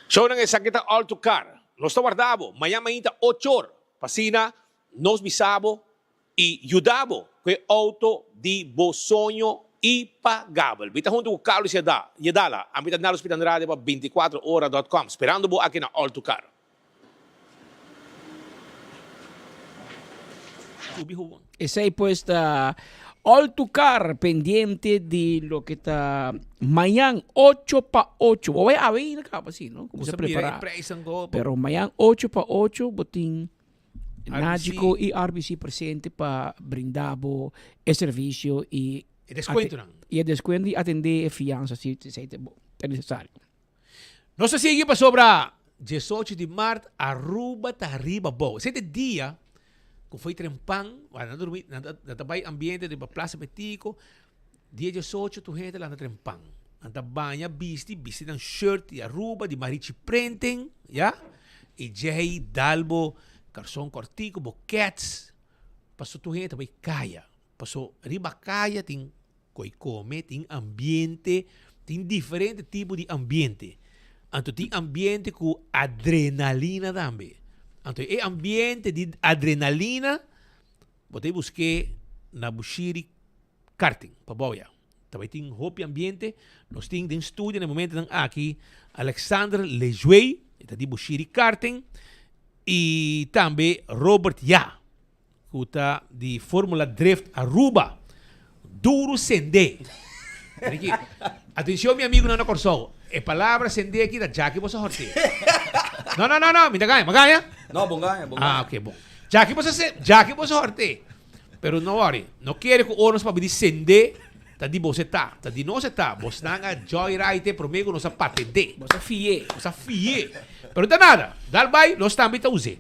Shownan esaki ta all to car. Nos ta warda bo mañan mainta ochor pa asina nos bisa bo i yuda bo ku e auto di bo soño i pagabel. Mi ta huntu ku Carlos Yedala, ami ta Nalo Speed Andrade pa 24 ora dot com, sperando bo aki na all to car. Esey pues ta All to Car pendiente di loke ta mañan ocho pa ocho. Bo bay awe ainda caba si no? Como se prepara. Pero mañan ocho pa ocho bo tin Nagico y RBC presente pa brinda bo e servicio y E descuentonan. Y e descuento y atende e fianza si ta necesario. Nos ta sigui pasobra diesocho di mart Aruba ta riba bou. Esei ta e dia ku foi trempan, nan ta durmi, nan ta bai ambiente riba Plaza Betico. Dia diesocho tur hende ta lanta trempan. Nan ta baña, bisti, bisti nan shirt di Aruba, di Marichi Printing, ya. I djei dal bo karson kòrtiku, bo kèts, paso tur hende ta bai kaya. Paso riba kaya tin Koi kome, tin ambiente, tin diferente tipo di ambiente. Anto tin ambiente ku adrenalina tambe. Anto e ambiente di adrenalina, bo ta busk'é na Bushiri Karting, pa bou ya. Ta bai tin hopi ambiente. Nos tin den studio na e momentonan aki Alexander Lejuey, e ta di Bushiri Karting, i tambe Robert Ya. Ku ta di Formula Drift Aruba. Duru sende. Ricky, atencion mi amigunan na Kòrsou. E palabra sende aki ta djaki boso hort'é. No, no, no, no, mi ta gaña. Mi gaña? No, bon gaña, bon gaña. Ah, ok, bon. Djaki boso se, djaki boso hort'é. Pero no worry, no kere ku ora nos papia di sende ta di bo ta, ta di nos e ta. Bosnan a joyride prome ku nos a patent'é. Bos a fi'é. Bos a fi'é. Pero no ta nada, dal bai nos tambe ta us'é.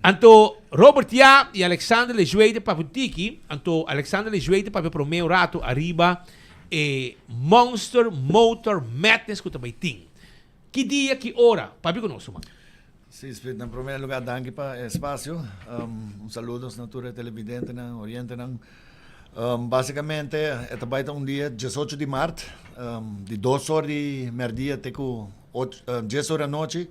Anto Robert Ya i Alexander Lejuey ta papia un tiki, anto Alexander Lejuey ta papia prome un rato ariba e Monster Motor Madness ku ta bai tin. Ki dia, ki ora? Papia ku nos, ruman. Sí, Speed, na promé lugá danki pa e espasio. Un saludos na tur e televidentenan, orientenan. Básikamente e ta bai ta un dia diesocho di mart, di dos or di mèrdia te ku dies or di anochi.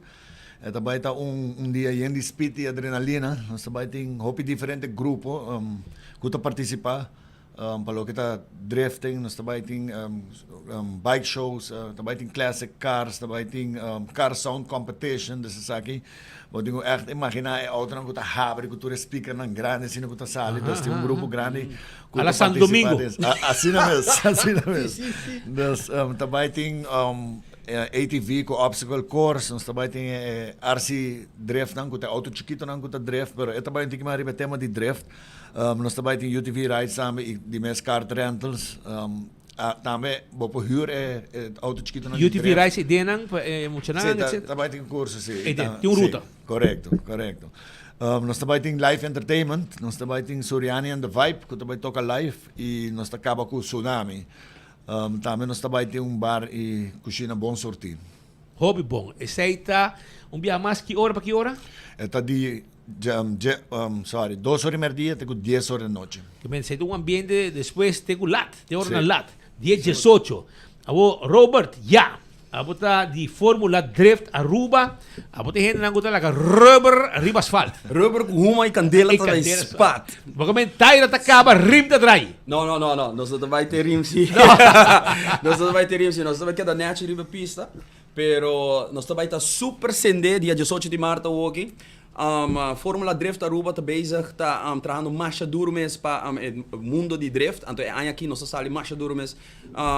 E ta bai ta un un dia yen di speed i adrenalina. Nos ta bai tin hopi diferente grupo ku ta partisipá. Pa loke ta drifting nos ta bai tin bike shows, ta bai tin classic cars, ta bai tin car sound competition, dus esaki bo tin ku ègt imaginá e outonan ku ta habri ku tur e speakernan grandi asina ku ta sali, dus tin un grupo grandi ku ta partisipá den asina mes, asina mes. Dus ta bai tin ATV ku obstacle course, nos ta bai tin e RC driftnan ku ta e outo chikitonan ku ta drift, pero e ta bai un tiki mas riba e tema di drift. Nos ta bai tin UTV rides tambe y di mes kart rentals. Tambe bo por huur e auto chikitonan di UTV drift. rides ideanan pa e muchanan, Sí, etcetera? ta bai tin curso, sí. E den, tin un ruta. Sí, correcto, correcto. Nos ta bai tin live entertainment, nos ta bai tin Suriani and the Vibe cu ta bai toca live y nos ta caba cu Tsunami. Tambe nos ta bai tin un bar y cushina bon surti. Hopi bon. Esey ta un biaha mas ki ora pa ki ora? E ta di Sorry, dos ora di merdia te ku dies ora di nochi. Ke men ta un ambiente despues te ku lat, te ora nan lat. Dies diesocho. Abo Robert, ya. Abo ta di Formula Drift Aruba. Abo ta e hendenan ku ta laga rubber riba asfalt. Rubber ku huma i kandela ta bai spat. Bo ke men taira ta kaba, rim ta drai. No, no, no, no. Nos no ta bai te rim si. Nos no ta bai te rim si. Nos ta bai keda nechi riba pista. Pero nos ta bai ta super sende dia diesocho di mart awoki. Formula Drift Aruba ta bezig ta trahando masha duro mes pa e mundo di drift. Anto e aña aki nos ta sali masha duro mes.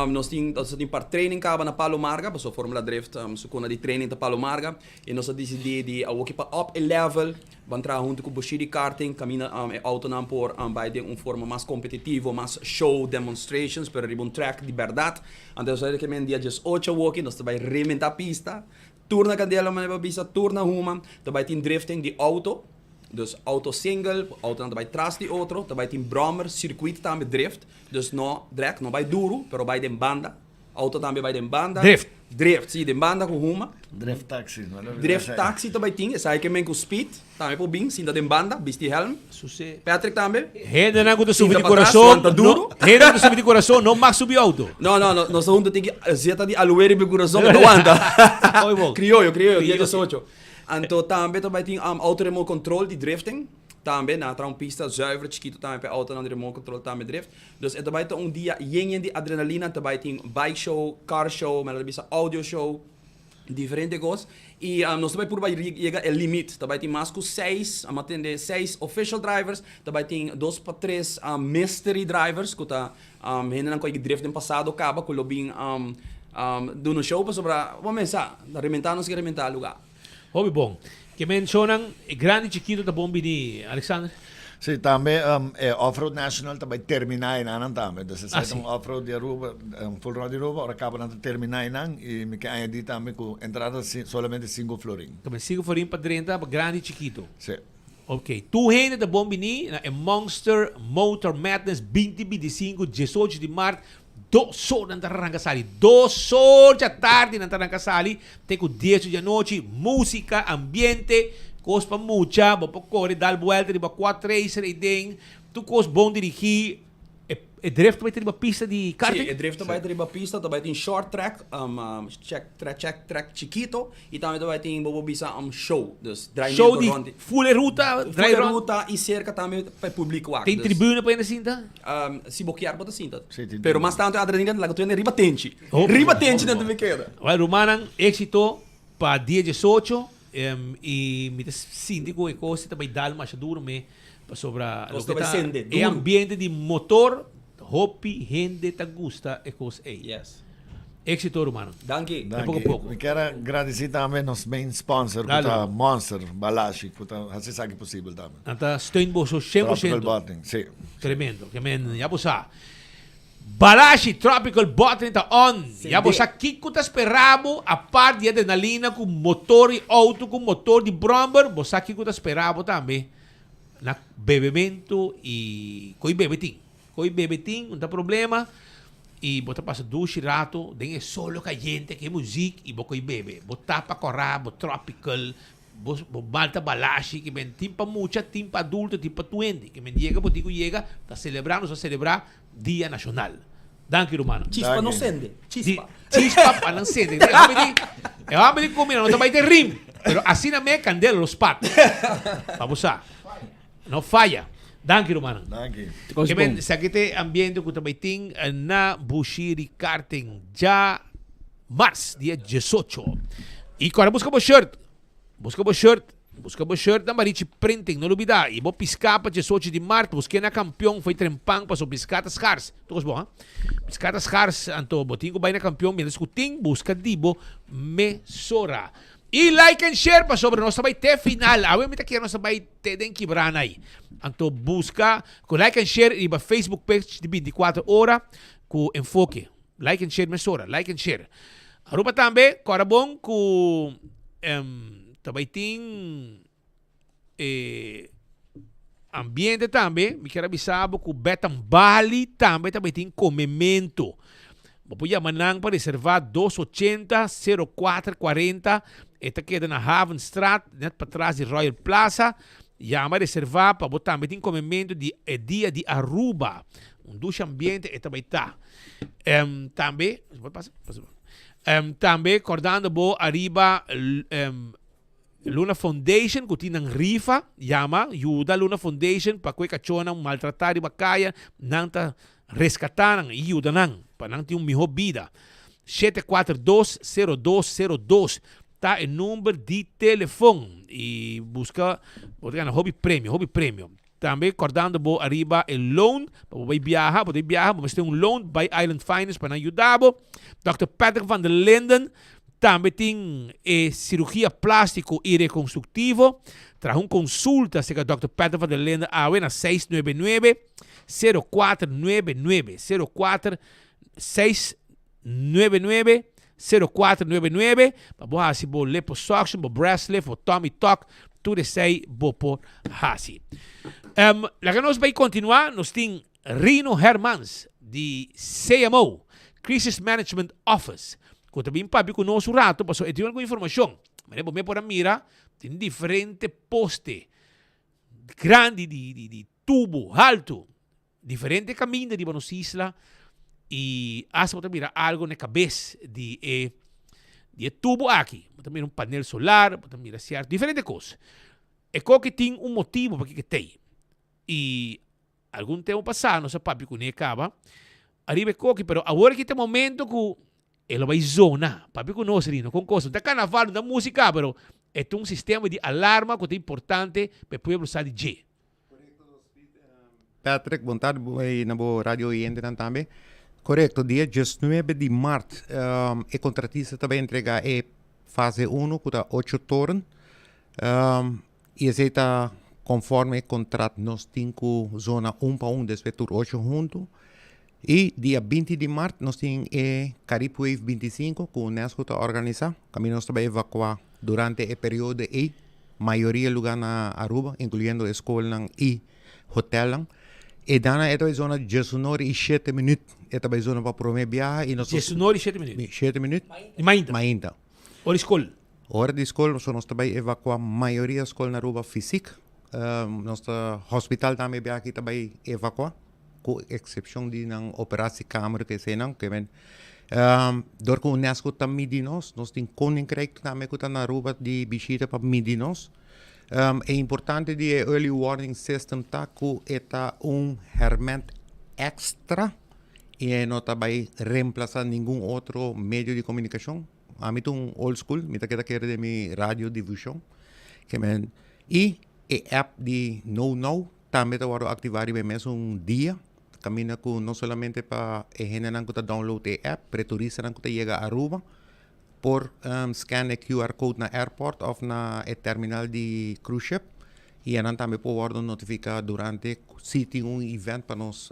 Nos tin nos ta tin par training kaba na Palo Marga, pasobra Formula Drift su kona di training ta Palo Marga. I nos a disidí di awoki pa up e level, ban traha huntu ku Bushiri Karting kaminda e autonan por bai den un forma mas kompetitivo, mas show demonstrations, pero riba un track di bèrdat. Anto nos a rekemen dia diesocho awoki nos ta bai rementá pista. Tur na kandela manera bo bisa, tur na huma, ta bai tin drifting di auto, dus auto single, autonan ta bai tras di otro, ta bai tin brommer, circuit tambe drift, dus no drag, no bai duru, pero bai den banda, auto tambe bai den banda. Drift. Drift, si, den banda ku huma. Drift taxi, no lo Drift taxi ta bai tin, esaki ke men ku speed. Tambe por bin sinta den banda, bisti helm. Patrick tambe. Hendenan ku ta subi Sinta di patras, kurason, wanta no, duro. hendenan ku ta subi di kurason no mag subi auto. No, no, no, nos ta hunto tin ki zeta di aloe riba e kurason pa ta wanta. Oy bo. Krioyo, krioyo, dia diesocho. Anto tambe ta bai tin auto remote control di drifting. Tambe nan a traha un pista zuiver chikito tambe pa e autonan di remote control tambe drift. Dus e ta bai ta un dia yen yen di adrenalina, ta bai tin bike show, car show, men a ta bisa audio show. Diferente kos y nos ta bai purba yega e limit, ta bai tin mas ku seis, a tende seis official drivers, ta bai tin dos pa tres mystery drivers ku ta hendenan ku a drift den pasado kaba ku lo bin duna show pasobra bo mes sa, ta rementa nos ke rementa luga. Hopi bon. Ke menshonan e grandi chikito ta bon bini, Alexander? Sí, tambe e Off-Road National ta bai terminá enanan tambe. Dus esei ta un off-road di Aruba, un full road di Aruba, ora kaba nan ta terminá enan i mi ke añadí tambe ku entrada ta solamente sinku florin. Tambe sinku florin pa drenta pa grandi chikito. Sí. Ok, tur hende ta bon bini na e Monster Motor Madness binti 25, diesocho di mart, Dos or nan ta ranka sali. Dos or djatardi nan ta ranka sali te ku dies or djanochi. Músika, ambiente, kos pa mucha, bo por kore dal buelta riba quad racer ei den. Tur kos bon dirigí. E e drift ta bai ta riba pista di karting? Sí, e drift ta bai ta riba pista, ta bai tin short track, check track check track chikito y tambe ta bai tin bo por bisa show, dus draaimento Show di rond di full e ruta, Full draai e rond? ruta y cerca tambe pa e publico wak. Tin Dus tribune pa hende sinta? Si bo kier bo ta sinta. Sí, tin Pero tribune. mas tanto e adrenalina ta laga tu hende riba tenchi. Hopi Riba bon, tenchi hopi nan ta bon. mi keda. Wel rumannan, éxito pa dia diesocho y mi ta sinti cu e cos ta bay dal masha duro me pasobra Cos loke ta bay ta sende e duro. ambiente di motor hopi hende ta gusta e cos ey. Yes. Éxito rumannan. Danki. De poko poko. Mi kier a gradisí tambe nos main sponsor ku Dale. ta Monster Balashi ku ta hasi esaki posibel tambe. Nan ta steun boso shen por Tropical shento. Bottling, sí. Tremendo. Ke men ya bo sa. Balashi Tropical Bottling ta on. Ya bo sa kiko ta spera bo apart di adrenalina ku motor di auto ku motor di brommer bo sa kiko ta spera bo tambe na bebemento y koe bebe tin. Koe bebe tin un ta problema y bo ta pasa dushi rato den e solo cayente ke muziek y bo koe bebe. Bo tapa cora, bo tropical, bo bo malta balashi ke men tin pa mucha, tin pa adulto, tin pa tuende. Ke men yega bo tin ku yega ta celebra, nos a celebra Dia Nacional. Danki rumannan. Chispa no sende, chispa. Chispa pa nan sende. E homber di, e homber di kumina no ta bai den rim, pero asina me candela lo spat. Pa bo sa. No faya. Danki rumannan. Danki. Ke men esaki ta e ambiente ku ta bai tin na Bushiri Karting dja mars dia diesocho. I kòrda buska bo shirt. Buska bo shirt. Buska bo shirt na Marichi Printing. No lubida. I bo piská pa diesocho di mart. Busk'é na Kampion fo'i Trempan paso piská ta skars. Tur kos bon, ha? Piská ta skars anto bo tin ku bai na Kampion mientras ku tin buska di bo mesora. I like and share pasobra nos ta bai te final. Awe mi ta kier nos ta bai te den kibrana ai. Anto buska ku like and share riba Facebook page di 24 ora ku Enfoke. Like and share mesora, like and share. Aruba tambe kòrda bon ku em, ta bai tin e ambiente tambe, mi kier a bisa bo ku Betan Bali tambe ta bai tin komemento. Bo por yama nan pa reserva dos ochenta, sero kuater kuarenta, e ta keda na Havenstraat, net patras di Royal Plaza. Yama reserva pa bo tambe tin komemento di e dia di Aruba. Un dushi ambiente e ta bai ta. Em, tambe, pasa, pasa. Em, tambe kordando bo ariba em, Luna Foundation ku tin nan rifa, yama, yuda Luna Foundation pa ku e kachónan maltratá riba kaya, nan ta reskatá nan i yuda nan pa nan tin un mihó bida. 742 0202 ta e number di telefon i buska bo ta gana hopi premio, hopi premio. Tambe kòrdando bo ariba e loan pa bo bai biaha, bo ta biaha bo mester un loan, bai Island Finance pa nan yuda bo. Dòkter Patrick van der Linden tambe tin e sirugia plástiko i rekonstruktivo. Traha un konsulta serka Dòkter Patrick van der Linden awe na seis nuebe nuebe, sero kuater nuebe nuebe, sero kuater seis nuebe nuebe, sero kuater nuebe nuebe, pa bo hasi bo liposuction, bo breast lift, bo tummy tuck, tur esei bo por hasi. Um, laga nos bai kontinuá, nos tin Rino Hermans di CMO, Crisis Management Office, ku ta bin papia ku nos un rato, pasobra e tin algun informashon. Manera bo me por a mira, tin diferente poste grandi di, di, di tubo haltu Diferente caminda riba nos isla y hasta bo ta mira algo na e cabes di e di e tubo aki. Bo ta mira un panel solar, bo ta mira cierto diferente cos. E koki tin un motibo pakiko e t'ey. Y algun tempo pasa nos a papia cune caba ariba e koki, pero awor aki ta e momento cu e lo bay zona. Papia cu nos Rino, con cos. No ta carnaval, no ta musica, pero e ta un sistema di alarma cu ta importante pa e pueblo sa di dje. Patrick, bon tardi bo y na bo radio oyentenan tambe. Korekto, dia diesnuebe di mart e kontratista ta bai entrega e fase uno ku ta ocho toren y esei ta konforme e kontrat nos tin ku zona un pa un despues tur ocho huntu. Y dia binti di mart nos tin e Carib Wave 25 ku UNESCO ta organisa. Kaminda nos ta bai evakua durante e periodo ei mayoria luga na Aruba, inkluyendo e skolnan i hotelnan. E dana e ta bai zona diesunor i shete minüt. E ta bai zona pa promé biaha i nos ta. Diesunor i shete minüt? Shete minüt. Di mainta? Mainta. Ora di skol? Ora di skol, so nos ta bai evakua mayoria skol na Aruba fisik. Nos ta hospital tambe biaha aki ta bai evakua. ku eksepshon di nan operatiekamer ku eseinan ke men dor ku UNESCO ta midi nos, nos tin Koninkrijk tambe ku ta na Aruba di bishita pa midi nos. E importante di e early warning system ta ku e ta un hèrmènt èkstra i e no ta bai remplasá ningun otro medio di komunikashon. Ami ta un old school, mi ta keda kere den mi radiodifushon ke men i e app di Know Now Tambe ta wòrdu aktivá riba e mesun dia. Kaminda ku no solamente pa e hendenan ku ta download e app, pero e turistanan ku ta yega Aruba por scan e QR code na airport of na e terminal di cruise ship y enan tambe por wordo notifica durante si tin un event pa nos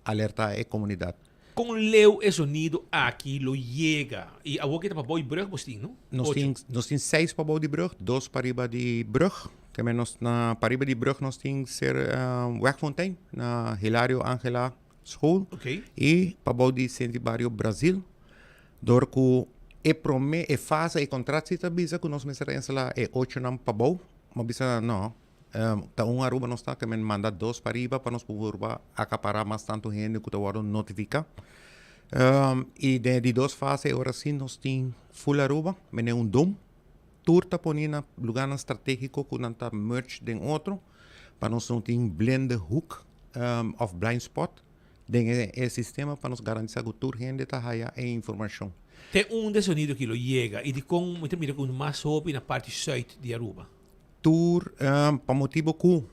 alerta e comunidad. Kon leu e zonido aki lo yega? Y awor ki ta pa bou di brug bos tin, no? Nos tin, nos tin seis pa bou di brug, dos pariba di brug. Keme nos na pariba di brug nos tin ser Wegfontein na Hilario Angela School. Okay. Y pabou di Senti Bario Brasil. Door cu e prome e fase e contract si ta bisa cu nos mester a instala e ochonan pabou. Ma bisa no, ta un Aruba nos ta kemen manda dos pariba pa nos por purba acapara mas tanto hende cu ta wordo notifica. Y den e di dos fase ora si nos tin full Aruba, mene un dom. Tur ta poni na lugarnan strategico cu nan ta merge den otro pa nos no tin blinde hoek of blind spot den e sistema pa nos garantisa cu tur hende ta haya e informacion. Te unda e sonido aki lo yega y dicon mi ta mira cu mas hopi na parti zuid di Aruba? Tur pa motibo cu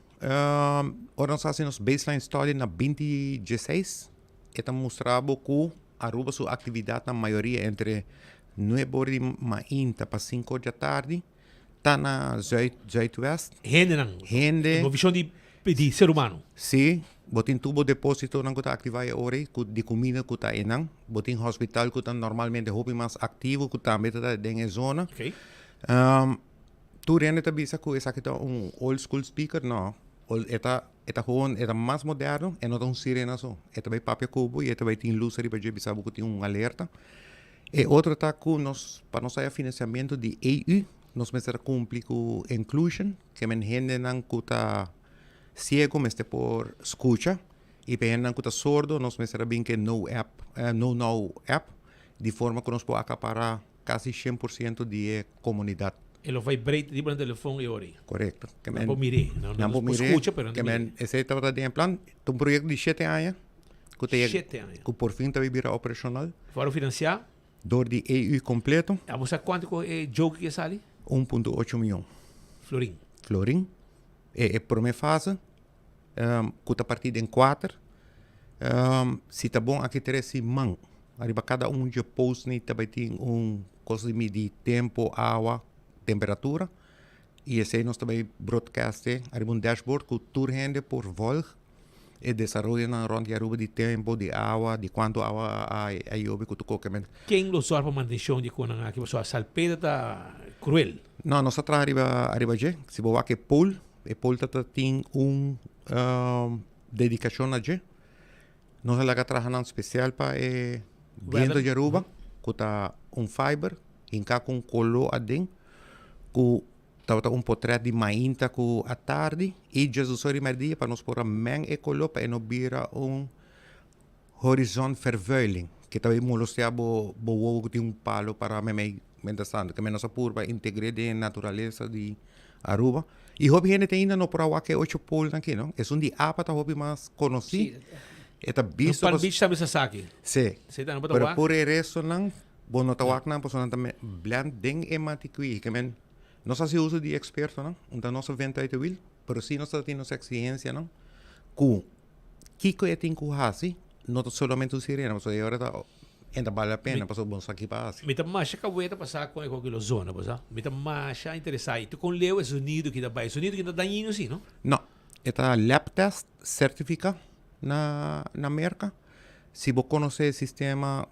ora nos haci nos baseline study na binti dieseis e ta mustra bo cu Aruba su actividadnan mayoria entre nuebe ora di mainta pa cinco ora di atardi ta na zuid, zuidwest. Hendenan. Hende. Movishon di di ser humano. Si, bo tin tur bo depositonan ku ta aktivá e ora ei, ku di kumida ku ta einan. Bo tin hospital ku ta normalmente hopi mas aktivo ku tambe ta den e zona. Okay. Tur hende ta bisa ku esaki ta un old school speaker, no. E ta E ta gewoon, e ta mas moderno, e no ta un sirena so. E ta bai papia ku bo i e ta bai tin lus ariba dje bisa bo ku tin un alerta. E otro ta ku nos, pa nos haya financiamento di EU, nos mester a kumpli ku inclusion, ke men hendenan ku ta siego mester por skucha, i pa e hendenan ku ta sordo nos mester a bin ku e no app, no now app, di forma ku nos por akapara Casi 100% di e comunidad. E lo vibrate riba nan telefon e ora ei. Correcto. Ke men, nan por mir'é. Nan, nan por mir'é. Scucha, pero nan ta mir'é. Esei tabata den e plan. Ta un proyecto di shete aña. Cu ta yega, Shete aña. Cu por fin ta bay bira operacional. Wòrdu financiá? Door di EU completo. Abo sa cuanto cu e joke ke sali? 1.8 miyon. Florin. Florin. E, e prome fase. Cu ta parti den cuater. Si ta bon aki tres siman. Ariba cada un dje post ni ta bay tin un cos di midi tempo, awa, temperatura. Y esey nos ta bay broadcast e ariba un dashboard cu tur hende por volg e desaroyonan rond di Aruba di tempo, di awa, di cuanto awa a yobe cu tur kokemen. Ken lo zorg pa mantencion di e conan aki? Pasobra salpeter ta cruel. No, nos ta traha ariba ariba dje. Si bo wak e pool, e pool ta ta tin un dedicacion na dje. Nos a laga traha nan special pa e biento di Aruba, cu ta un fiber hinca cu un colo aden, cu tabata un potret di mainta cu atardi y djesdos ora di merdia pa nos por a meng e colo pa e no bira un horizon vervuiling, ke ta bay molestea bo bo wowo cu tin un palo para memey mientras tanto. Ke nos a purba integr'e den e naturalesa di Aruba. Y hopi hende te ainda no por a wak e ocho poolnan aki, no? Esun di apa ta hopi mas conoci. E ta bisto Palm Beach tambe sa saki. Si. Si, ta no por ta Pero wak. pur e restonan, bo no ta wak nan pasobra nan ta me blend den e maticuí. Ke men, nos a haci uso di expertonan, unda nos a venta uit e wiel, pero si nos ta tin nos exigencianan cu Kiko e tin ku hasi no ta solamente un sirena pasobra e ora ta e ta bale la pena pasobra bo no sa ki pa hasi. Mi ta masha kaweta pa sa kon e koki lo zona bo sa. Mi ta masha interesa i kon leu e zonido ki ta bai. E zonido ki no ta dañino si no? No. E ta lab test certifica na na Merca. Si bo conoce e sistema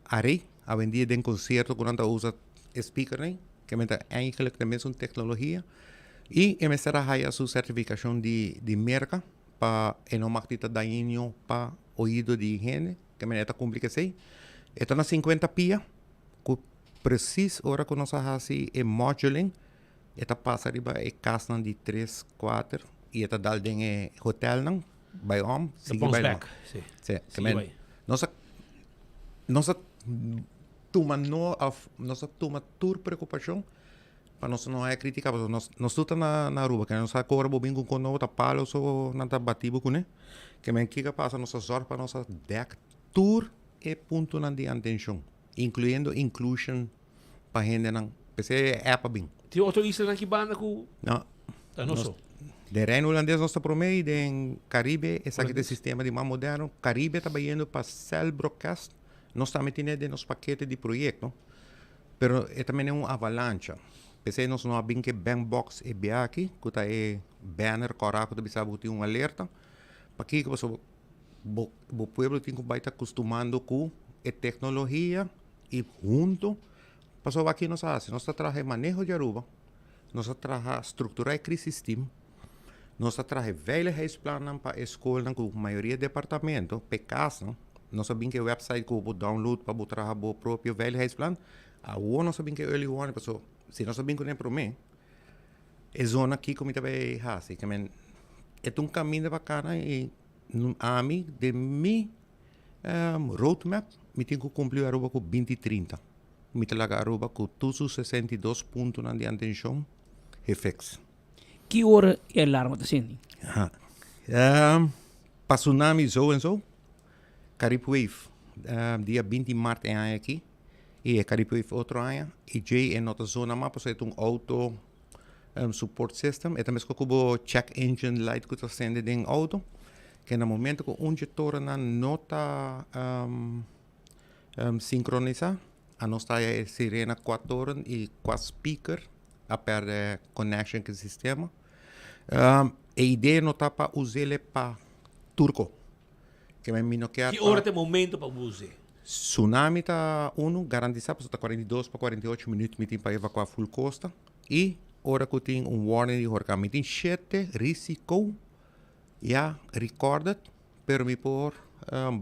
Array awendia den concierto ku nan ta usa e speakernan ke men ta eigenlijk e mesun tecnologia i e mester a haya su certificacion di di Merca. Pa e no mag di ta dañino pa oido di hende, ke manera e ta kumpli ku esei. E ta na sinkuenta pia, ku presis ora ku nos a hasi e moduling, e ta pasa riba e kasnan di tres, kuater i e ta dal den e hotelnan, bai om, Ta sigui bounce bai back, si. Si, ke Sigui men bai. nos a nos a tuma no òf nos a tuma tur preokupashon Pa nos no haya critica pasobra nos nos tur ta na na Aruba ke nos sa ku ora bo bin ku un kos nobo ta palo so nan ta bati bo kuné ke men kiko a pasa nos a zorg pa nos a dek tur e puntonan di antenshon inkluyendo inclusion pa hendenan p'esei e app a bin. Tin otro islanan ki banda ku No ta nos so? Den Reino Hulandes nos ta prome y den Caribe esaki ta e sistema di mas moderno. Caribe ta bayendo pa cell broadcast. Nos tambe tine den nos pakete di proyecto, pero e ta mene un avalancha. P'esey nos no a bin ke bank box e bia aki, cu ta e banner cora cu ta bisa bo cu tin un alerta. Pakico? Pasobra bo bo pueblo tin cu bay ta custumando cu e tecnologia y hunto, pasobra aki nos a haci, nos ta traha e maneho di Aruba, nos a traha structura e crisis team, nos a traha e veiligheidsplannan pa e scolnan cu mayoria departamento, p'e casnan, nos a bin cu e website cu bo por download pa bo traha bo propio veiligheidsplan, awor nos a bin cu e early warning pasobra si nos a bin cune prome e zona kico mi ta bay haci, e ta un caminda pa cana y ami den mi roadmap mi tin cu cumpli Aruba cu binti trinta. Mi ta laga Aruba cu tur su 62 puntonan di atencion gefiks. Ki ora e alarma ta sindi? Aha. Pa tsunami zo en zo, Carib Wave dia 20 maart e aña aki y e Carib Wave otro aña y djey e no ta zona mas pasobra e ta un auto support system. E ta mesco cu bo check engine light cu ta sende den auto ke na momento cu un dje torennan no ta Sincronisa, a nos ta haya e sirena cua toren y cua speaker a perde connection cu e sistema. E idea no ta pa usele pa tur co. Ke men mi no kier Ki ora ta e momento pa bo use? Tsunami ta uno garantisa pasobra ta 42 pa 48 minuut mi tin pa evacua full costa y ora cu tin un warning di horcan mi tin shete risico ya recorded. Pero mi por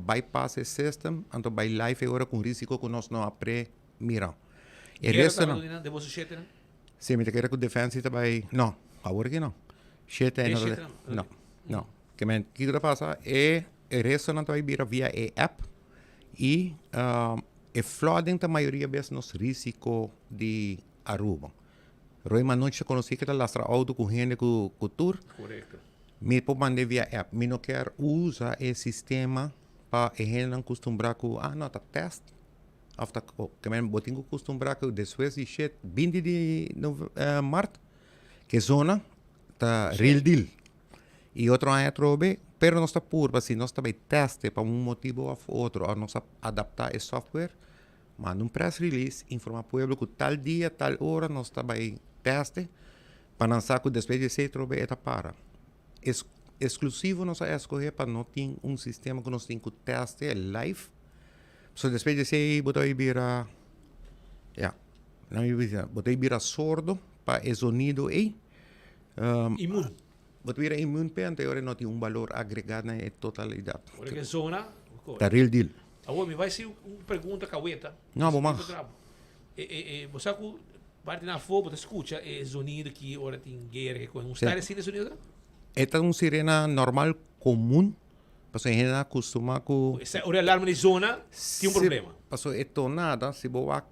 bypass e system, anto bai live e ora cu un risico cu nos no a pre mira. E Guera resto ta no. den boso shetenan? Si, mi ta kere cu Defensie ta bai, no, awor aki no. Shete Den no ta, shetenan? no, no. Ke men, kiko ta pasa, e restonan ta bai bira via e app y e flooding ta mayoria bes nos risico di Aruba. Roy Manochi ta conoci ke ta lastra auto cu hende cu tur. Correcto. Mi por mand'e via app. Mi no kier usa e sistema pa e hendenan custumbra cu, ah no, ta test of ta ke men bo tin cu custumbra cu despues di shet binti di maart ke zona ta real deal. Y otro aña atrobe, pero nos ta purba si nos ta bay teste pa un motibo of otro of nos a adapta e software, Manda un press release, informa pueblo cu tal dia, tal ora nos ta bay teste pa nan sa cu despues di esey trobe e ta para. Es exclusivo nos a escoge pa no tin un sistema cu nos tin cu teste live. So despues di esey bo ta bay bira, ya, nan mi bisa, bo ta bay bira sordo pa e zonido ey. Immuun. Bo ta bira immuun p'e anto e ora no tin un balor agrega na e totalidad. Ora ke zona, Ta real deal. Awor mi bai hasi un pregunta kaweta. No, bo mag. E, e, e, bo sa ku parti na afó bo ta skucha e zonido ki ora tin guera ke kohe. Un sta asina e zonido ta? E ta un sirena normal komun, pasobra e hende a kustumá ku. Ora e alarma di zona tin un problema. Pasobra e tonada, si bo wak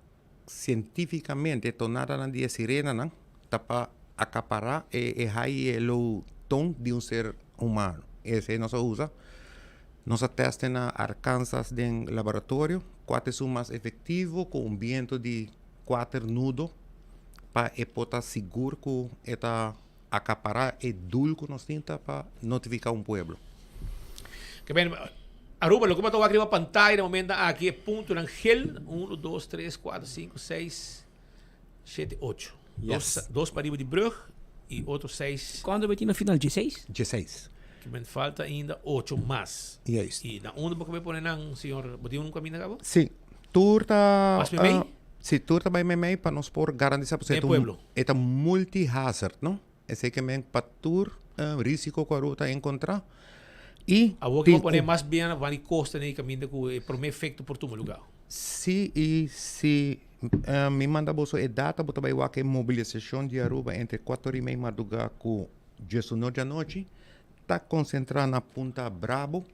sientífikamente, e tonadanan di e sirenanan ta pa akapará e e high i e low ton di un ser humano. Esei nos a usa. Nos a teste na Arkansas den laboratorio kua ta esun mas efektivo ku un biento di kuater nudo pa e por ta sigur ku e ta akapará e doel ku nos tin ta pa notifiká un pueblo. Ke ben, Aruba, loke bo ta wak riba pantaya na momento aki e puntonan gel, uno, dos, tres, kuater, sinku, seis, shete, ocho. Dos, dos pariba di brug y otro seis. Cuando bay tin na final? Dieseis? Dieseis. Ke men falta ainda ocho mas. Juist. Y na unda bo ke bay pone nan, señor? Bo tin un caminda cabo? Si. Tur ta. Mas memey? Si, tur ta bay memey pa nos por garantisa pasobra Den pueblo. e ta multi-hazard, no? Esey ke men pa tur risico cu Aruba ta encontra y Awor ke tin bo pone un. mas bien van di costa den e caminda cu e prome efecto por tuma lugar. Si y si mi manda boso e data bo ta bay wak e mobilisacion di Aruba entre cuatro y mey marduga cu diesuno di anochi ta concentra na Punta Brabo.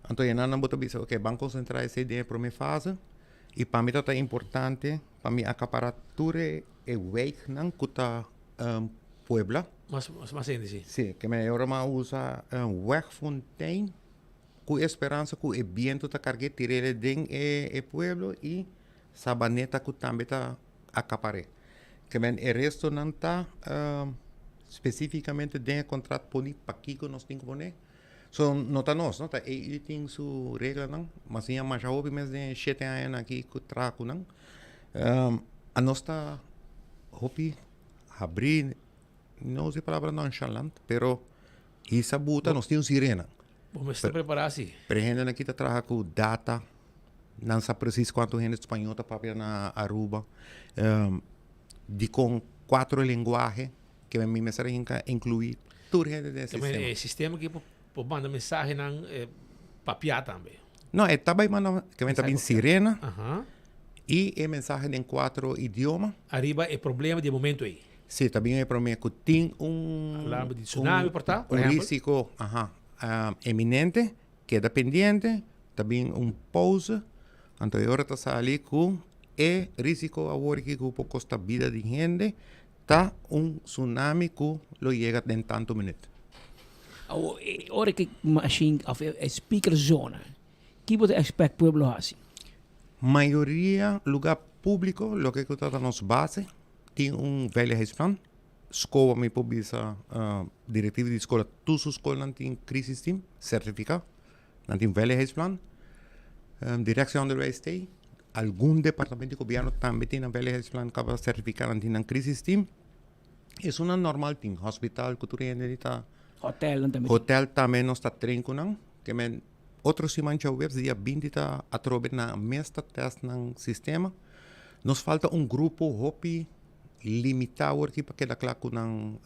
Anto e nan bo ta bisa ok ban concentra esey den e prome fase y pa mi ta ta importante pa mi acapara tur e wijknan cu ta Puebla. Mas mas hende si. Si, ke me ora mi a usa Wegfontein ku e speransa ku e biento ta karg'é tir'é den e pueblo i Sabaneta ku tambe ta akapar'é. Ke men e restonan ta. Spesífikamente den e kontrat poni pakiko nos tin ku pone. So no ta nos, no ta EU tin su reglanan, mas siña masha hopi mes den e shete añanan aki ku traha ku nan. Anos ta hopi habrí, no usa e palabra nonchalant, pero hisa buta nos tin un sirena. Bo mester prepará si. Pero e hendenan aki ta traha ku data, nan sa presis kuantu hende spañó ta papia na Aruba, dikon kuatro lenguahe ke mi mester a hinka inkluí tur hende den e sistema. E sistema aki por manda mensahenan papiá tambe. No, e ta bai manda, ke men ta bin sirena i e mensahe den kuatro idioma. Ariba e problema di e momento ei. Si, ta bin e prome ku tin un Alarma di tsunami por ta, por un ehempel. risiko, aha, eminente, keda pendiente, ta bin un pauze, anto e ora ta sali ku e risiko awor aki ku por kosta bida di hende ta un tsunami ku lo yega den tantu minüt. Awor, e ora ku e mashin òf e speaker zona, ki bo ta expect pueblo hasi? Mayoria lugá públiko, loke ku ta ta nos base, Tin un veiligheidsplan. Skoba mi por bisa directiva di skola tur su skolnan tin crisis team certifica. Nan tin veiligheidsplan. Directie onderwijs tei. Algun departamento di gobierno tambe tin nan veiligheidsplan kaba certifica nan tin nan crisis team. Esunnan normal tin. Hospital ku tur hende di ta. Hotelnan tambe tin. Hotel tambe nos ta train ku nan. Ke men otro siman djaweps dia binti ta atrobe nan mes ta test nan sistema. Nos falta un grupo hopi limitá awor aki pa keda kla ku nan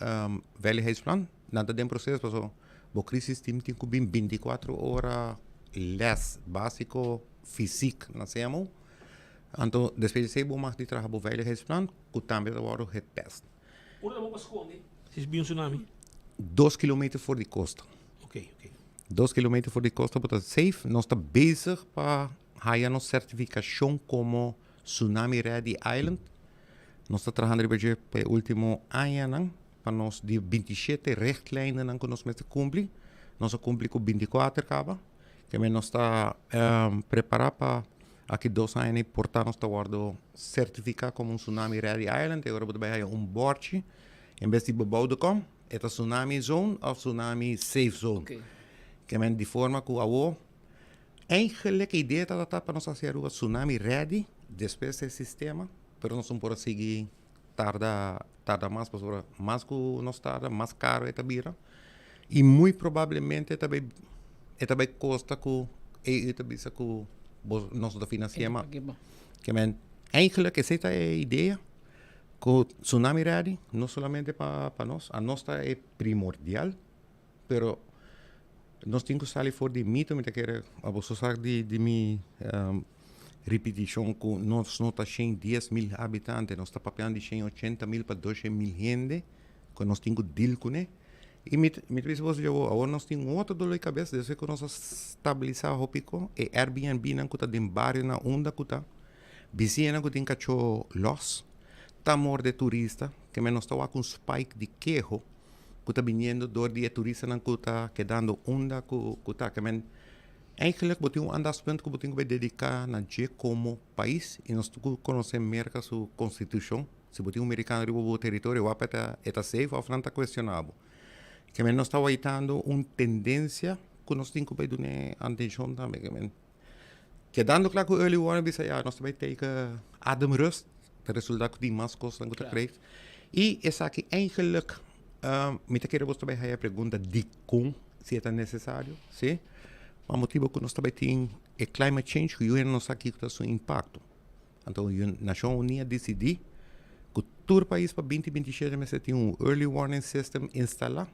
veiligheidsplan. Nan ta den proseso pasobra bo crisis team tin ku bin bintikuatro ora lès básiko fysiek na CMO. Anto despues di esei bo mag di traha bo veiligheidsplan ku tambe ta wòrdu getest. Unda bo por skonde si bin un tsunami? Dos kilometer for di kosta. Dos kilometer for di kosta bo ta safe. Nos ta bezig pa haya nos sertifikashon komo Tsunami Ready Island. Nos ta trahando riba dje pa e ultimo añanan pa nos di bintishete richtlijnennan ku nos mester kumpli. Nos a kumpli ku bintikuater kaba. Keme nos ta prepará pa aki dos aña ni por ta nos ta wòrdu sertifiká komo un Tsunami Ready Island. E ora bo ta bai haya un bòrchi en bes di beboude kom. E ta tsunami zone of tsunami safe zone. Ke men di forma ku awo eigenlijk e idea tabata pa nos hasi Aruba tsunami ready despues e sistema, pero nos no por a sigui tarda tarda mas pasobra mas ku nos tarda mas karo e ta bira i muy probablemente ta bai e ta bai kosta ku EU ta bisa ku bo nos no ta financia mas. Ke men eigenlijk esei ta e idea. Ku tsunami ready, no solamente pa pa nos, anos ta e primordial, pero nos tin ku sali for di mito, mi ta kere boso sa di di mi ripitishon ku nos no ta shen dies mil habitante, nos ta papiando di shen ochenta mil pa doshen mil hende ku nos tin ku deal kuné. I mi mi ta bisa boso djawo, awor nos tin un otro dolor di kabes despues ku nos a stabilisa hopi ko, e Airbnb nan ku ta den barionan unda ku ta. Bisiñanan ku tin kachó lòs ta morde turista, ke men nos ta wak un spike di keho ku ta biniendo dor di e turistanan ku ta kedando unda ku ku ta. Ke men eigenlijk bo tin un aandachtspunt ku bo tin ku bai dediká na dje komo pais i nos tur ku konosé Merka su konstitushon, si bo tin un merikano riba bo teritorio wak pa e ta safe òf nan ta kuestioná bo. Ke men nos ta waitando un tendensia ku nos tin ku bai dun'é atenshon tambe. Ke men. Kedando kla ku early warning bisa ya nos ta bai teken ademrust, ta resulta ku tin mas kosnan ku ta krijg. I esaki eigenlijk mi ta kere bos ta bai haya pregunta dikon si e ta nesesario, si? Pa motibu ku nos ta bai tin e climate change ku yu no sa kiko ta su impakto. Anto Nashon Uní a disidí ku tur pais pa binti 27 mester tin un early warning system instalá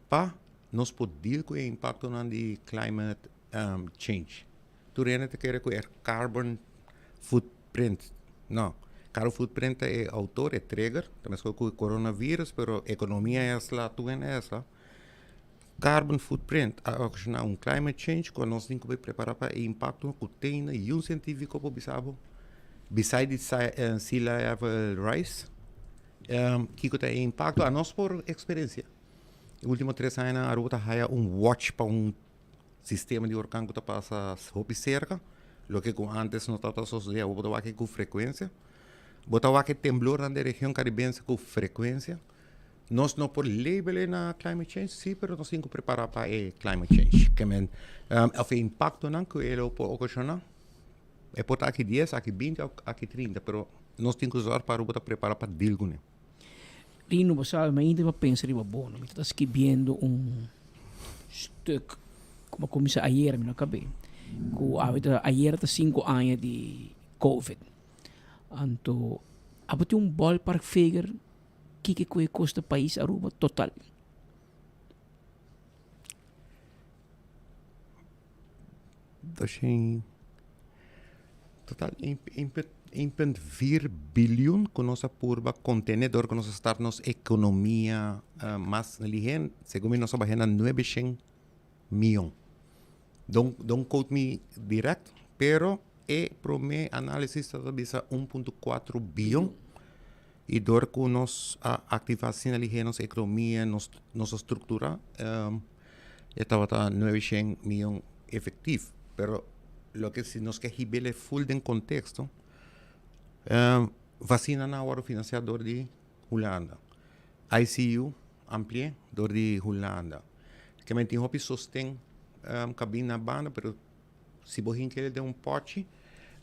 pa nos por deal ku e impaktonan di climate change. Tur hende ta kere ku e carbon footprint. No, carbon footprint ta e autor, e trigger, ta meskos ku e coronavirus, pero ekonomia a esla, tur hende a esla. Carbon footprint a okashoná un climate change ku nos tin ku bai prepará pa e impakto ku tin i un sientífiko por bisa bo, beside di sea level rise, kiko ta e impakto. Anos por eksperensia. E último tres añanan Aruba ta haya un watch pa un Sistema di orkan ku ta pasa hopi serka, loke ku antes no tabata sosodé, awor bo ta wak ku frekuensia. Bo ta wak e temblornan den region karibense ku frekuensia. Nos no por label e na climate change, sí, pero nos tin ku prepará pa e climate change. Ke men, òf e impaktonan ku e lo por okashoná. E por ta aki dies, aki binti òf aki trinta, pero nos tin ku zòrg pa Aruba ta prepará pa deal kuné. Rino, bo sabe, mi ainda ta pensa riba bo, no? Mi ta skibiendo un stuk ku mi a kuminsá ayer, mi no a kab'é. Ku awe ta, ayer ta sinku aña di covid. Anto, abo tin un ballpark figure kiko ku e kosta pais Aruba total? Doshen total een punt vier biljoen ku nos a purba kontene dor ku nos a start nos ekonomia mas lihé segun mi nos a bahe na nuebeshen mion. Don't don't quote me direct pero e prome analisis ta bisa un punto kuatro bion i dor ku nos a aktiva asina lihé nos ekonomia nos nos struktura e tabata nuebeshen mion efektif pero loke si nos ke hib'el ful den konteksto vasinanan a wòrdu finansiá dor di Hulanda. ICU ampli'é dor di Hulanda. Ke men tin hopi sosten ka bin na banda pero si bo hinka el den un pòchi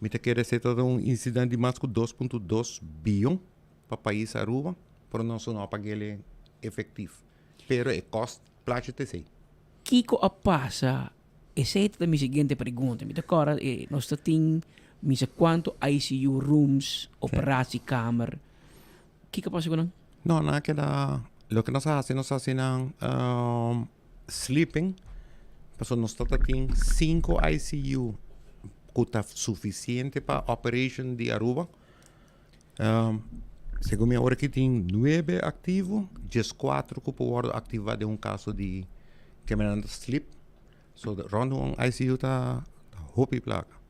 mi ta kere esei ta un insident di mas ku dos punto dos bion pa pais Aruba pero nos no a pag'el efektif pero e kòst plachi ta esei. Kiko a pasa? Esei ta mi siguiente pregunta. Mi ta kòrda nos ta tin mi sa kuantu ICU rooms, operatiekamer. Kiko a pasa ku nan? No, nan a keda, loke nos a hasi, nos a hasi nan sleeping, pasobra nos tabata tin sinku ICU ku ta sufisiente pa operation di Aruba. Segun mi awor aki tin nuebe aktivo, dieskuater ku por wòrdu aktivá den un kaso di ke men nan ta sleep. So rònt un ICU ta hopi plaka.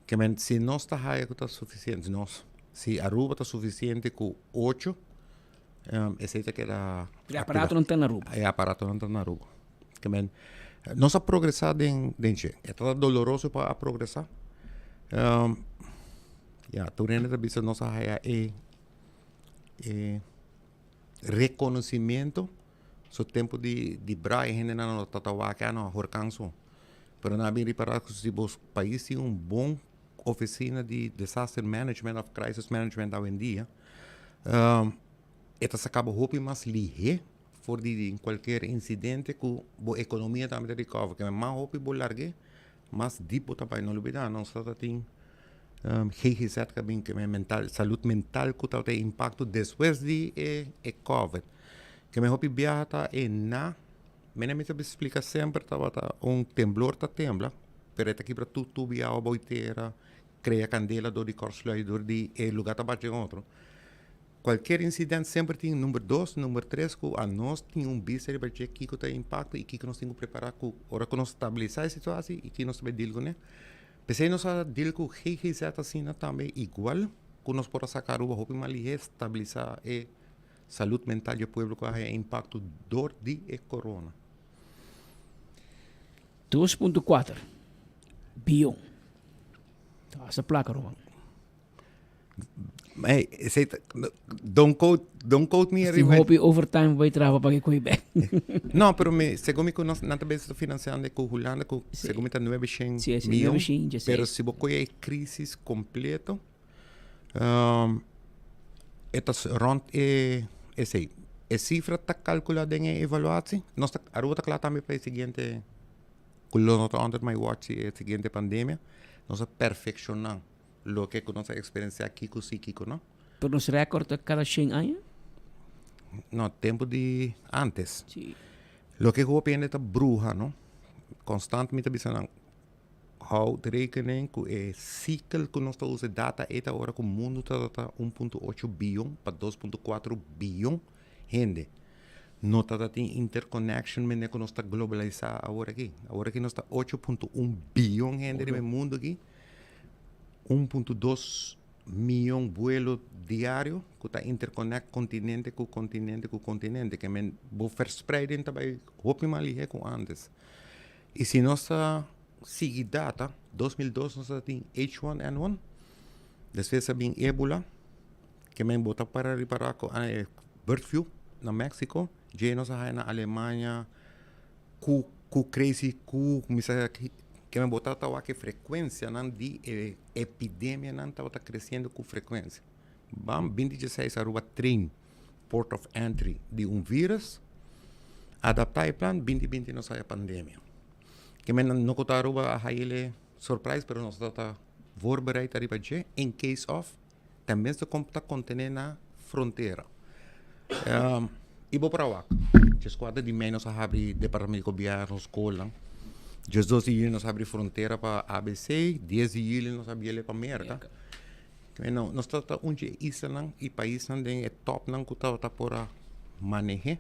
Ke men si nos ta haya ku ta sufisiente, nos, si Aruba ta sufisiente ku ocho, esei ta keda E aparatonan ta na Aruba. E aparatonan ta na Aruba. Ke men nos a progresá den den dje. E tabata doloroso pa a progresá. Ya, tur hende ta bisa nos a haya e e rekonosimentu. So tempu di di bra e hendenan no tabata wak a no horkan so. Pero nan a bin ripará ku si bo pais tin un bon ofisina di disaster management òf crisis management awendia, e ta saka bo hopi mas lihé for di kualkier insidente ku bo ekonomia tambe ta recover. Kende mas hopi bo larg'é, mas dip bo ta bai. No lubida nos tabata tin GGZ ku a bin ku mental salud mental ku tabata e impakto despues di e covid. Kende hopi biaha ta e na. Mene mi ta splika semper tabata un temblor ta tembla, pero e ta kibra tur tubi awa bou tera, krea kandela dor di kòrsluit, dor di e lugá ta bachi den otro. Kualkier insident semper tin number dos, number tres ku anos tin un bista riba dje kiko ta e impakto i kiko nos tin ku prepará ku ora ku nos stabilisá e situasi i ki nos ta bai deal kuné. P'esei nos a deal ku GGZ asina tambe igual ku nos por a saka Aruba hopi mas lihé stabilisá e Salud mental dje pueblo ku a haña impakto dor di e corona. 2.4 bion. Ta hasta plaka, Roman. Hey, esei ta, don't quote, don't quote me Tin hopi overtime bai traha pa paga e koe bek. No, pero mi, segun mi ku nos, nan ta bezig ta finansiando ku Hulanda ku segun mi ta nuebe shen Sí, sí, mion. nuebe shen, dje Pero seis. si bo koe e crisis completo, E ta rond e esei. E sifra ta kalkulá den e evaluatie. Nos ta Aruba ta kla tambe pa e siguiente ku lo no ta under my watch si e siguiente pandemia. Nos a perfekshoná loke ku nos a eksperensiá kiko si kiko no. Pero nos rèkòrt ta kada shen aña? No, tempu di ántes. Sí. Loke hopi hende ta bruha no. Konstant mi ta bisa nan. Houd rekening ku e sikkel ku nos ta usa e data ei ta ora ku mundu ta ta 1.8 bion pa 2.4 bion hende. No ta ta tin interconnection mende ku nos ta globalisá awor aki. Awor aki nos ta 8.1 bion hende riba e mundu aki, 1.2 mion buelo diario ku ta interconnect kontinente ku kontinente ku kontinente. Ke men bo verspreiding ta bai hopi mas lihé ku antes. I si nos ta sigui data, 2002 nos ta tin H1N1, despues a bin Ebola, ke men bo ta para ripará ku bird flu. na Mexico, dje nos a haya na Alemania ku ku crazy ku mi sa ke men bo tabata wak e frecuencianan di e epidemianan tabata creciendo ku frecuencia. Bam binti dieseis Aruba train port of entry di un virus, adapta e plan, binti binti nos haya pandemia. Ke men no ku ta Aruba a hayele surprise pero nos tabata voorbereid ariba dje in case of tenminste kon ta kontené na frontera. I bo por a wak, djeskuater di mei nos a habri departamento di gobièrnu, skolnan. Djesdos di yüli nos a habri frontera pa ABC, dies di yüli nos a habriel pa Merka. Bueno, nos tabata un dje islanan i paisnan den e topnan ku tabata por a maneh'é.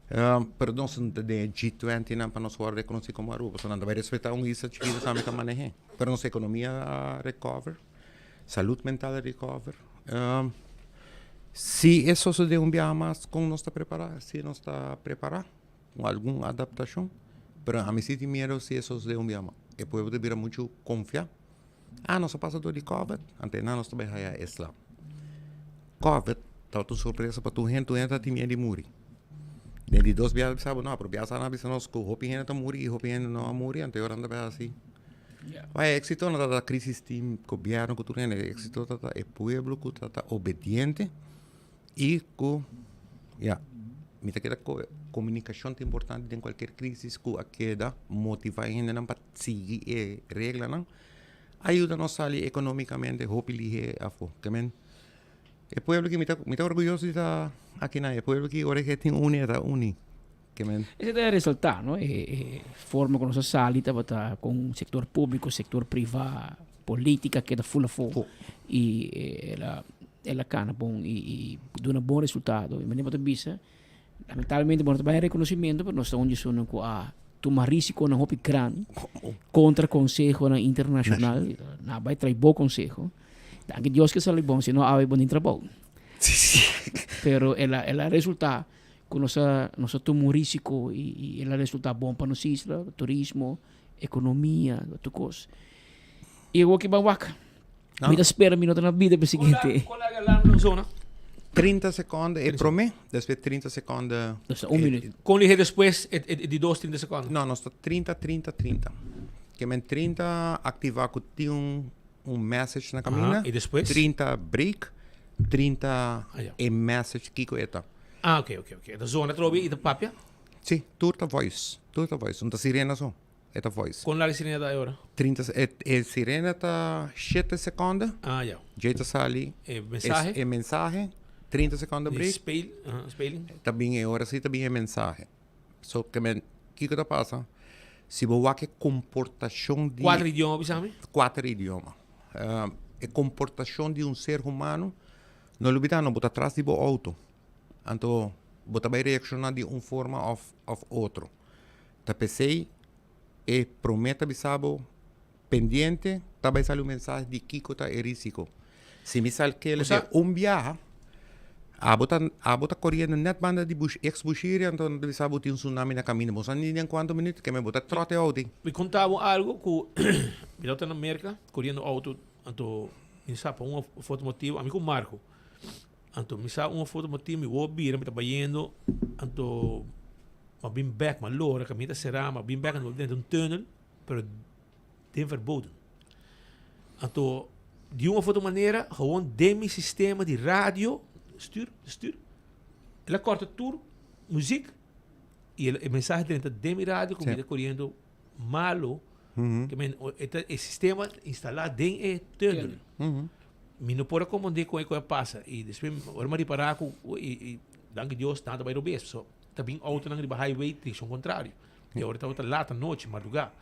Pero nos no ta den e G20 nan pa nos wòrdu rekonosí komo Aruba, pasobra nan ta bai respetá un isla chikitu tambe ta maneh'é. Pero nos ekonomia a recover. Salud mental a recover. Si e sosode un biaha mas kon nos ta prepara? Si nos ta prepara ku algun adaptashon, pero ami si tin miedo si e sosode un biaha mas. E pueblo ta bira muchu konfia. Ah nos a pasa dor di covid, ante nan nos ta bai haya e sla. Covid tabata un sorpresa pa tur hende, tur hende ta tin miedo di muri. Den di dos biaha bisa bo no, pero biaha sa nan a bisa nos ku hopi hende ta muri i hopi hende no a muri, ante ora nan ta bai hasi. Wai exito no ta crisis tin gobierno cu tur hende exito ta ta e pueblo cu ta ta obediente y cu ya mi ta keda cu comunicacion ta importante den cualkier crisis cu a keda motiva e hendenan pa sigui e reglanan a yuda nos sali economicamente hopi lihe afo ke men e pueblo aki mi ta mi ta orguyoso di ta akinan e pueblo aki ora ke tin uni e ta uni. Esei ta resaltá, no? E forma ku nos a sali tabata kon sektor públiko, sektor privá, polítika keda ful afó i el a el a kana bon i i duna bon resultado. I manera bo ta bisa, lamentablemente bo no ta bai rekonosimentu pero nos ta un di esunnan ku a tuma risikonan hopi grandi kontra konsehonan internashonal. Nan a bai trai bo konseho. Danki Dios ke sali bon, si no awe bo no tin trabou. Pero el a el a resultá. Ku nos a nos a tuma un risiko i i el a resultá bon pa nos isla, turismo, ekonomia, tur kos. I awor ki ban wak. Mi ta spera mi no ta na bida pa e siguiente. Kon larga alarm nan zona? 30 sekonde e promé, despues 30 sekonde. Dus ta un minuut. Kon lihe despues e e di dos 30 sekonde? No, nos ta 30, 30, 30. Ke men 30 aktivá ku tin un un message na kaminda. I despues? 30 break, 30 e message kiko e ta. Ah, ok, ok, ok. E ta zona atrobe i ta papia? Sí, tur ta voice. Tur ta voice. No ta sirena so. E ta voice. Kon larga e sirena ta e ora? 30, e, e sirena ta shete sekonde. Ah, ya. Dje ta sali E mensahe? E mensahe. 30 sekonde Di break. speel, aha, speling. Ta bin e ora si ta bin e mensahe. So, ke men, kiko ta pasa? Si bo wak e komportashon di. Kuater idioma bisa mi? Kuater idioma. E komportashon di un ser humano No lubida no, bo ta tras di bo auto. Anto bo ta bai reacciona di un forma of of otro. Ta pesey e prome ta bisa bo pendiente ta bai sali un mensahe di kico ta e risico. Si mi sal kele de un biaha, abo ta abo ta coriendo net banda di bush ex Bushiri anto nan ta bisa bo tin un tsunami na caminda. Bo sa ni den cuanto minuut keme bo ta trot e auto. Mi conta bo algo cu mi tabata na Merca coriendo auto Anto mi sa pa un of otro motibu, ami ku Marco, anto mi sa un of otro motibu mi wou bira, mi ta bayendo, anto m'a bin bek, m'a lora kaminda ta será, m'a bin bek anto m'a drenta un tunnel, pero den verboden. Anto di un of otro manera gewoon den mi sistema di radio, stuur, stuur, el a kòrta tur muziek i e mensahe drenta den mi radio ku mi ta koriendo malo ke men e ta e sistema instalá den e tunnel. Mi no por a comprende kon e kon a pasa i despues ora mi a ripará ku i i danki Dios nada bai robes pasobra ta bin outonan riba highway direkshon kontrario i ora tabata lat anochi mardugá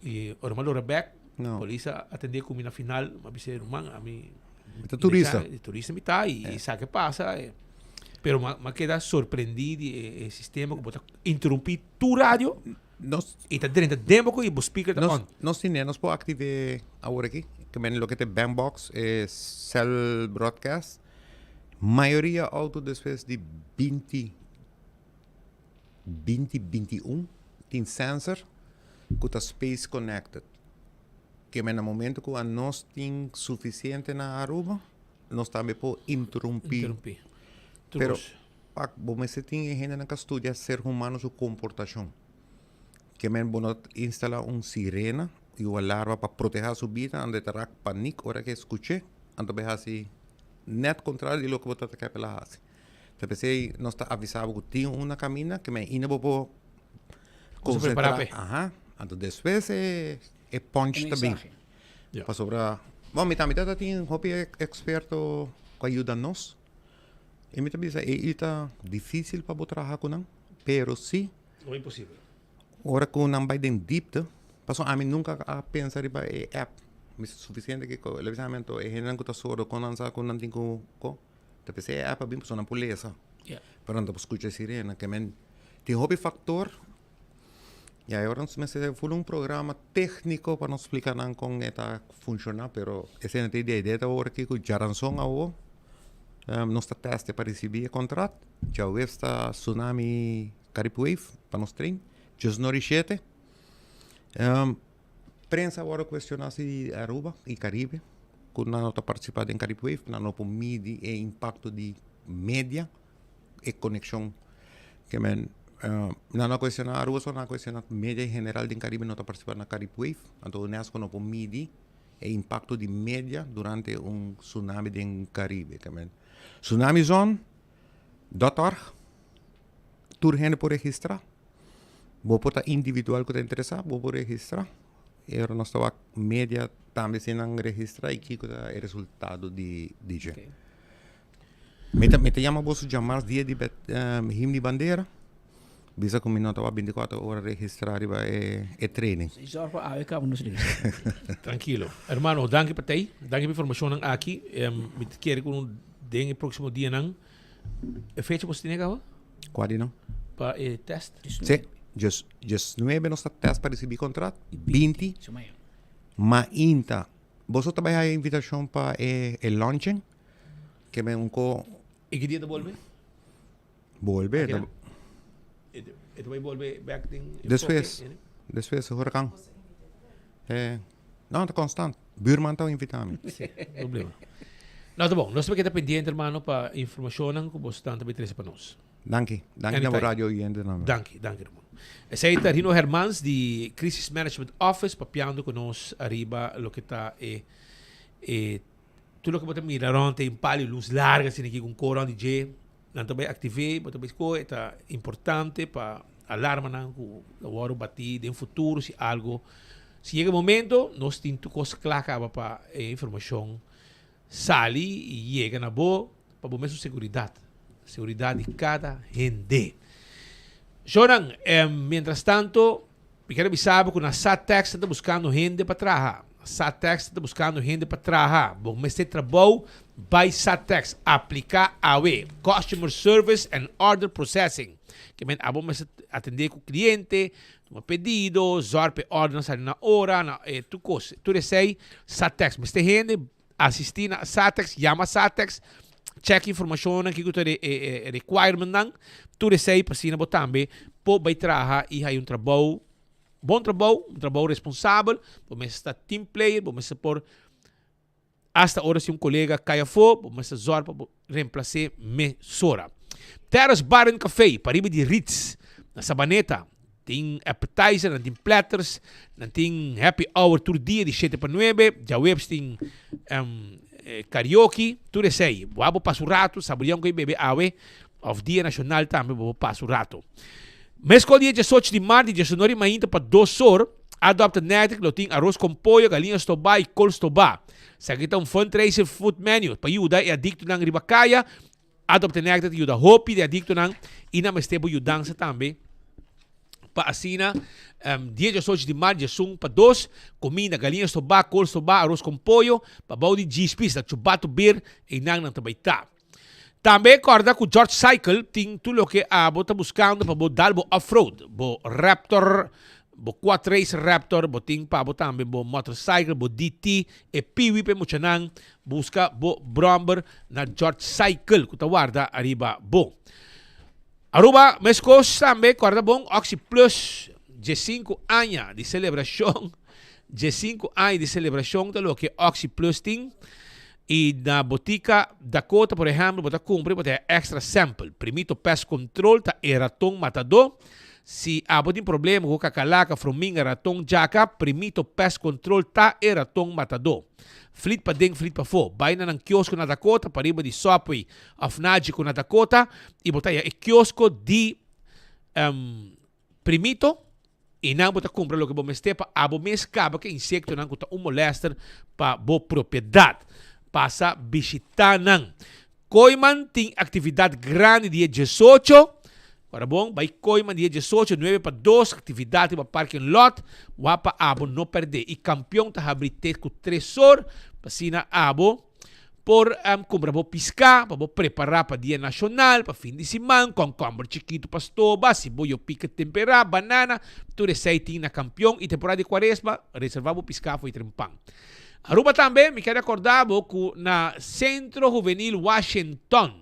i ora mi a lora bek polis a atendé ku mi na final mi a bisa e ruman ami Mi ta turista. Turista mi ta i sa ke pasa pero mi a keda sorprendí di e sistema ku bo ta interumpí tur radio Nos, I ta drenta den bo ku i bo speaker ta nos, on. Nos tine, nos por aktiv'é awor aki. Ke men loke ta e bandbox, e cell broadcast. Mayoria auto despues di binti, binti 21 tin sensor ku ta space connected. Ke men na momento ku anos tin sufisiente na Aruba, nos tambe por interumpi. Interumpi. Pero Tur. Pak bo mester tin e hendenan ka studia ser humano su komportashon. Ke men bo no instalá un sirena i un alarma pa protehá su bida, anto e ta rak panik ora ke e skuch'é, anto bai hasi nèt kontrario di loke bo ta ta kèp el a hasi. Ta p'esei nos ta avisá bo ku tin un na kaminda, ke men ainda bo por konsentrá. Aha, anto despues e e punch ta bin. Pasobra, bon mi tambe ta tin hopi eksperto ku a yuda nos. E mi ta bisa e i ta dificil pa bo traha cu nan, pero si. No imposibel. Ora cu nan bay den diepte, pasobra ami nunca a pensa riba e app, mi sa suficiente ki el a bisa mi anto e hendenan cu ta sordo con nan sa cu nan tin cu co, ta p'esey e app a bin pasobra nan por lesa, pero nan ta por scucha e sirena, ke men tin hopi factor. Ya e ora nos mester ful un programa técnico pa nos splica nan con e ta funciona, pero esei no ta idea. Idea ta awor aki cu djaranson awo nos ta teste pa ricibi e contract. Djaweps ta Tsunami Carib Wave pa nos train, djesnor y shete. Prensa awor a cuestiona si Aruba y Caribe cu nan no ta participa den Carib Wave, nan no por midi e impacto di media. e conexion ke men nan no a cuestiona Aruba so nan a cuestiona media en general den Caribe no ta participa na Carib Wave anto UNESCO no por midi e impacto di media durante un tsunami den Caribe ke men tsunamizone dot org tur hende por registra bo por ta individual ku ta interesa bo por registra e ora nos ta wak media tambe si nan registra y kiko ta e resultado di dje. Mi ta mi ta yama boso djamars dia di bet him di bandera bisa ku mi no tabata binticuatro ora registra riba e e training. Si zorg pa awe kaba nos registra. Trankilo. Hermano, danki pa tei. Danki pa informashonnan aki. Mi ta kere ku den e proksimo dianan e fecha boso tene kaba? Kua di nan? Pa e test. Si, djes diesnuebe nos ta test pa risibi kontrat, 20 mainta. Boso ta bai haya invitashon pa e e launching. Ke men un ko. I ki dia ta bolbe? Bolbe. Akira? E ta bai bolbe bek den enfoke? Despues. Despues hurakan. Eh, no, ta konstant. Buurman ta invita mi. Sí, problema. No, ta bon. Nos ta keda pendiente, hermano, pa informashonnan ku boso tan ta bai trese pa nos. Danki. Danki na bo radio oyentenan. Danki, danki, Ramon. Esei ta Rino Hermans di Crisis Management Office papiando ku nos ariba loke ta e e Tur loke bo ta mira rond e pal di lus larga asina aki ku un kor rond di dje, nan ta bai aktiv'é, bo ta bai skohe, e ta importante pa alarmanan ku ta wòrdu batí den futuro si algo, si yega e momento nos tin tur kos kla kaba pa e informashon sali i yega na bo pa bo mesun seguridat, seguridat di kada hende. Shownan, mientras tanto Mi ker a bisa bo ku na Satex nan ta buskando hende pa traha. Satex nan ta buskando hende pa traha. Bo mester trabou? Bai Satex. Apliká awe. Customer Service and Order Processing. Ke men abo mester atendé ku kliente, tuma pedido, zòrg pa e ordernan sali na ora, na e tur kos. Tur esei Satex. Mester hende asistí na Satex, yama Satex, check informashonnan, kiko ta e requirementnan, tur esei pa asina bo tambe por bai traha i haya un trabou, bon trabou, un trabou responsabel, bo mester ta team player, bo mester por hasta ora si un kolega kai afó, bo mester zòrg pa bo remplas'é mesora. Terrace Bar and Café, pariba di Ritz, na Sabaneta, Tin appetizer, nan tin platters, nan tin happy hour tur dia di shete pa nuebe, djaweps tin karaoke, tur esei. Bo a bo pasa un rato, saborean ku e bebe awe, of dia nashonal tambe bo por pasa un rato. Meskos dia diesocho di mart di diesonor di mainta pa dos or, Adopt a Network lo tin aros kon pollo, galiña stobá i kol stobá. Esaki ta un fundraiser food menu pa yuda e adiktonan riba kaya. Adopt a Nectar ta yuda hopi di adictonan y nan mester bo yudansa tambe pa asina dia diesocho di maart diesun pa dos cuminda galiña stobá, col stobá, aros con pollo pa bou di djispis na Chubato Beer eynan nan ta bay ta. Tambe corda cu George Cycle tin tur loke abo ta buscando pa bo dal bo off-road, bo Raptor, bo Quad Racer Raptor, bo tin pa bo tambe bo motorcycle, bo DT, e piwi pa e muchanan Buska bo bromber na George Cycle ku ta warda ariba bo. Aruba meskos tambe kòrda bon Oxi Plus diesinku aña di selebrashon diesinku aña di selebrashon ta loke Oxi Plus tin. I na botica Dakota por ehempel bo ta cumpra y bo ta haya extra sample. Primito Pest Control ta e raton matador. Si abo tin problema cu cacalaca, frominga, raton, djaca, Primito Pest Control ta e raton matador. Flit paden, flit pafó. Bay na nan kiosco na Dakota, pariba di Subway of Nagico na Dakota y bo ta haya e kiosco di Primito y nan bo ta cumpra loke bo mester pa abo mes caba cu e insectonan cu ta un molester pa bo propiedad. Pasa bishita nan. Kooiman tin actividad grandi dia diesocho. Ora bon, bay Kooiman dia diesocho, nuebe pa dos, actividad riba parking lot. Wak pa abo no perde. Y Campeon ta habri te cu tres or, pa asina abo. Por kumpra bo piská pa bo prepará pa dia nashonal, pa fin di siman, kònkòmber chikitu pa stoba, siboyo pika temperá, banana, tur esei tin na Kampion i temporada di kuaresma, reservá bo piská for i trempan. Aruba tambe, mi kere rekordá bo ku na Sentro Huvenil Washington,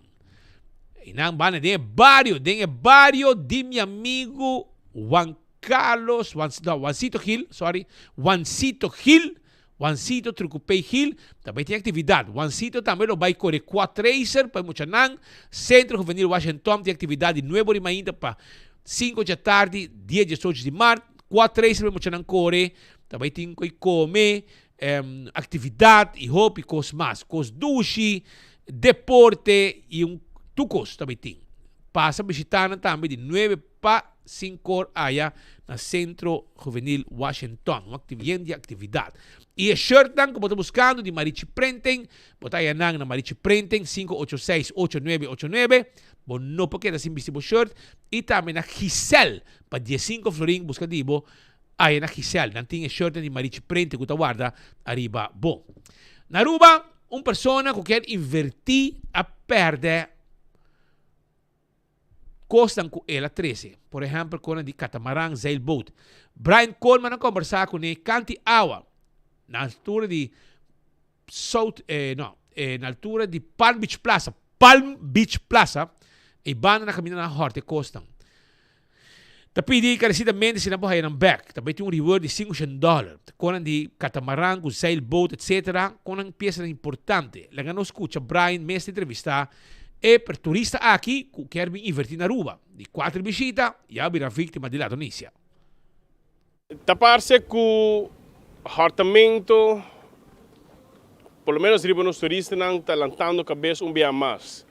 einan banda den e bario, den e bario di mi amigu Juan Carlos, Juan, no, Juancito Gil, sorry, Juancito Gil, Juancito Trucupey Gil tambe tin actividad. Juancito tambe lo bay core quad racer pa e muchanan. Centro Juvenil Washington tin actividad di nuevo ori mainta pa cinco dja tardi dia diesocho di maart. Quad racer pa e muchanan core. Ta bay tin coy come, actividad y hopi cos mas. Cos dushi, deporte y un tur cos ta bay tin. Pasa bishita nan tambe di nuebe pa sinkor aya na Centro Juvenil Washington. Un yen di actividad. Y e shirtnan cu bo ta buscando di Marichi Printing, bo ta haya nan na Marichi Printing, 586 8989. Bo no por keda sin bisti bo shirt. Y tambe na Giselle, pa diesinco florin busca di bo aya na Giselle. Nan tin e shirtnan di Marichi Printing cu ta warda ariba bo. Na Aruba, un persona cu kier inverti a perde. Kosnan ku el a trese, por ehèmpel konan di katamaran, zeilboot. Brian Coleman a kombersá kuné kanti awa na altura di South, no, na altura di Palm Beach Plaza, Palm Beach Plaza, e banda na kaminda nan a hòrta e kosnan. Ta pidi enkaresidamente si nan por haya nan bek. Ta bai tin un reward di 500 dòler. Konan di katamaran ku zeilboot etc. Konan piesanan importante. Laga nos skucha Brian mes ta entrevistá e per turista aki ku kier bin invertí na Aruba. Di kuater bishita ya a bira víktima di ladronisia. Ta parse ku hòrtamentu, por lo ménos riba nos turistanan, ta lantando kabes un bia mas.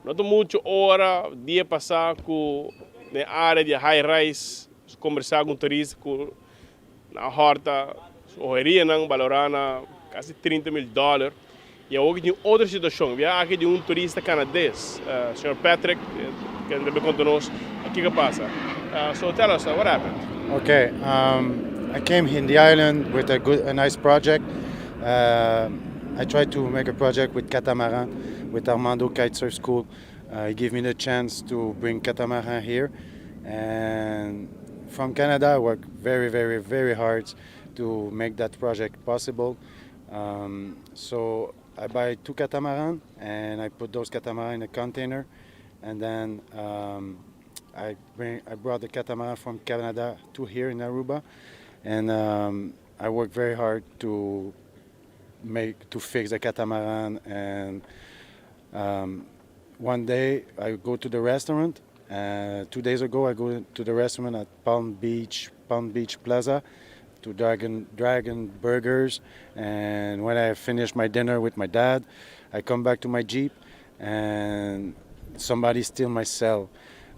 No ta muchu ora dia pasá ku den área di High Rise kombersá ku un turista ku nan a hòrta su hojerianan balorá na kasi 30 mil dòler. I awor ki tin otro situashon, bia aki di un turista kanades, señor Patrick, kende ta konta nos kiko a pasa. So tell us, what happened? Okay, um, I came in the island with a good, a nice project. Uh, I tried to make a project with catamaran, with Armando Kitesurf School. Uh, he gave me the chance to bring catamaran here. And from Canada, I worked very, very, very hard to make that project possible. Um, so I buy two catamaran and I put those catamaran in a container, and then um, I bring I brought the catamaran from Canada to here in Aruba, and um, I work very hard to make to fix the catamaran and um, one day I go to the restaurant. Uh, two days ago, I go to the restaurant at Palm Beach, Palm Beach Plaza, to Dragon Dragon Burgers. And when I finish my dinner with my dad, I come back to my jeep, and somebody steal my cell.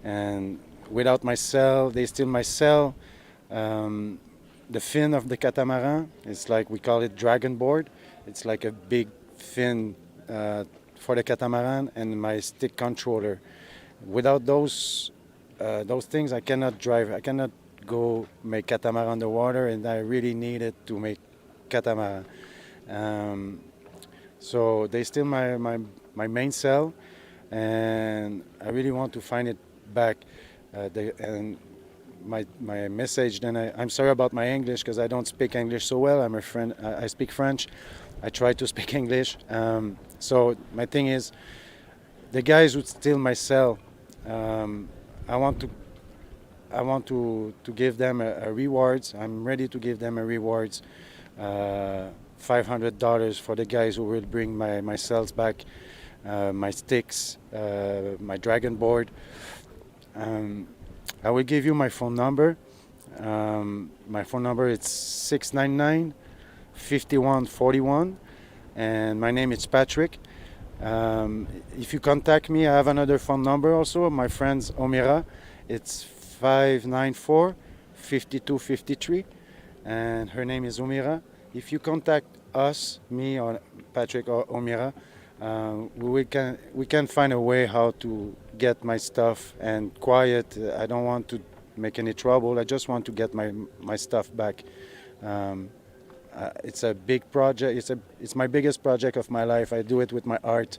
And without my cell, they steal my cell. Um, the fin of the catamaran, it's like we call it dragon board. It's like a big fin uh, for the catamaran and my stick controller. Without those uh, those things, I cannot drive. I cannot go make catamaran on the water, and I really need it to make catamaran. Um, so they steal my, my, my main cell, and I really want to find it back. Uh, they, and my, my message then I, I'm sorry about my English because I don't speak English so well. I'm a friend. I, I speak French. I try to speak English. Um, so my thing is, the guys who steal my cell, um, I want to I want to, to give them a, a rewards. I'm ready to give them a rewards. $500 for the guys who will bring my, my cells back, my sticks, my dragon board. Um, I will give you my phone number. Um, my phone number is 699 5141 and my name is Patrick. Um, if you contact me, I have another phone number also. My friend's Omira. It's 594 5253 and her name is Omira. If you contact us, me or Patrick or Omira, we can we can find a way how to get my stuff and quiet. I don't want to make any trouble. I just want to get my my stuff back. Um, it's a big project. It's a it's my biggest project of my life. I do it with my art,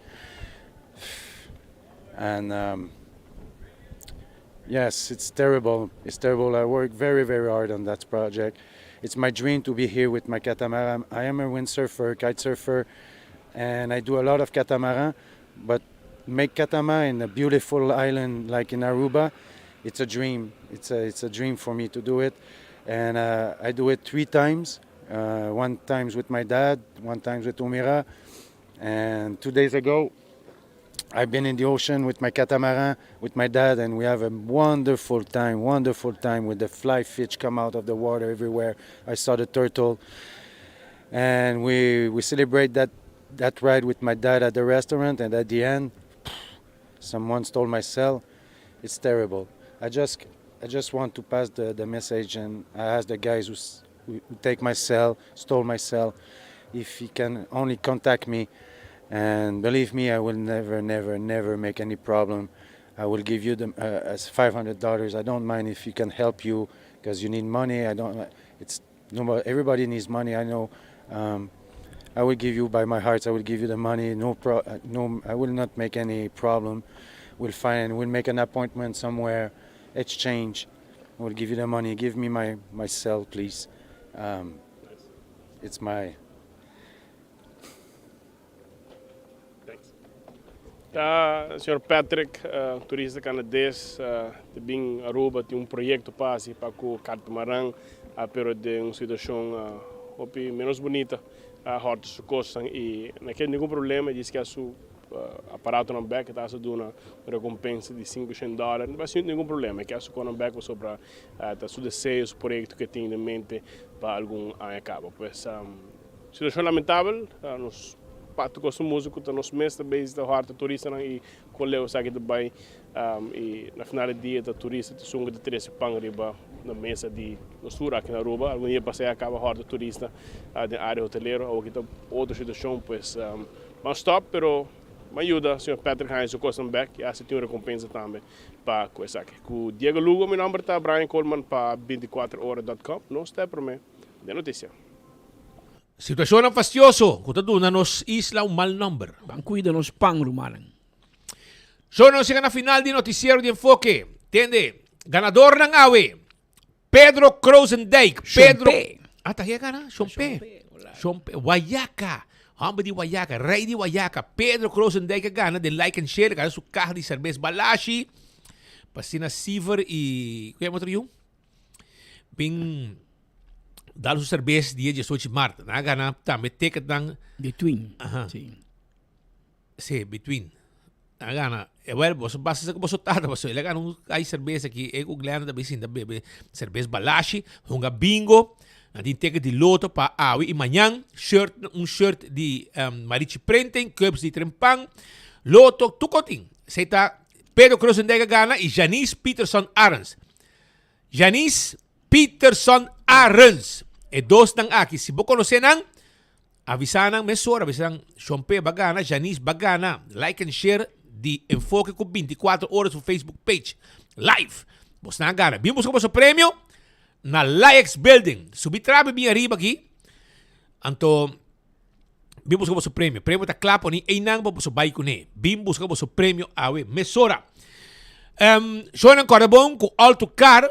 and um, yes, it's terrible. It's terrible. I work very very hard on that project. It's my dream to be here with my catamaran. I am a windsurfer, kite surfer, and I do a lot of catamaran. But make catamaran in a beautiful island like in Aruba, it's a dream. It's a it's a dream for me to do it, and uh, I do it three times. Uh, one times with my dad, one times with Umira, and two days ago, I've been in the ocean with my catamaran, with my dad, and we have a wonderful time, wonderful time with the fly fish come out of the water everywhere. I saw the turtle, and we we celebrate that that ride with my dad at the restaurant. And at the end, someone stole my cell. It's terrible. I just I just want to pass the, the message, and I ask the guys who, who take my cell, stole my cell, if he can only contact me. And believe me, I will never, never, never make any problem. I will give you the uh, as $500. I don't mind if you can help you because you need money. I don't. It's no. Everybody needs money. I know. Um, I will give you by my heart. I will give you the money. No pro. Uh, no, I will not make any problem. We'll find. We'll make an appointment somewhere, exchange. I will give you the money. Give me my my cell, please. Um, it's my. Thanks. Ta señor Patrick, uh, turista canades, uh, ta bin Aruba, tin un proyecto pa haci pa cu catamaran, uh, pero den un situacion uh, hopi menos bunita, uh, horta su cosnan y no kier ningun problema, dice que su uh, aparatonan bek, ta haci duna recompensa di 500 dollar, no ta haci ningun problema, kier su conan bek pasobra uh, ta su deseo, su proyecto cu e tin den mente pa algun aña caba. Pues, um, situacion lamentabel, uh, nos Patu ku su músiko ta nos mes ta bezig ta hòrta turistanan i kon leu esaki ta bai i na final di dia ta turista ta esun ku ta trese pan riba na mesa di nos tur aki na Aruba. Algun dia pasá a kaba hòrta turista den área hotelero, awor ki ta otro situashon pues ban stòp pero ban yuda señor Patrick haña su kosnan bèk i hasi tin un rekompensa tambe pa ku esaki. Ku Diego Lugo mi nòmber ta Brian Koolman pa bintikuater ora dòt kòm nos ta e promé den notisia. Situacionnan fastioso cu ta duna nos isla un mal nomber. Ban cuida nos pan, rumannan. So nos yega na final di noticiero di Enfoke. Tende, ganadornan awe, Pedro Krozendijk. Pedro. Shompe. Ah, ta hia gana? Shompe. Shompe. Wayaca. Homber di Wayaca, rey di Wayaca. Pedro Krozendijk a gana den Like and Share. Gana su caha di cerbes Balashi. Pa asina Siever y, cu yama otro yu? Bin dal su serbes dia 18 maart. Nan a gana tambe ticketnan. Between. Aha. Sí. Sí, between. Nan a gana. E wel, boso basta sa ku boso tata, paso el a gana un kai serbes aki. E ku Glenda ta bin sinta bebe serbes Balashi, hunga bingo. Nan tin ticket di loto pa awe i mañan. Shirt, un shirt di um, Marichi Printing, cups di Trempan, loto, tuko tin. Esei ta Pedro Krozendijk a gana i Janice Peterson Arends. Janice Peterson Arends. E dosnan aki, si bo konosé nan, avisá nan mesora, bisa nan, Shon Pe ba gana, Janice ba gana. Like and share di Enfoke ku 24 ora su Facebook page. Live! Bosnan a gana. Bin buska boso premio na Laex Building. Subi trabe bin ariba aki. Anto Bin buska boso premio. Premio ta kla poni einan pa boso bai kuné. Bin buska boso premio awe mesora. Um, Shonan kòrda bon ku Alto Car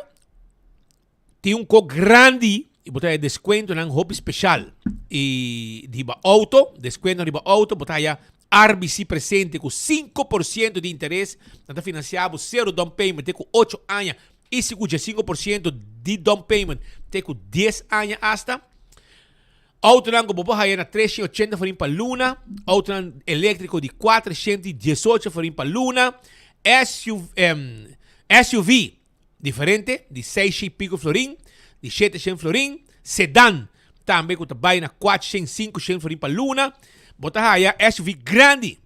tin un ko grandi i bo ta haya deskuentonan hopi speshal. I riba outo, deskuento riba outo, bo ta haya RBC presente ku 5% di interes. Nan ta finansiá bo sero down payment te ku ocho aña i si ku 5% di down payment te ku dies aña asta. Autonan ku bo por haya na 380 florin pa luna, autonan eléktriko di 418 florin pa luna, SUV, em, SUV diferente di 600 i piko florin, di 700 florin, sedan tambe ku ta bai na 400, 500 florin pa luna. Bo ta haya SUV grandi,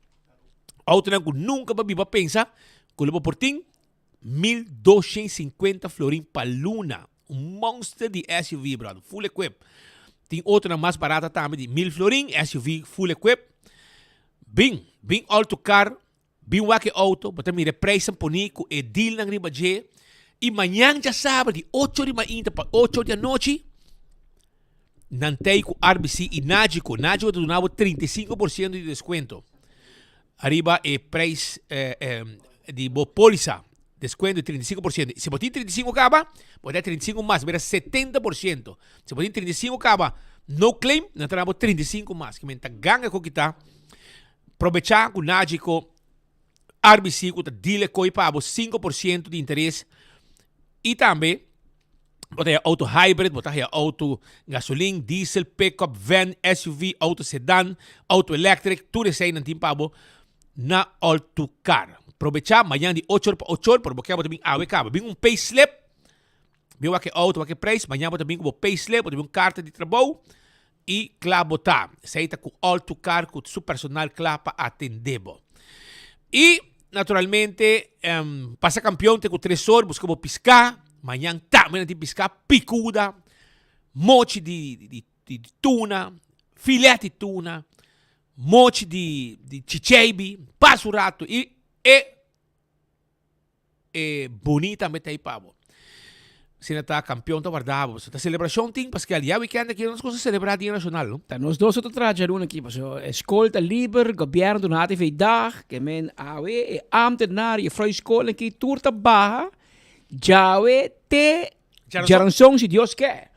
autonan ku nunka bo a biba pensa ku lo bo por tin, 1250 florin pa luna. Un monster di SUV, brother. Full equip. Tin otronan mas barata tambe di 1000 florin, SUV full equip. Bin, bin all to car, bin wak e auto, bo ta mira e prijsnan poni ku e dealnan riba dje. I mañan djasabra di ocho di mainta pa ocho di anochi, nan tei ku RBC i Nagico. Nagico ta duna bo 35% di descuento. Ariba e prijs di bo polisa, descuento di 35%. Si bo tin 35 caba, bo ta 35 mas, bira 70%. Si bo tin 35 caba, no claim, nan ta dabo 35 mas. Kimen ta ganga cu kita. Probecha cu Nagico, RBC cu ta deal e coi pa bo 5% di interes. Y tambe Bo ta haya auto hybrid, bo ta haya auto gasolin, diesel, pickup, van, SUV, auto sedan, auto electric, tur eseinan tin pa bo na All To Car. Probecha mañan di ocho or pa ocho or, pero bo ke bo ta bin awe kaba. Bin un pay slip, bin wak e auto, wak e prijs, mañan bo ta bin ku bo pay slip, bo ta bin un karta di trabou i kla bo ta. Esei ta ku All To Car ku su personal kla pa atende bo. I naturalmente pasa kampion te ku tres or, buska bo piska. Mañan tambe nan tin piská pikuda, mochi di di di tuna, filet di tuna, mochi di di chicheibi, pasa un rato i e e boni tambe ta ei pa bo. Asina ta kampion ta warda bo. Ta selebrashon tin paske ya wikènt aki nos kusa selebrá Dia Nashonal no. Ta nos dos ta traha djaluna aki pasobra e skol ta liber, gobièrnu duna ATV dag, ke men awe e ámtenar i e frou di skol aki tur ta baha Djawe te djaranson si Dios ke.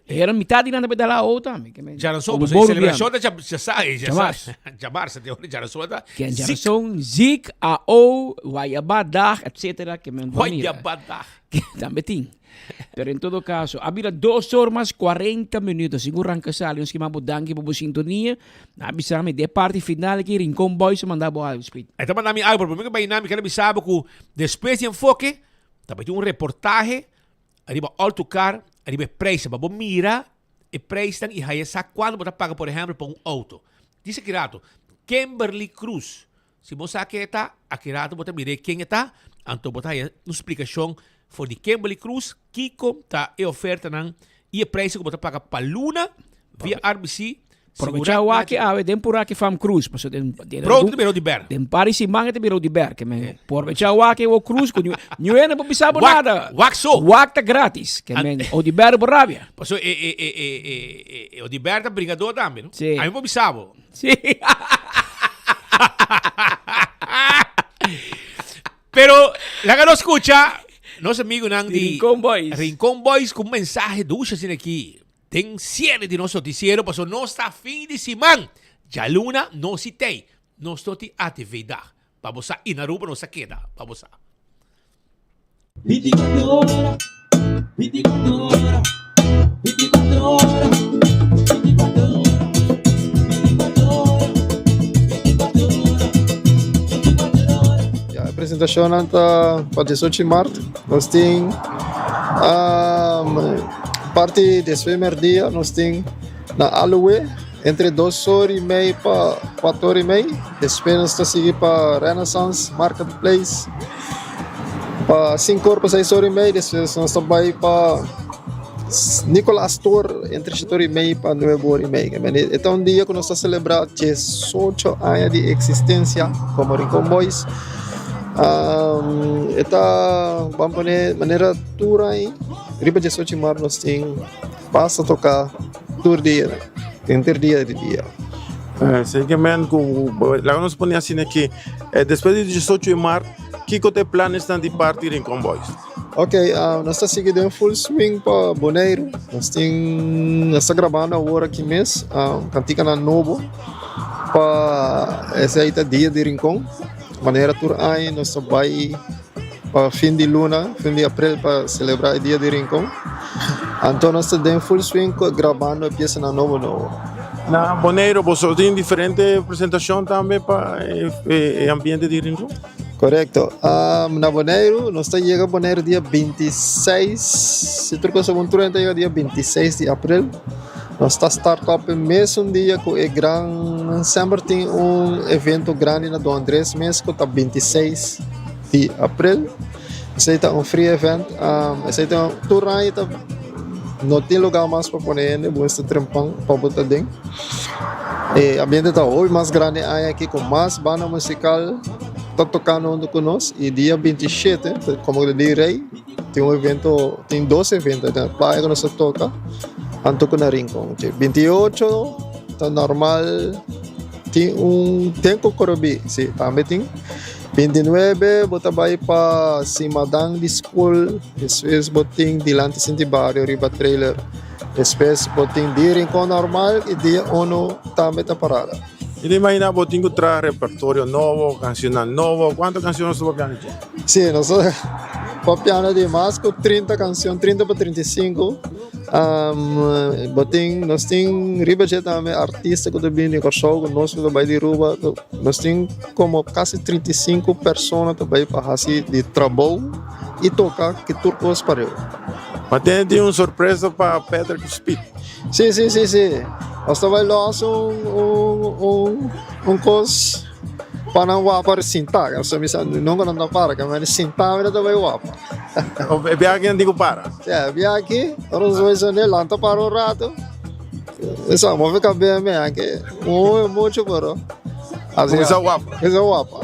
Era mitad di nan ta bay dala awo tambe. Djaranson, pasobra e celebracion ta djamars. Djamars, te ora djaranson ta. Ken djaranson, zik, ao, wayaba dag, etcetera. Ke men por mira. Wayaba dag. Tambe tin. Pero en todo caso, a bira dos or mas cuarenta minuto. Sigur ranca sali, nos kima bo danki pa bo sintonia. A bisa mi, de parti final aki, Rincon Boys a manda bo algo, Speed. E ta manda mi algo, pero prome ku bai nan mi ker bisa bo ku despues di enfoke ta bai tin un reportahe ariba Altocar ariba e prijsnan pa bo mira e prijsnan i haya sa kuantu bo ta paga por ehempel pa un auto. Dise ki rato Kimberly Cruz si bo sa ken e ta aki rato bo ta mira ken e ta anto bo ta haya un splikashon for di Kimberly Cruz kiko ta e ofertanan i e prijsnan ku bo ta paga pa luna via RBC Probecha wak awe den puraki fam cruz paso den den Brood te bira di ber. Den pari siman te bira di ber ke men probecha wak wo cruz ku ñu ene bo bisa bo nada. Wak so. Wak ta gratis ke men o di ber bo rabia. Paso e e e e e e o di ber ta bringador tambe no. Si. Ami bo bisa bo. Si. Pero laga nos scucha nos amigunan di Rincon Boys. Rincon Boys ku un mensahe dushi asina aki. Den siere di nos noticiero paso nos ta fin di siman. Djaluna no si tey. Nos no tin ATV dag. Pa bo sa in Aruba nos a keda. Pa bo sa. 24 ora, 24 ora, 24 ora, 24 ora, 24 ora, 24 ora, 24 ora. Ya, e presentacionnan ta pa 18 maart. Nos tin Parti despues merdia nos tin na Aloe entre dos or y mei pa cuatro or y mei. Despues nos ta sigui pa Renaissance Marketplace pa cinco or pa seis or y mei. Despues nos ta bay pa Nicolas Tour entre siete or y mei pa nuebe or y mei. E ta un dia cu nos ta celebra diesocho aña di existencia como Rincon Boys. E ta, ban pone manera tur aña. Riba diesocho di mart nos tin basta toka tur dia, henter dia di dia. Segement ku laga nos pone asina aki, despues di diesocho di mart kiko ta e planesnan di parti Rincon Boys? Ok, nos ta sigui den full swing pa Boneiru. Nos tin, nos ta grabando awor aki mes kantikanan nobo pa esei ta dia di Rincon. Manera tur aña nos ta bai. Pa fin di luna, fin di aprel pa celebra e dia di Rincon. Anto nos ta den full swing ku grabando e piesanan nobo nobo. Na Boneiru boso tin diferente presentashon tambe pa e ambiente di Rincon? Korekto. Na Boneiru nos ta yega Boneiru dia 26, si tur kos ta bon tur ta yega dia 26 di april. Nos ta start up e mesun dia ku e gran semper tin un evento grandi na Don Andres mes ku ta 26 di april. Esei ta un free event. Esei ta tur aña ta no tin lugar mas pa pone hende, bo mester trempan pa bo ta den. E ambiente ta hopi mas grandi aña aki ku mas banda musikal ta tokando huntu ku nos i dia 27 komo ku di rei tin un evento tin dos evento na playa ku nos ta toka anto ku na Rincon. 28 ta normal tin un ten Kokorobi si tambe tin. 29 bo ta bai pa Simadan di school, despues bo tin dilanti Sinti Bario riba trailer, despues bo tin di Rincon normal y dia uno tambe ta parada. Mi ta imagina bo tin cu traha repertorio nobo, cancionnan nobo, cuanto cancion nos ta papiando dje? Si, nos ta papiando di mas cu 30 cancion, 30 pa 35. Bo tin, nos tin riba dje tambe artista cu ta bini di Corsou cu nos cu ta bai di Aruba, nos tin. Komo kasi 35 persona ta bai pa hasi di trabou i toka ki tur kos pareu. Ma tene tin un sorpresa pa Patrick Speed. Si, si, si, si. Nos ta bai los un, un, un, un kos pa nan wapa sinta. Nos ta bisa nunka nan ta para, ke men sinta mi ta bai wapa. E biaha aki nan tin ku para. Si, e biaha aki ora nos bai sone lanta para un rato. Esa move kabia mi aki muy mucho pero. Así Kuminsa wapa. Kuminsa wapa.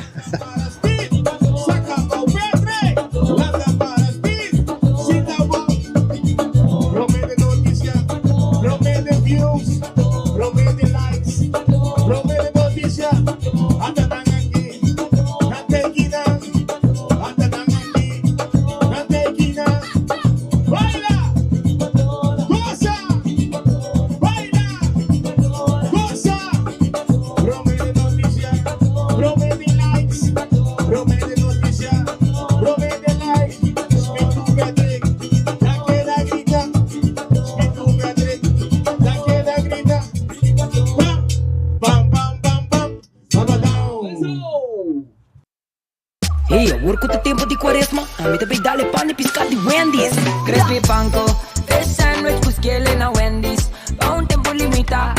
Hey, awor ku ta tempu di kuaresma, ami ta bay dale pan di piská di Wendy's. Crispy panko, fish sandwich ku skele na Wendy's. Pa un tempu limitá,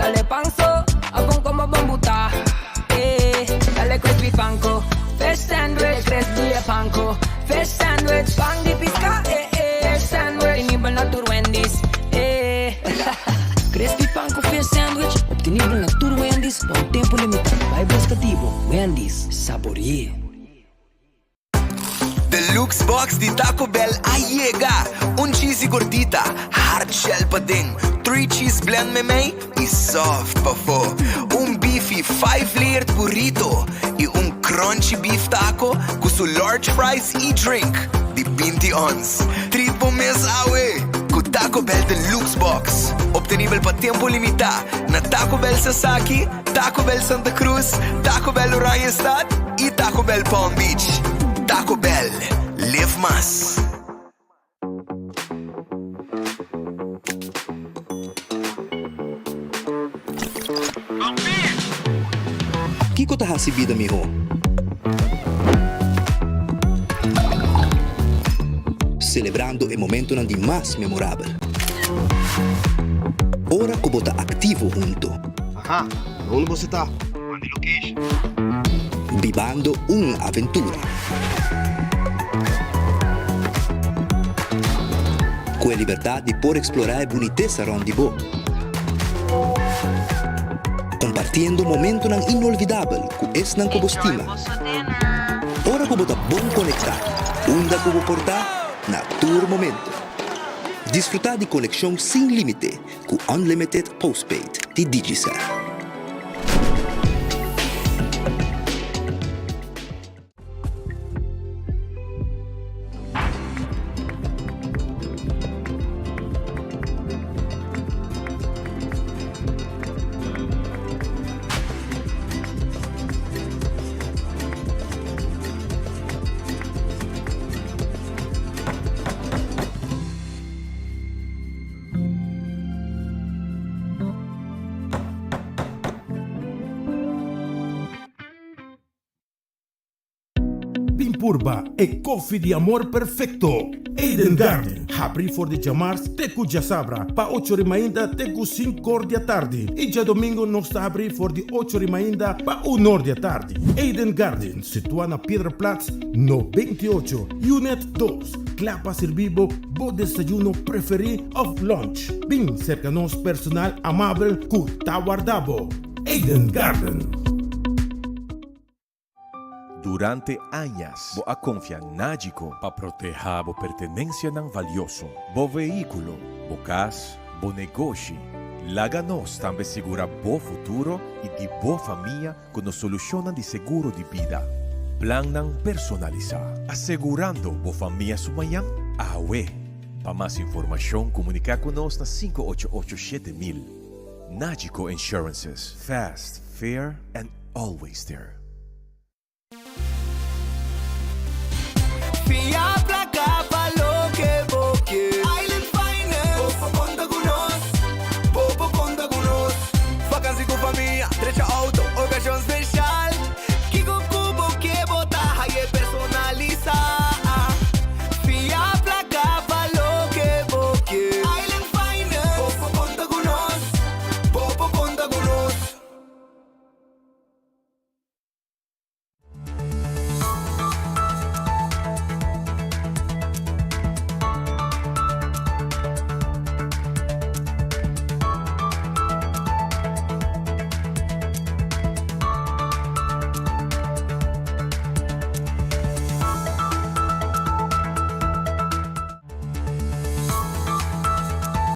dale pan so, abon komo bon butá. Eh, dale crispy panko, fish sandwich, crispy e panko, fish sandwich, pan di piská, eh eh, fish sandwich, obtenibel na tur Wendy's, eh. Crispy panko fish sandwich, obtenibel na tur Wendy's pa un tempu limitá. Bai buska di bo, Wendy's. Sabore'é. Deluxe Box di Taco Bell a yega! Un cheesy gordita, hard shell paden, three cheese blend memey y soft pafo. Un beefy five layered burrito y un crunchy beef taco cu su large fries y drink di binti ons. Treat bo mes awe cu Taco Bell Deluxe Box. Obtenibel pa tempo limita na Taco Bell Sasaki, Taco Bell Santa Cruz, Taco Bell Oranjestad y Taco Bell Palm Beach. Taco Bell, live mas. Kiko ta hasi bida mihó? Selebrando e momentonan di mas memorabel. Ora ku bo ta aktivo hunto. Aha, na unda boso ta? Manda e location. Bibando un aventura. Ku e libertad di por eksplorá e bunitesa rònt di bo. Kompartiendo momentonan inolvidabel ku esnan ku bo stima. Ora ku bo ta bon konektá, unda ku bo por ta, na tur momento. Disfrutá di konekshon sin límite Ku Unlimited Postpaid di Digicel. purba e koffie di amor perfekto. Eden Garden, habri for di djamars te ku djasabra pa ocho ri mainta te ku sinkor di atardi i djadomingo nos ta habri for di ocho ri mainta pa unor di atardi. Eden Garden, situa na Piedraplaats no 28, Unit dos, kla pa sirbi bo bo desayuno preferí òf lunch. Bin serka nos personal amabel ku ta warda bo. Eden Garden. Durante añas bo a konfia Nagico pa protehá bo pertenensianan valioso, bo vehíkulo, bo kas, bo negoshi. Laga nos tambe sigurá bo futuro i di bo famia ku nos solushonnan di seguro di bida. Plannan personalisá, asegurando bo famia su mañan awe. Pa mas informashon komuniká ku nos na 588 7000. Nagico Insurances, fast, fair and always there.